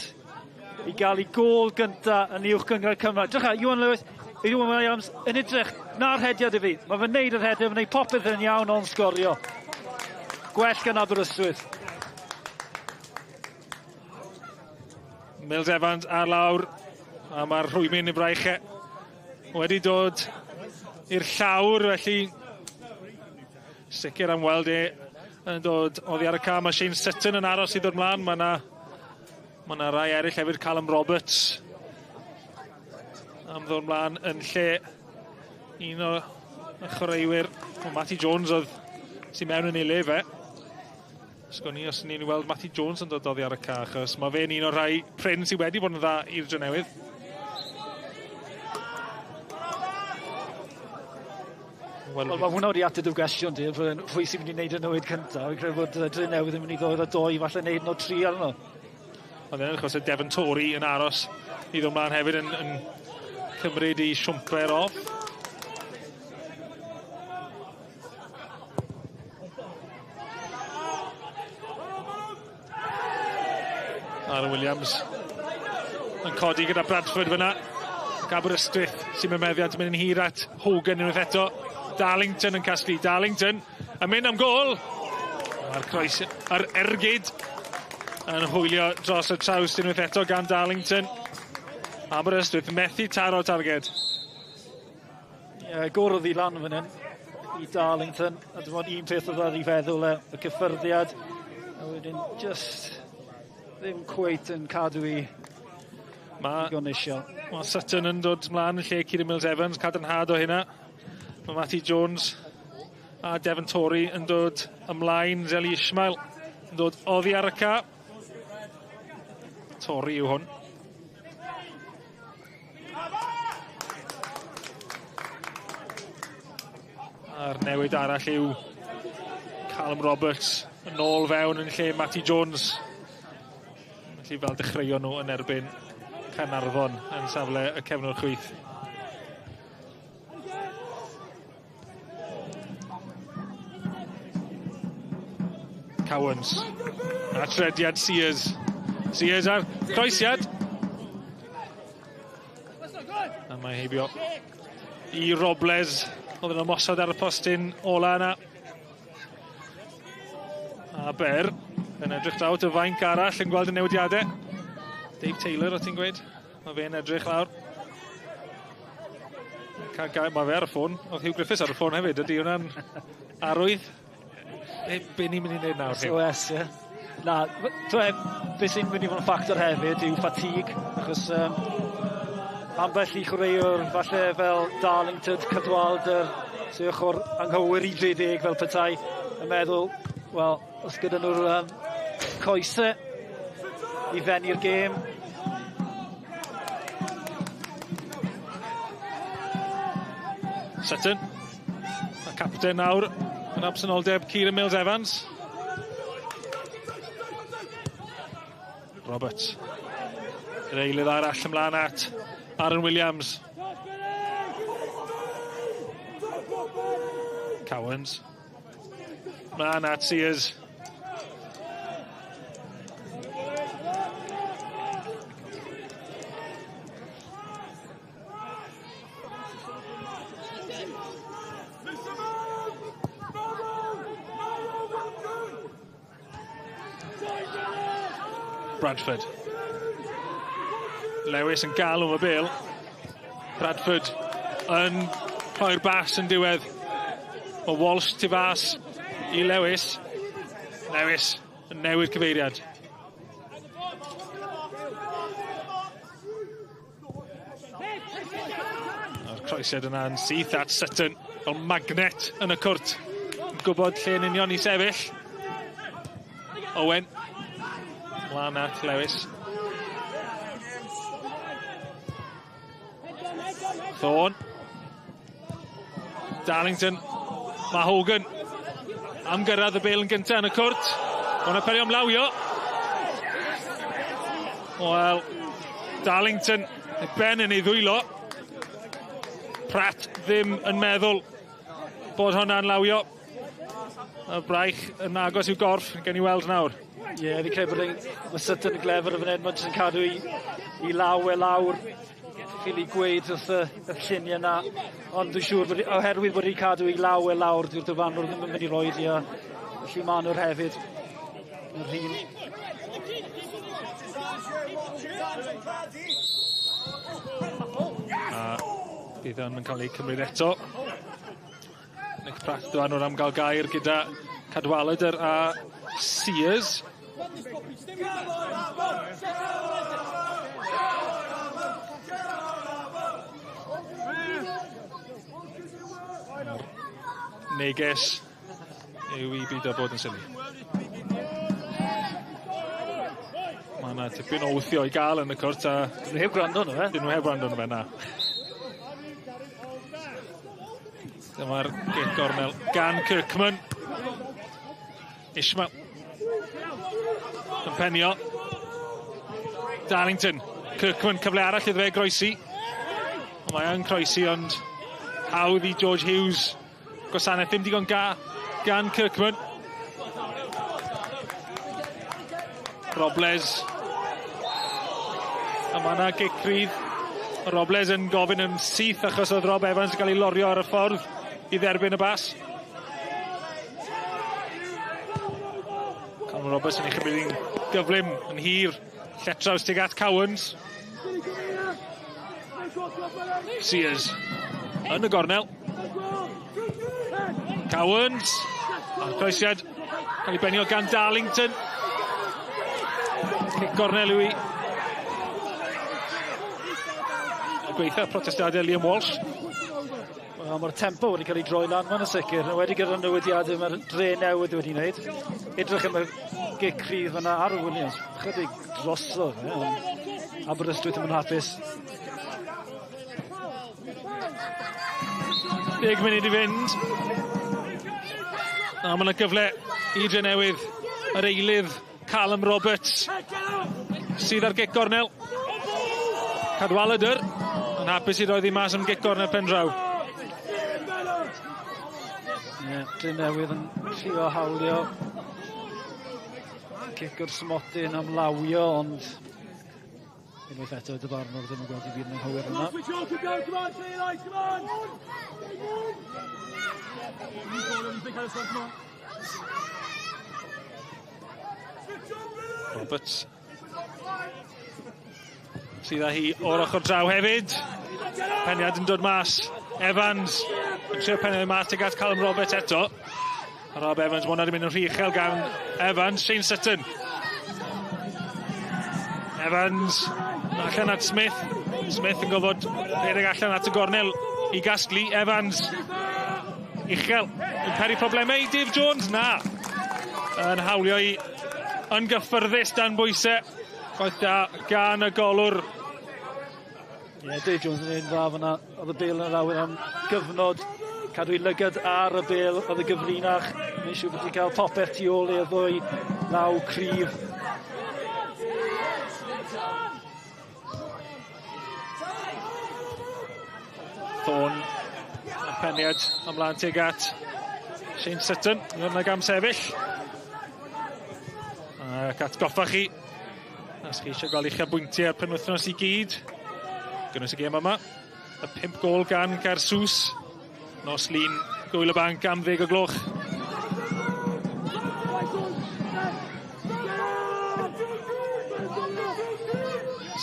i gael ei gôl gynta yn uwch gynghrair Cymru. Drycha, Iwan Lewis, Iwan Williams yn edrych, na'r rhediad i fi. Mae fe'n neud yr rhediad, mae'n neud popeth yn iawn ond sgorio. Gwell gan Aberystwyth. Mills Evans ar lawr, a mae'r rhwymyn i braiche wedi dod i'r llawr, felly sicr am weld e yn dod oddi ar y ca. Mae Shane Sutton yn aros i ddod mlaen. Mae yna ma rai eraill hefyd, Callum Roberts am ddod mlaen yn lle un o y chwaraewyr. O, Matty Jones oedd sy'n mewn yn ei le fe. Sgwn i os ni'n weld Matty Jones yn dod oddi ar y ca, achos mae fe'n un o'r rhai prin sydd wedi bod yn dda i'r Drenewydd. Wel, mae hwnna wedi ateb y gwestiwn di, pwy sy'n mynd i wneud y newid cyntaf. Fi'n credu bod Drenewydd yn mynd i ddod â doi, falle wneud nhw tri arno. Ond yn achos y Devon Tory yn aros i ddod mlaen hefyd yn cymryd i siwmper off. Aaron Williams yn codi gyda Bradford fyna. Aberystwyth sy'n mynd meddiant yn mynd yn hir at Hogan unwaith eto. Darlington yn casglu. Darlington yn mynd am gôl. A'r croes, a'r ergyd yn hwylio dros y traws unwaith eto gan Darlington. Aberystwyth methu taro targed. Ie, gorodd i lan fan hyn i Darlington. A dim ond un peth oedd ar ei feddwl e, y cyffyrddiad. A wedyn just ddim cweit yn cadw i digon isio. Mae Sutton yn dod mlaen yn lle Kieran Mills Evans, cadarnhad o hynna. Mae Matty Jones a Devon Tory yn dod ymlaen. Zeli Ismail yn dod oddi ar y ca. Tory yw hwn. A'r newid arall yw Callum Roberts yn ôl fewn yn lle Matty Jones. Felly fel dechreuon nhw yn erbyn Caernarfon yn safle y cefnwr chwith. Cowans. A trediad Sears. Sears ar croesiad. A mae heibio i Robles. Oedd yn ymosod ar y postyn ola yna. Aber yn edrych draw at y fainc arall yn gweld y newidiadau. Dave Taylor, o ti'n gweud? Mae fe'n edrych lawr. Mae fe ar y ffôn. Oedd Hugh Griffiths ar y ffôn hefyd. Ydy hwnna'n arwydd? Be ni'n mynd i wneud nawr? SOS, ie. Na, beth sy'n mynd i fod yn ffactor hefyd yw fatigue, achos ambell i chwaraewr falle fel Darlington, Cadwaladr, sy'n ochr anghywir i 30 fel petai, yn meddwl, wel, os gyda nhw'r coesau i fenni'r gêm. Sutton, y capten nawr, yn absenoldeb Kieran Mills-Evans. Roberts. Yr eilydd arall ymlaen at Aaron Williams. Cowans. Ymlaen at Sears. Bradford. Lewis yn galw am y bêl. Bradford yn rhoi'r bas yn diwedd. Mae Walsh tu fas i Lewis. Lewis yn newid cyfeiriad. A'r croesiad yna yn syth at Sutton fel magnet yn y cwrt. Yn gwybod lle yn union i sefyll. Owen. Mlaen at Lewis. Thorne. Darlington. Mae Hogan am gyrraedd y bêl yn gyntaf yn y cwrt. Mae'n apelio am lawio. Wel, Darlington, y ben yn ei ddwylo. Pratt ddim yn meddwl bod hwnna'n lawio. Y braich yn agos i'w gorff, gen i weld nawr. Ie, fi'n credu bod mae Sutton yn glefer y fan hyn, mae'n jyst yn cadw i law e lawr. Ffili gweud wrth y lluniau yna, ond dwi'n siŵr bod, oherwydd bod hi'n cadw i law e lawr, dyw'r dyfarnwr ddim yn mynd i roed i, a felly maen nhw'r hefyd. Yn rhin. A bydd yn cael ei cymryd eto. Nick Pratt dyfarnwr am gael gair gyda Cadwaladr a Sears. Neges yw i beidio bod yn sili. Mae yna tipyn o wthio i gael yn y cwrt a... Dyn nhw heb gwrando arno fe. Dyn nhw heb gwrando arno fe, na. Dyma'r gic gornel gan Kirkman. Ishmael. Yn penio. Darlington. Kirkman, cyfle arall iddo fe groesi. Ond mae yn croesi, ond hawdd i George Hughes. Gwasanaeth ddim digon ga gan Kirkman. Robles. A mae yna gic rydd. Robles yn gofyn yn syth achos oedd Rob Evans yn cael ei lorio ar y ffordd i dderbyn y bas. Conor Roberts yn ei chymryd hi'n gyflym, yn hir. Lletraws tuag at Cowans. Sears yn y gornel. Cowans. A'r croesiad cael ei benio gan Darlington. Cic gornel yw i. Gweitha protestiadau Liam Walsh. Wel, mae'r tempo wedi cael ei droi lan fan y sicr. Wedi gyda'r newidiadau mae'r dre newydd wedi wneud. Edrych am y gic rhydd fyna ar Williams. Chydig drosodd. Aberystwyth ddim yn hapus. 10 munud i fynd. A mae yna gyfle i Drenewydd. Yr eilydd Callum Roberts sydd ar gic gornel. Cadwaladr yn hapus i roi ddi mas am gic gornel pen draw. Ie, Drenewydd yn trio hawlio. Cic o'r smotyn am lawio, ond Unwaith eto, dyfarnwr ddim yn gweld i fyd yn anghywir yna. Roberts. Sydd â hi o'r ochr draw hefyd. Peniad yn dod mas. Evans yn trio peniad mas tuag at Callum Roberts eto. A Rob Evans, mae hwnna wedi mynd yn rhy uchel gan Evans. Shane Sutton. Evans allan at Smith. Smith yn gofod rhedeg allan at y gornel i gasglu. Evans uchel yn peri problemau i Dave Jones. Na. Yn hawlio i yn gyffyrddus dan bwysau. Gwaith da gan y golwr. Ie, yeah, Dave Jones yn un dda fyna. Oedd y bel yn yr awyr am gyfnod. Cadw i lygad ar y bel, oedd y gyfrinach. Mae'n siŵr bod ti'n cael popeth tu ôl i'r ddwy law cryf. Thorne, y peniad ymlaen tuag at Shane Sutton, yn y gam sefyll. Ac atgoffa chi, os chi eisiau gweld uchafbwyntiau ar penwythnos i gyd, gynnwys y gêm yma, y 5 gol gan Garsws, nos Lun, Gwyl y Banc am 10 o gloch.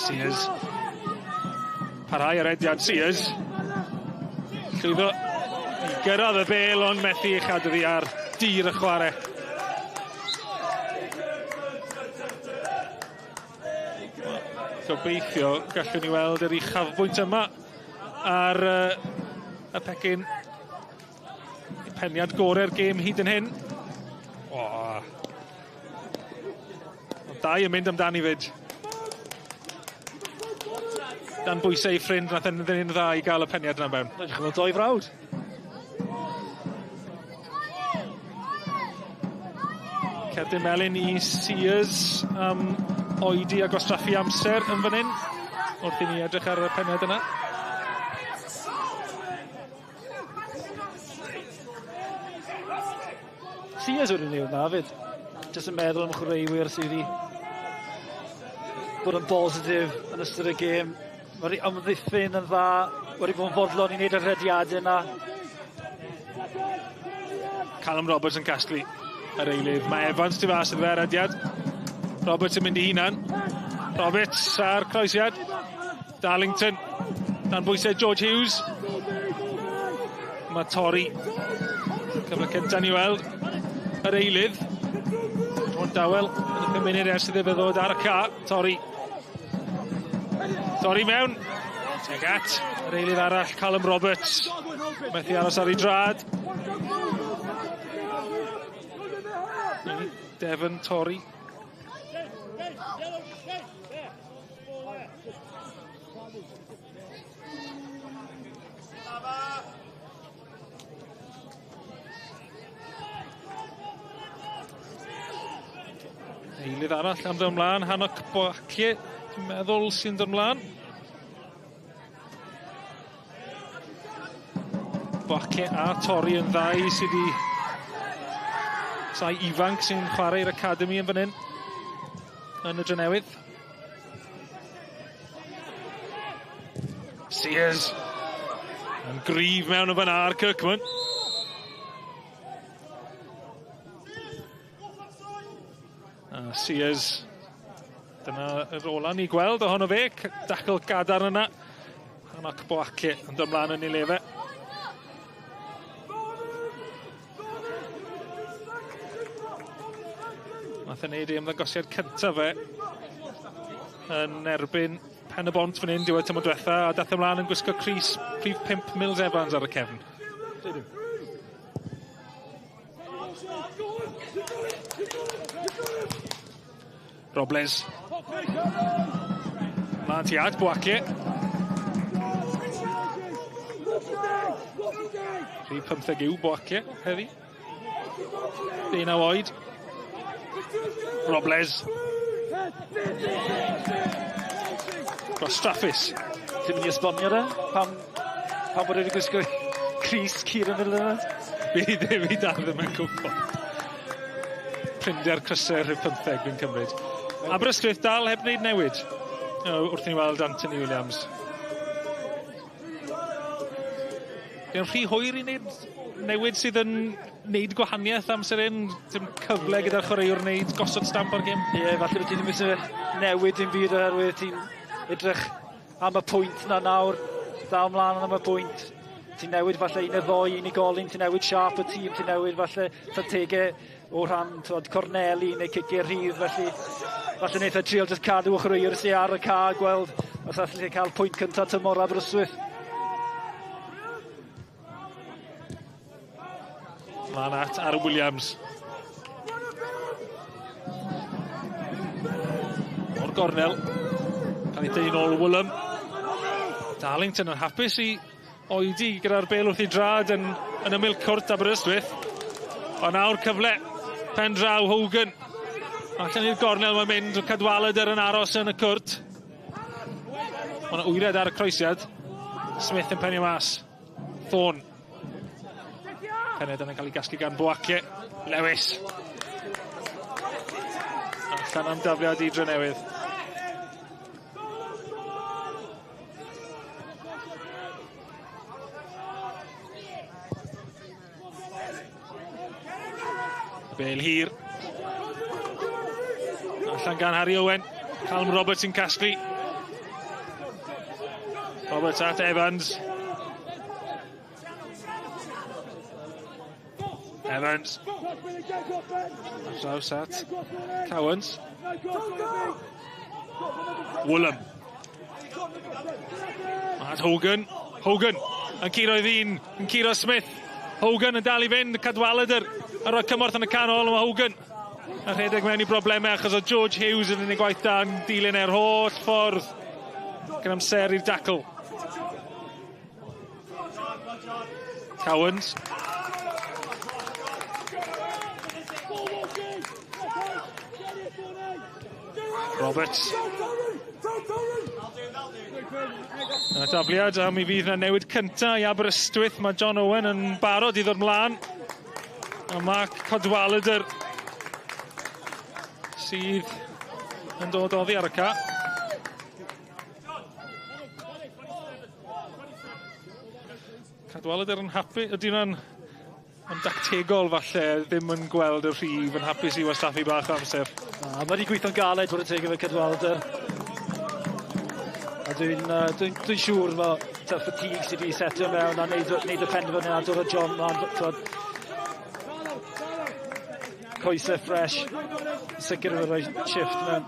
Sears. Parhau ar rediad Sears. Llwyddo i gyrraedd y bel ond methu ei chadw ddi ar dir y chwarae. Gobeithio gallwn ni weld yr uchafbwynt yma ar y pecyn peniad gorau'r gêm hyd yn hyn. O. Dau yn mynd amdani fyd. Dan bwysau ei ffrind, nath e'n ddyn dda i gael y peniad yna mewn. Edrych fel doi frawd. Cerdyn melyn i Sears am oedi a gwastraffu amser yn fan hyn. Wrth i ni edrych ar y peniad yna. Sears yw'r unig yna fyd. Jyst yn meddwl am chwaraewyr sydd wedi bod yn bositif yn ystod y gêm. Mae wedi amddiffyn yn dda, wedi bod yn fodlon i wneud y rhediadau yna. Callum Roberts yn casglu yr eilydd. Mae Evans tu fas iddo fe rediad. Roberts yn mynd i hunan. Roberts ar croesiad. Darlington dan bwysau George Hughes. Mae Torri. Cyfle cyntaf ni weld yr eilydd. Ond dawel yn y 5 munud ers iddo fe ddod ar y ca. Torri. Torri mewn. Tuag at yr eilydd arall, Callum Roberts. Methu aros ar ei drad. Devon Torri. Eilydd arall am ddod ymlaen, Hanok Boakie, dwi'n meddwl sy'n dod ymlaen. Boakie a Torri yn ddau sydd wedi sai ifanc sy'n chwarae i'r academi yn fan hyn yn y Drenewydd. Sears yn gryf mewn yn fan'na ar Kirkman. A Sears, dyna yr ola ni gweld ohono fe, dacl gadarn yna. Hanok Boakie yn dod ymlaen yn ei lefe. Nath e wneud ei ymddangosiad cyntaf fe yn erbyn Pen y Bont fan hyn, diwedd tymor diwetha, a dath ymlaen yn gwisgo crys rhif 5 Mills Evans ar y cefn. Robles. Mlaen ti at Boakie. Rhif 15 yw Boakie heddi. 19 oed. Robles. Gwastraffus. Ti'n mynd i esbonio de? Pam, pam bod wedi gwisgo crys Kieran Milner? Fi ddim, fi dal ddim yn gwybod. Prinder crysau rhif 15 fi'n cymryd. Aberystwyth dal heb wneud newid Wrth i ni weld Anthony Williams. Dwi'n rhy hwyr i wneud newid sydd yn wneud gwahaniaeth amser hyn. Dim cyfle gyda'r chwaraewr wneud gosod stamp ar gêm. Ie, falle bod ti ddim eisiau newid dim byd oherwydd ti'n edrych am y pwynt na nawr. Dal mlaen am y pwynt. Ti'n newid falle un neu ddoi unigolyn, ti'n newid siâp y tîm, ti'n newid falle strategau o rhan twod, corneli neu ciciau rhydd, felly falle wneud e trial jyst cadw y chwaraewr sydd ar y ca, gweld os allai cael pwynt cyntaf tymor Aberystwyth. Mlaen at Aaron Williams. O'r gornel. Cael ei dynnu nôl Woolam. Darlington yn hapus i oedi gyda'r bel wrth ei drad yn, yn ymyl cwrt Aberystwyth. Ond nawr cyfle pen draw Hogan. Allan i'r gornel mae'n mynd, Cadwaladr yn aros yn y cwrt. Mae yna wyred ar y croesiad. Smith yn penio mas. Thorne. Penned yna'n cael ei gasglu gan Boacie. Lewis. Allan am dafliad i Drenewydd. Bel hir. Allan gan Harry Owen. Callum Roberts yn casglu. Roberts at Evans. Evans. Draws at Cowans. Woolam. At Hogan. Hogan yn curo i ddyn, yn curo Smith. Hogan yn dal i fynd, Cadwaladr yn rhoi cymorth yn y canol, mae Hogan yn rhedeg mewn i broblemau achos o George Hughes yn unig gwaith da yn dilyn e'r holl ffordd gan amser i'r dacl. Cowans. Roberts. Yna dafliad, a mi fydd yna newid cynta i Aberystwyth. Mae John Owen yn barod i ddod mlaen. A Mark Cadwaladr sydd yn dod oddi ar y ca. Cadwaladr yn hapu, ydy hwnna'n yn dactegol falle, ddim yn gweld y rhif, yn hapus i wastraffu bach o amser. Na, mae wedi gweithio'n galed fod y teg efo Cadwaladr. A dwi'n dwi, dwi siŵr mae fatigue sydd wedi setio mewn a neud, neud y penderfyniad o'r John mlaen, twod, coesau ffres, sicr efo rhoi shift mewn.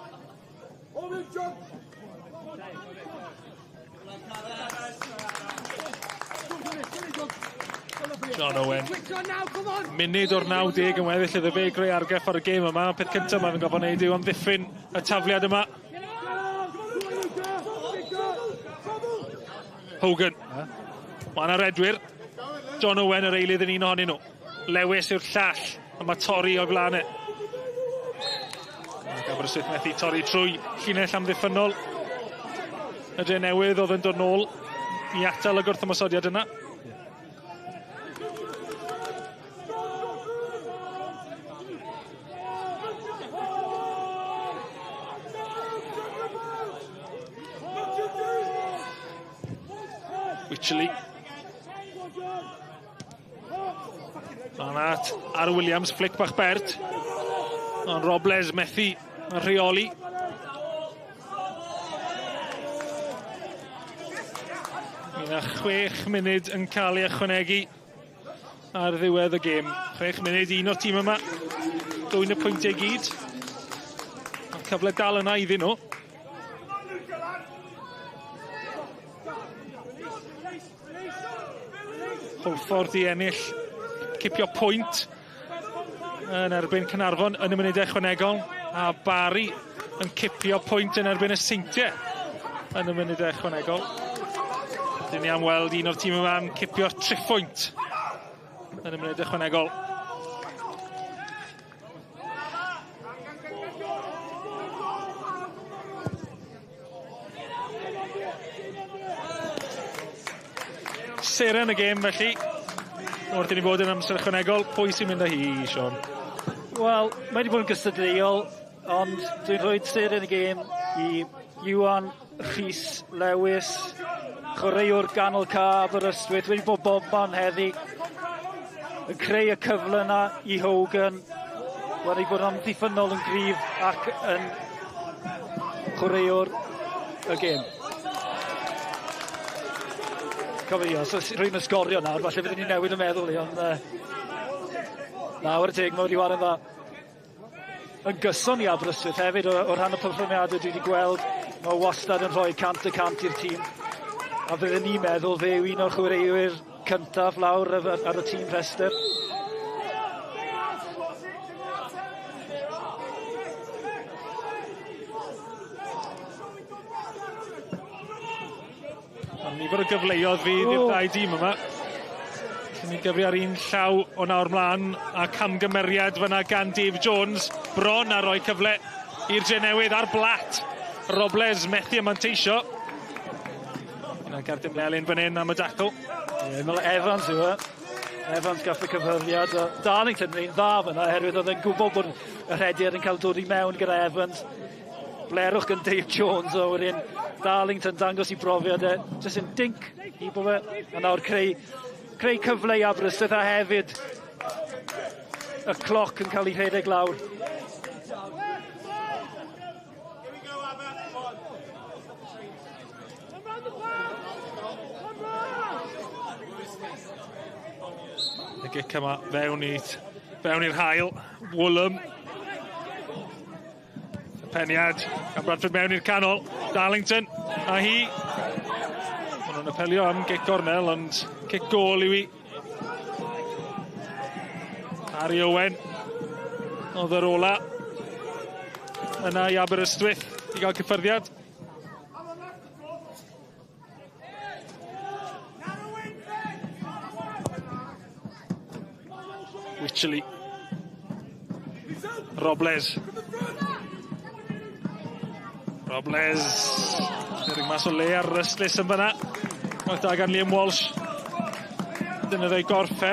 John Owen. Munud o'r 90 yn weddill iddo fe greu argraff ar y gêm yma. Peth cyntaf mae'n gofod wneud yw amddiffyn y tafliad yma. Hogan. Mae yna redwyr. John Owen yr eilydd yn un ohonyn nhw. Lewis yw'r llall, a mae torri o'i blaen e. Ac Aberystwyth methu torri trwy llinell amddiffynnol. Y Dre Newydd oedd yn dod nôl i atal y gwrthymosodiad yna. Wycherley. Lan at Ar Williams, flick bach bert. Ond Robles methu yn rheoli. Mi yna 6 munud yn cael ei ychwanegu ar ddiwedd y gêm. 6 munud, un o'r tîm yma. Dwyn y pwyntiau gyd. Mae cyfle dal yna iddyn nhw. Hwlffordd i ennill, cipio pwynt yn erbyn Caernarfon yn y munudau ychwanegol, a Barry yn cipio pwynt yn erbyn y Seintiau yn y munudau ychwanegol. Dyn ni am weld un o'r tîm yma'n cipio triphwynt yn y munudau ychwanegol. Seren y gêm felly, wrth i ni fod yn amser ychwanegol, pwy sy'n mynd â hi, Sean? Wel, mae wedi bod yn gystadleuol, ond dwi'n rhoi seren y gêm i Iwan Rhys Lewis, chwaraewr ganol ca Aberystwyth, wedi bod bobman heddi, yn creu y cyfle yna i Hogan, wedi bod yn amddiffynnol yn gryf ac yn chwaraewr y gêm. Cofio, os oes rhywun yn sgorio nawr, falle byddwn ni'n newid y meddwl i, ond nawr y teg, mae wedi wario dda. Yn gyson i Aberystwyth hefyd, o rhan y perfformiadau dwi wedi gweld, mae wastad yn rhoi 100% i'r tîm. A fydden ni'n meddwl fe yw un o'r chwaraewyr cyntaf lawr ar y tîm rhestr. Mae nifer o gyfleoedd fydd i'r ddau dîm yma. Allen ni gyfri ar un llaw o nawr mlaen a camgymeriad fyna gan Dave Jones. Bron a roi cyfle i'r Drenewydd ar blat. Robles methu a manteisio. Yna gerdyn melyn fan hyn am y dacl. Ie, yeah, Evans yw e. Evans gaff y cyfyrddiad. Darlington yn dda fyna, oherwydd oedd e'n gwybod bod y rhediad yn cael dod i mewn gyda Evans. Blerwch gan Dave Jones o wedyn Darlington dangos i brofiad e. Jyst yn dink i bod fe. A nawr creu cyfle i Aberystwyth a hefyd y cloc yn cael ei rhedeg lawr. Y gic yma fewn i'r haul. Woolham. Y peniad gan Bradford mewn i'r canol. Darlington a hi. Maen nhw'n apelio am gic gornel, ond cic gôl yw hi. Harry Owen oedd yr ola yna i Aberystwyth i gael cyffyrddiad. Wycherley. Robles. Robles. Rhedeg mas o le ar Rystlys yn fyna. Gwaith da gan Liam Walsh. Dyna ddeu gorffe.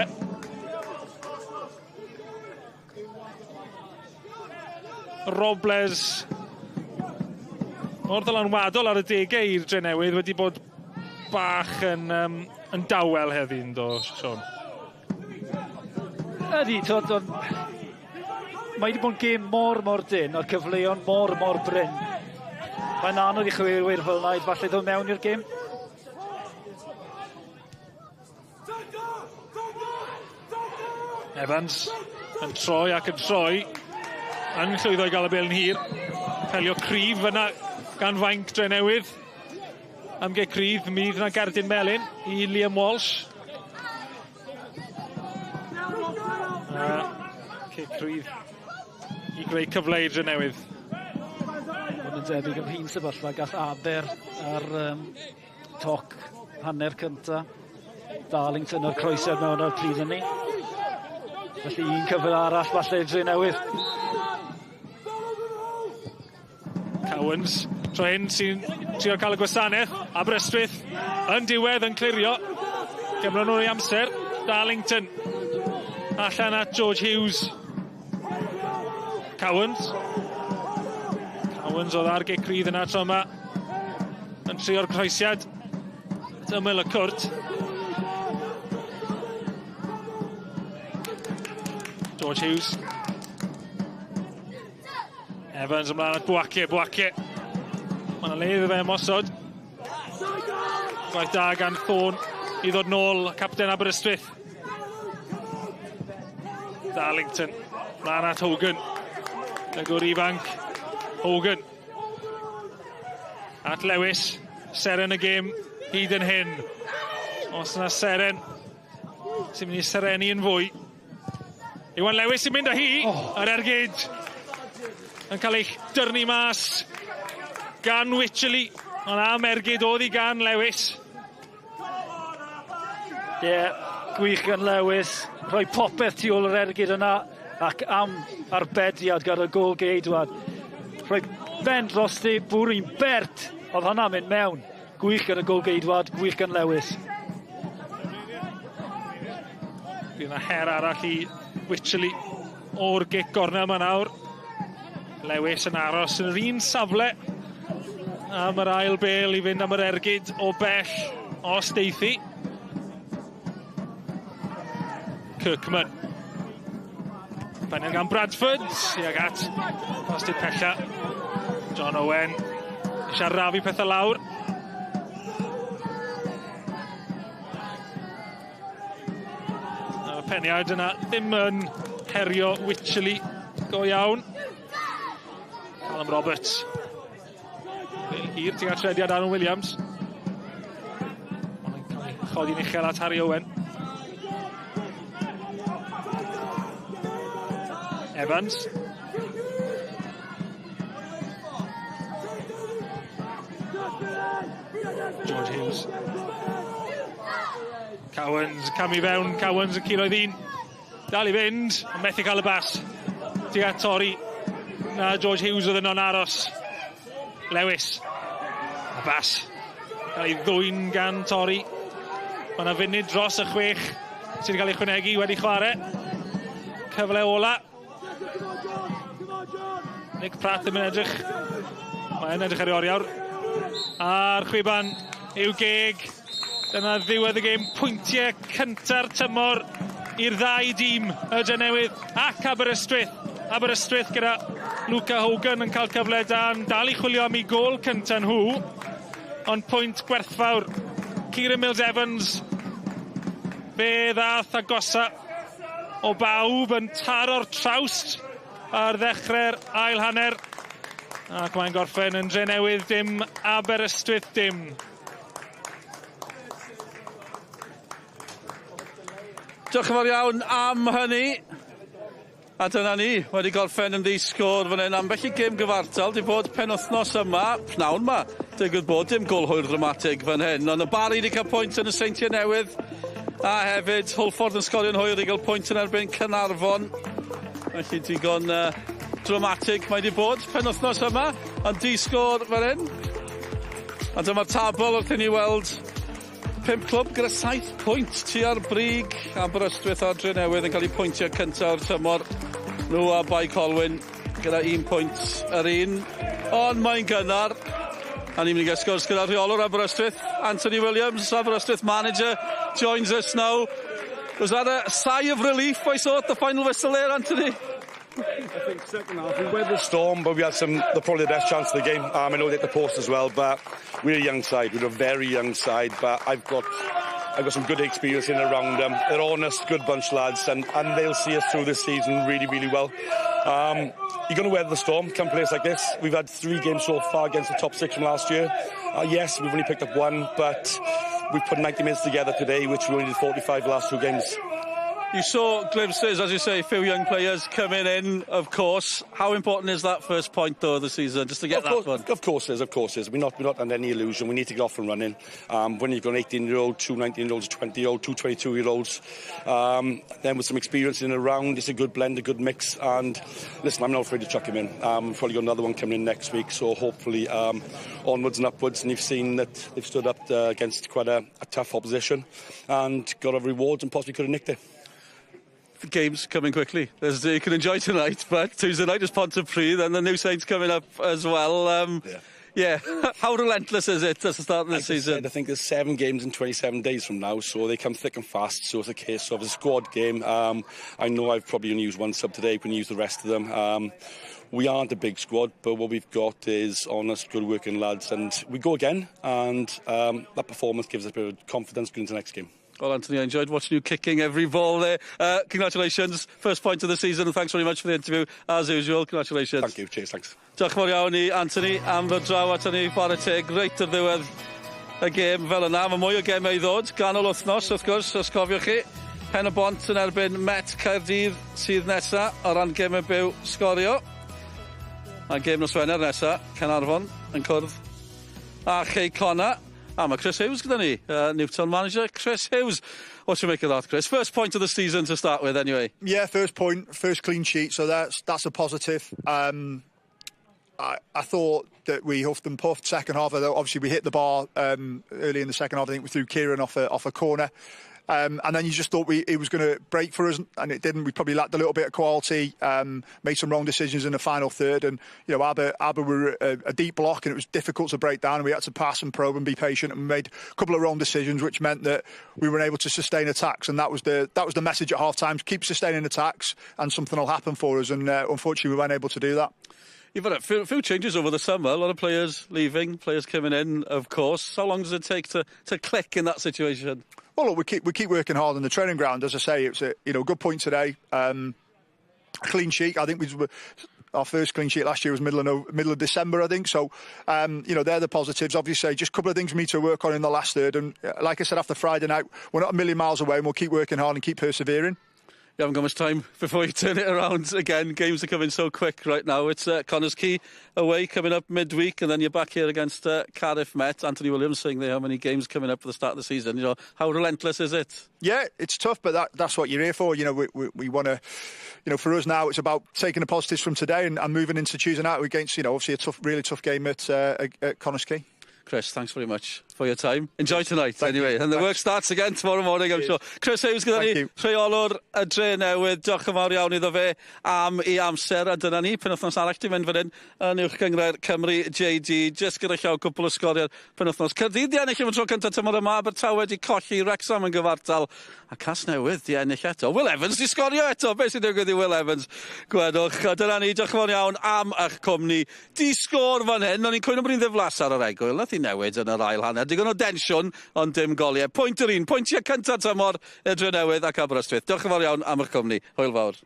Robles. Mor ddylanwadol ar y degau i'r Drenewydd wedi bod bach yn dawel heddi, ynddo, Sean? Ydy, twod, mae wedi bod yn gêm mor dynn, a'r cyfleon mor brin. Mae'n anodd i chwaraewyr fel yna, falle ddod mewn i'r gêm. Evans yn troi ac yn troi, yn llwyddo i gael y bêl yn hir. Pelio cryf fyna gan fainc Drenewydd. Am ge cryf, mi fydd yna gerdyn melyn i Liam Walsh. Cic rhydd i greu cyfle i'r Drenewydd. Mae'n yn debyg am un sefyllfa gath Aber ar toc hanner cynta. Darlington o'r croesiad mewn o'r pryd hynny. Felly un cyfle arall falle i'r Drenewydd. Cowans, tro hyn sy'n trio cael y gwasanaeth. Aberystwyth yn diwedd yn clirio. Gymro nhw i amser. Darlington allan at George Hughes. Cowans. Cowans oedd ar gic rydd yna tro yma. Yn trio'r croesiad at ymyl y cwrt. George Hughes. Evans ymlaen at Bouakie, Bouakie. Mae yna le iddo fe ymosod. Gwaith da gan Thorne i ddod nôl, capten Aberystwyth. Darlington, mlaen at Hogan. Y gŵr ifanc, Hogan. At Lewis, seren y gêm hyd yn hyn. Os yna seren sy'n mynd i serenu yn fwy. Iwan Lewis sy'n mynd â hi ar ergyd. Yn cael ei dyrnu mas gan Wycherley. Ond am ergyd oedd hi gan Lewis. Ie, gwych gan Lewis. Rhoi popeth tu ôl yr ergyd yna ac am arbediad gan y gôl geidwad. Rhoi ben drosti, bwrw'n bert. Oedd hwnna'n mynd mewn. Gwych gan y gôl geidwad, gwych gan Lewis. Bydd yna her arall i Wycherley o'r gic gornel yma nawr. Lewis yn aros yn yr un safle am yr ail bel i fynd am yr ergyd o bell os deithi. Kirkman. Peniad gan Bradford, tuag at postyn pella. John Owen eisiau arafu pethau lawr. Y peniad yna ddim yn herio Wycherley go iawn. Callum Roberts. Bel hir tuag at rediad Aaron Williams. Ond yn cael ei chodi'n uchel at Harry Owen. Evans. George Hughes. Cowans, cam i fewn, Cowans yn curo i ddyn. Dal i fynd, ond methu cael y bas. Tuag at Torri. Na, George Hughes oedd yno'n aros. Lewis. Y bas. Cael ei ddwyn gan Torri. Mae yna funud dros y 6 sydd wedi cael ei chwynegu wedi chwarae. Cyfle ola. Nick Pratt ddim yn edrych. Mae'n edrych ar ei oriawr. A'r chwiban i'w geg. Dyna ddiwedd y gêm. Pwyntiau cynta'r tymor i'r ddau dîm, y Drenewydd ac Aberystwyth. Aberystwyth gyda Luca Hogan yn cael cyfle da yn dal i chwilio am ei gôl cyntaf nhw. Ond pwynt gwerthfawr. Kieran Mills Evans fe ddath agosa o bawb yn taro'r trawst ar ddechrau'r ail hanner. Ac mae'n gorffen yn Drenewydd dim, Aberystwyth dim. Diolch yn fawr iawn am hynny. A dyna ni, wedi gorffen yn ddi-sgôr fan hyn. Ambell i gêm gyfartal 'di bod penwythnos yma, pnawn 'ma. Digwydd bod dim gôl hwyr ddramatig fan hyn, ond y Barri 'di cael pwynt yn y Seintiau Newydd, a hefyd Hwlffordd yn sgorio'n hwyr i gael pwynt yn erbyn Caernarfon. Felly digon dramatig mae 'di bod penwythnos yma, ond di-sgôr fan hyn. A dyma'r tabl wrth i ni weld 5 clwb gyda 7 pwynt tua'r brig. Aberystwyth a'r Drenewydd yn cael eu pwyntiau cyntaf o'r tymor. Nhw a Bae Colwyn gyda 1 pwynt yr un. Ond mae'n gynnar. A ni'n mynd i gael sgwrs gyda rheolwr Aberystwyth, Anthony Williams, Aberystwyth manager, joins us now. Was that a sigh of relief I saw at the final whistle there, Anthony? I think second half we weathered the storm, but we had probably the best chance of the game. I know they hit the post as well, but we're a young side. We're a very young side, but I've got some good experience in around them. They're honest, good bunch of lads, and they'll see us through this season really, really well. You're going to weather the storm, come place like this. We've had 3 games so far against the top 6 from last year. Yes, we've only picked up 1, but we've put 90 minutes together today, which we only did 45 the last 2 games. You saw glimpses, as you say, a few young players coming in, of course. How important is that first point, though, of the season, just to get that one? Of course it is, of course it is. We're not under any illusion. We need to get off and running. When you've got an 18-year-old, two 19-year-olds, a 20-year-old, two 22-year-olds, then with some experience in and around, it's a good blend, a good mix. And listen, I'm not afraid to chuck him in. We've probably got another one coming in next week, so hopefully onwards and upwards. And you've seen that they've stood up against quite a tough opposition and got a reward and possibly could have nicked it. The game's coming quickly. You can enjoy tonight, but Tuesday night is Pontypridd and the new Saints coming up as well. Yeah. How relentless is it at the start of the Like I season? said, I think there's 7 games in 27 days from now, so they come thick and fast. So it's a case of a squad game. I know I've probably only used one sub today. We can use the rest of them. We aren't a big squad, but what we've got is honest, good-working lads, and we go again. And that performance gives us a bit of confidence going into the next game. Well, Anthony, I enjoyed watching you kicking every ball there. Congratulations, first point of the season, and thanks very much for the interview, as usual. Congratulations. Thank you, cheers, thanks. Diolch yn fawr iawn i Anthony am ddod draw at ni, chwarae teg reit ar ddiwedd y gêm fel yna. Mae mwy o gemau i ddod, ganol wythnos, wrth gwrs, os cofiwch chi. Pen y Bont yn erbyn Met Caerdydd sydd nesa o ran gemau byw Sgorio. A gêm nos Wener nesa, Caernarfon yn cwrdd â Chei Connah. A mae Chris Hughes gyda ni, Newtown manager Chris Hughes. What do you make of that, Chris? First point of the season to start with, anyway. Yeah, first point, first clean sheet, so that's a positive. I thought that we huffed and puffed second half, although obviously we hit the bar early in the second half. I think we threw Kieran off a corner. And then you just thought it was going to break for us, and it didn't. We probably lacked a little bit of quality, made some wrong decisions in the final third, and you know, Aber were a deep block, and it was difficult to break down. And we had to pass and probe and be patient, and made a couple of wrong decisions, which meant that we weren't able to sustain attacks. And that was the message at half time: keep sustaining attacks, and something will happen for us. And unfortunately, we weren't able to do that. You've had a few changes over the summer, a lot of players leaving, players coming in, of course. How long does it take to click in that situation? Well, look, we keep working hard on the training ground. As I say, it's a good point today. Clean sheet. I think our first clean sheet last year was middle of December, I think. So, they're the positives. Obviously, just a couple of things we need to work on in the last third. And like I said, after Friday night, we're not a million miles away, and we'll keep working hard and keep persevering. You haven't got much time before you turn it around again. Games are coming so quick right now. It's Connah's Quay away coming up midweek, and then you're back here against Cardiff Met. Anthony Williams saying there how many games coming up for the start of the season. You know, how relentless is it? Yeah, it's tough, but that's what you're here for. You know, we want to, you know, for us now, it's about taking the positives from today and moving into Tuesday night against, you know, obviously a tough, really tough game at Connah's Quay. Chris, thanks very much for your time. Enjoy tonight, anyway. And the work starts again tomorrow morning, I'm sure. Chris Hughes gyda ni, rheolwr y Drenewydd. Diolch yn fawr iawn iddo fe am ei amser. A dyna ni, penwythnos arall di mynd fan hyn yn Uwch Gynghrair Cymru JD. Just gyda llaw cwpl o sgoriau penwythnos. Caerdydd di ennill am y tro cyntaf tymor yma. Abertawe di colli, Wrexham yn gyfartal. A Casnewydd di ennill eto. Will Evans di sgorio eto. Be sy'n digwydd i Will Evans? Gwedwch. A dyna ni, diolch yn fawr iawn am eich cwmni. Di sgôr fan hyn. O'n i'n cwyno bod ni'n ddiflas ar yr egwyl. Nath i newid yn yr ail hanner. Digon o densiwn, ond dim goliau. 1-1. Pwyntiau cyntaf tymor y Drenewydd ac Aberystwyth. Diolch yn fawr iawn am eich cwmni. Hwyl fawr.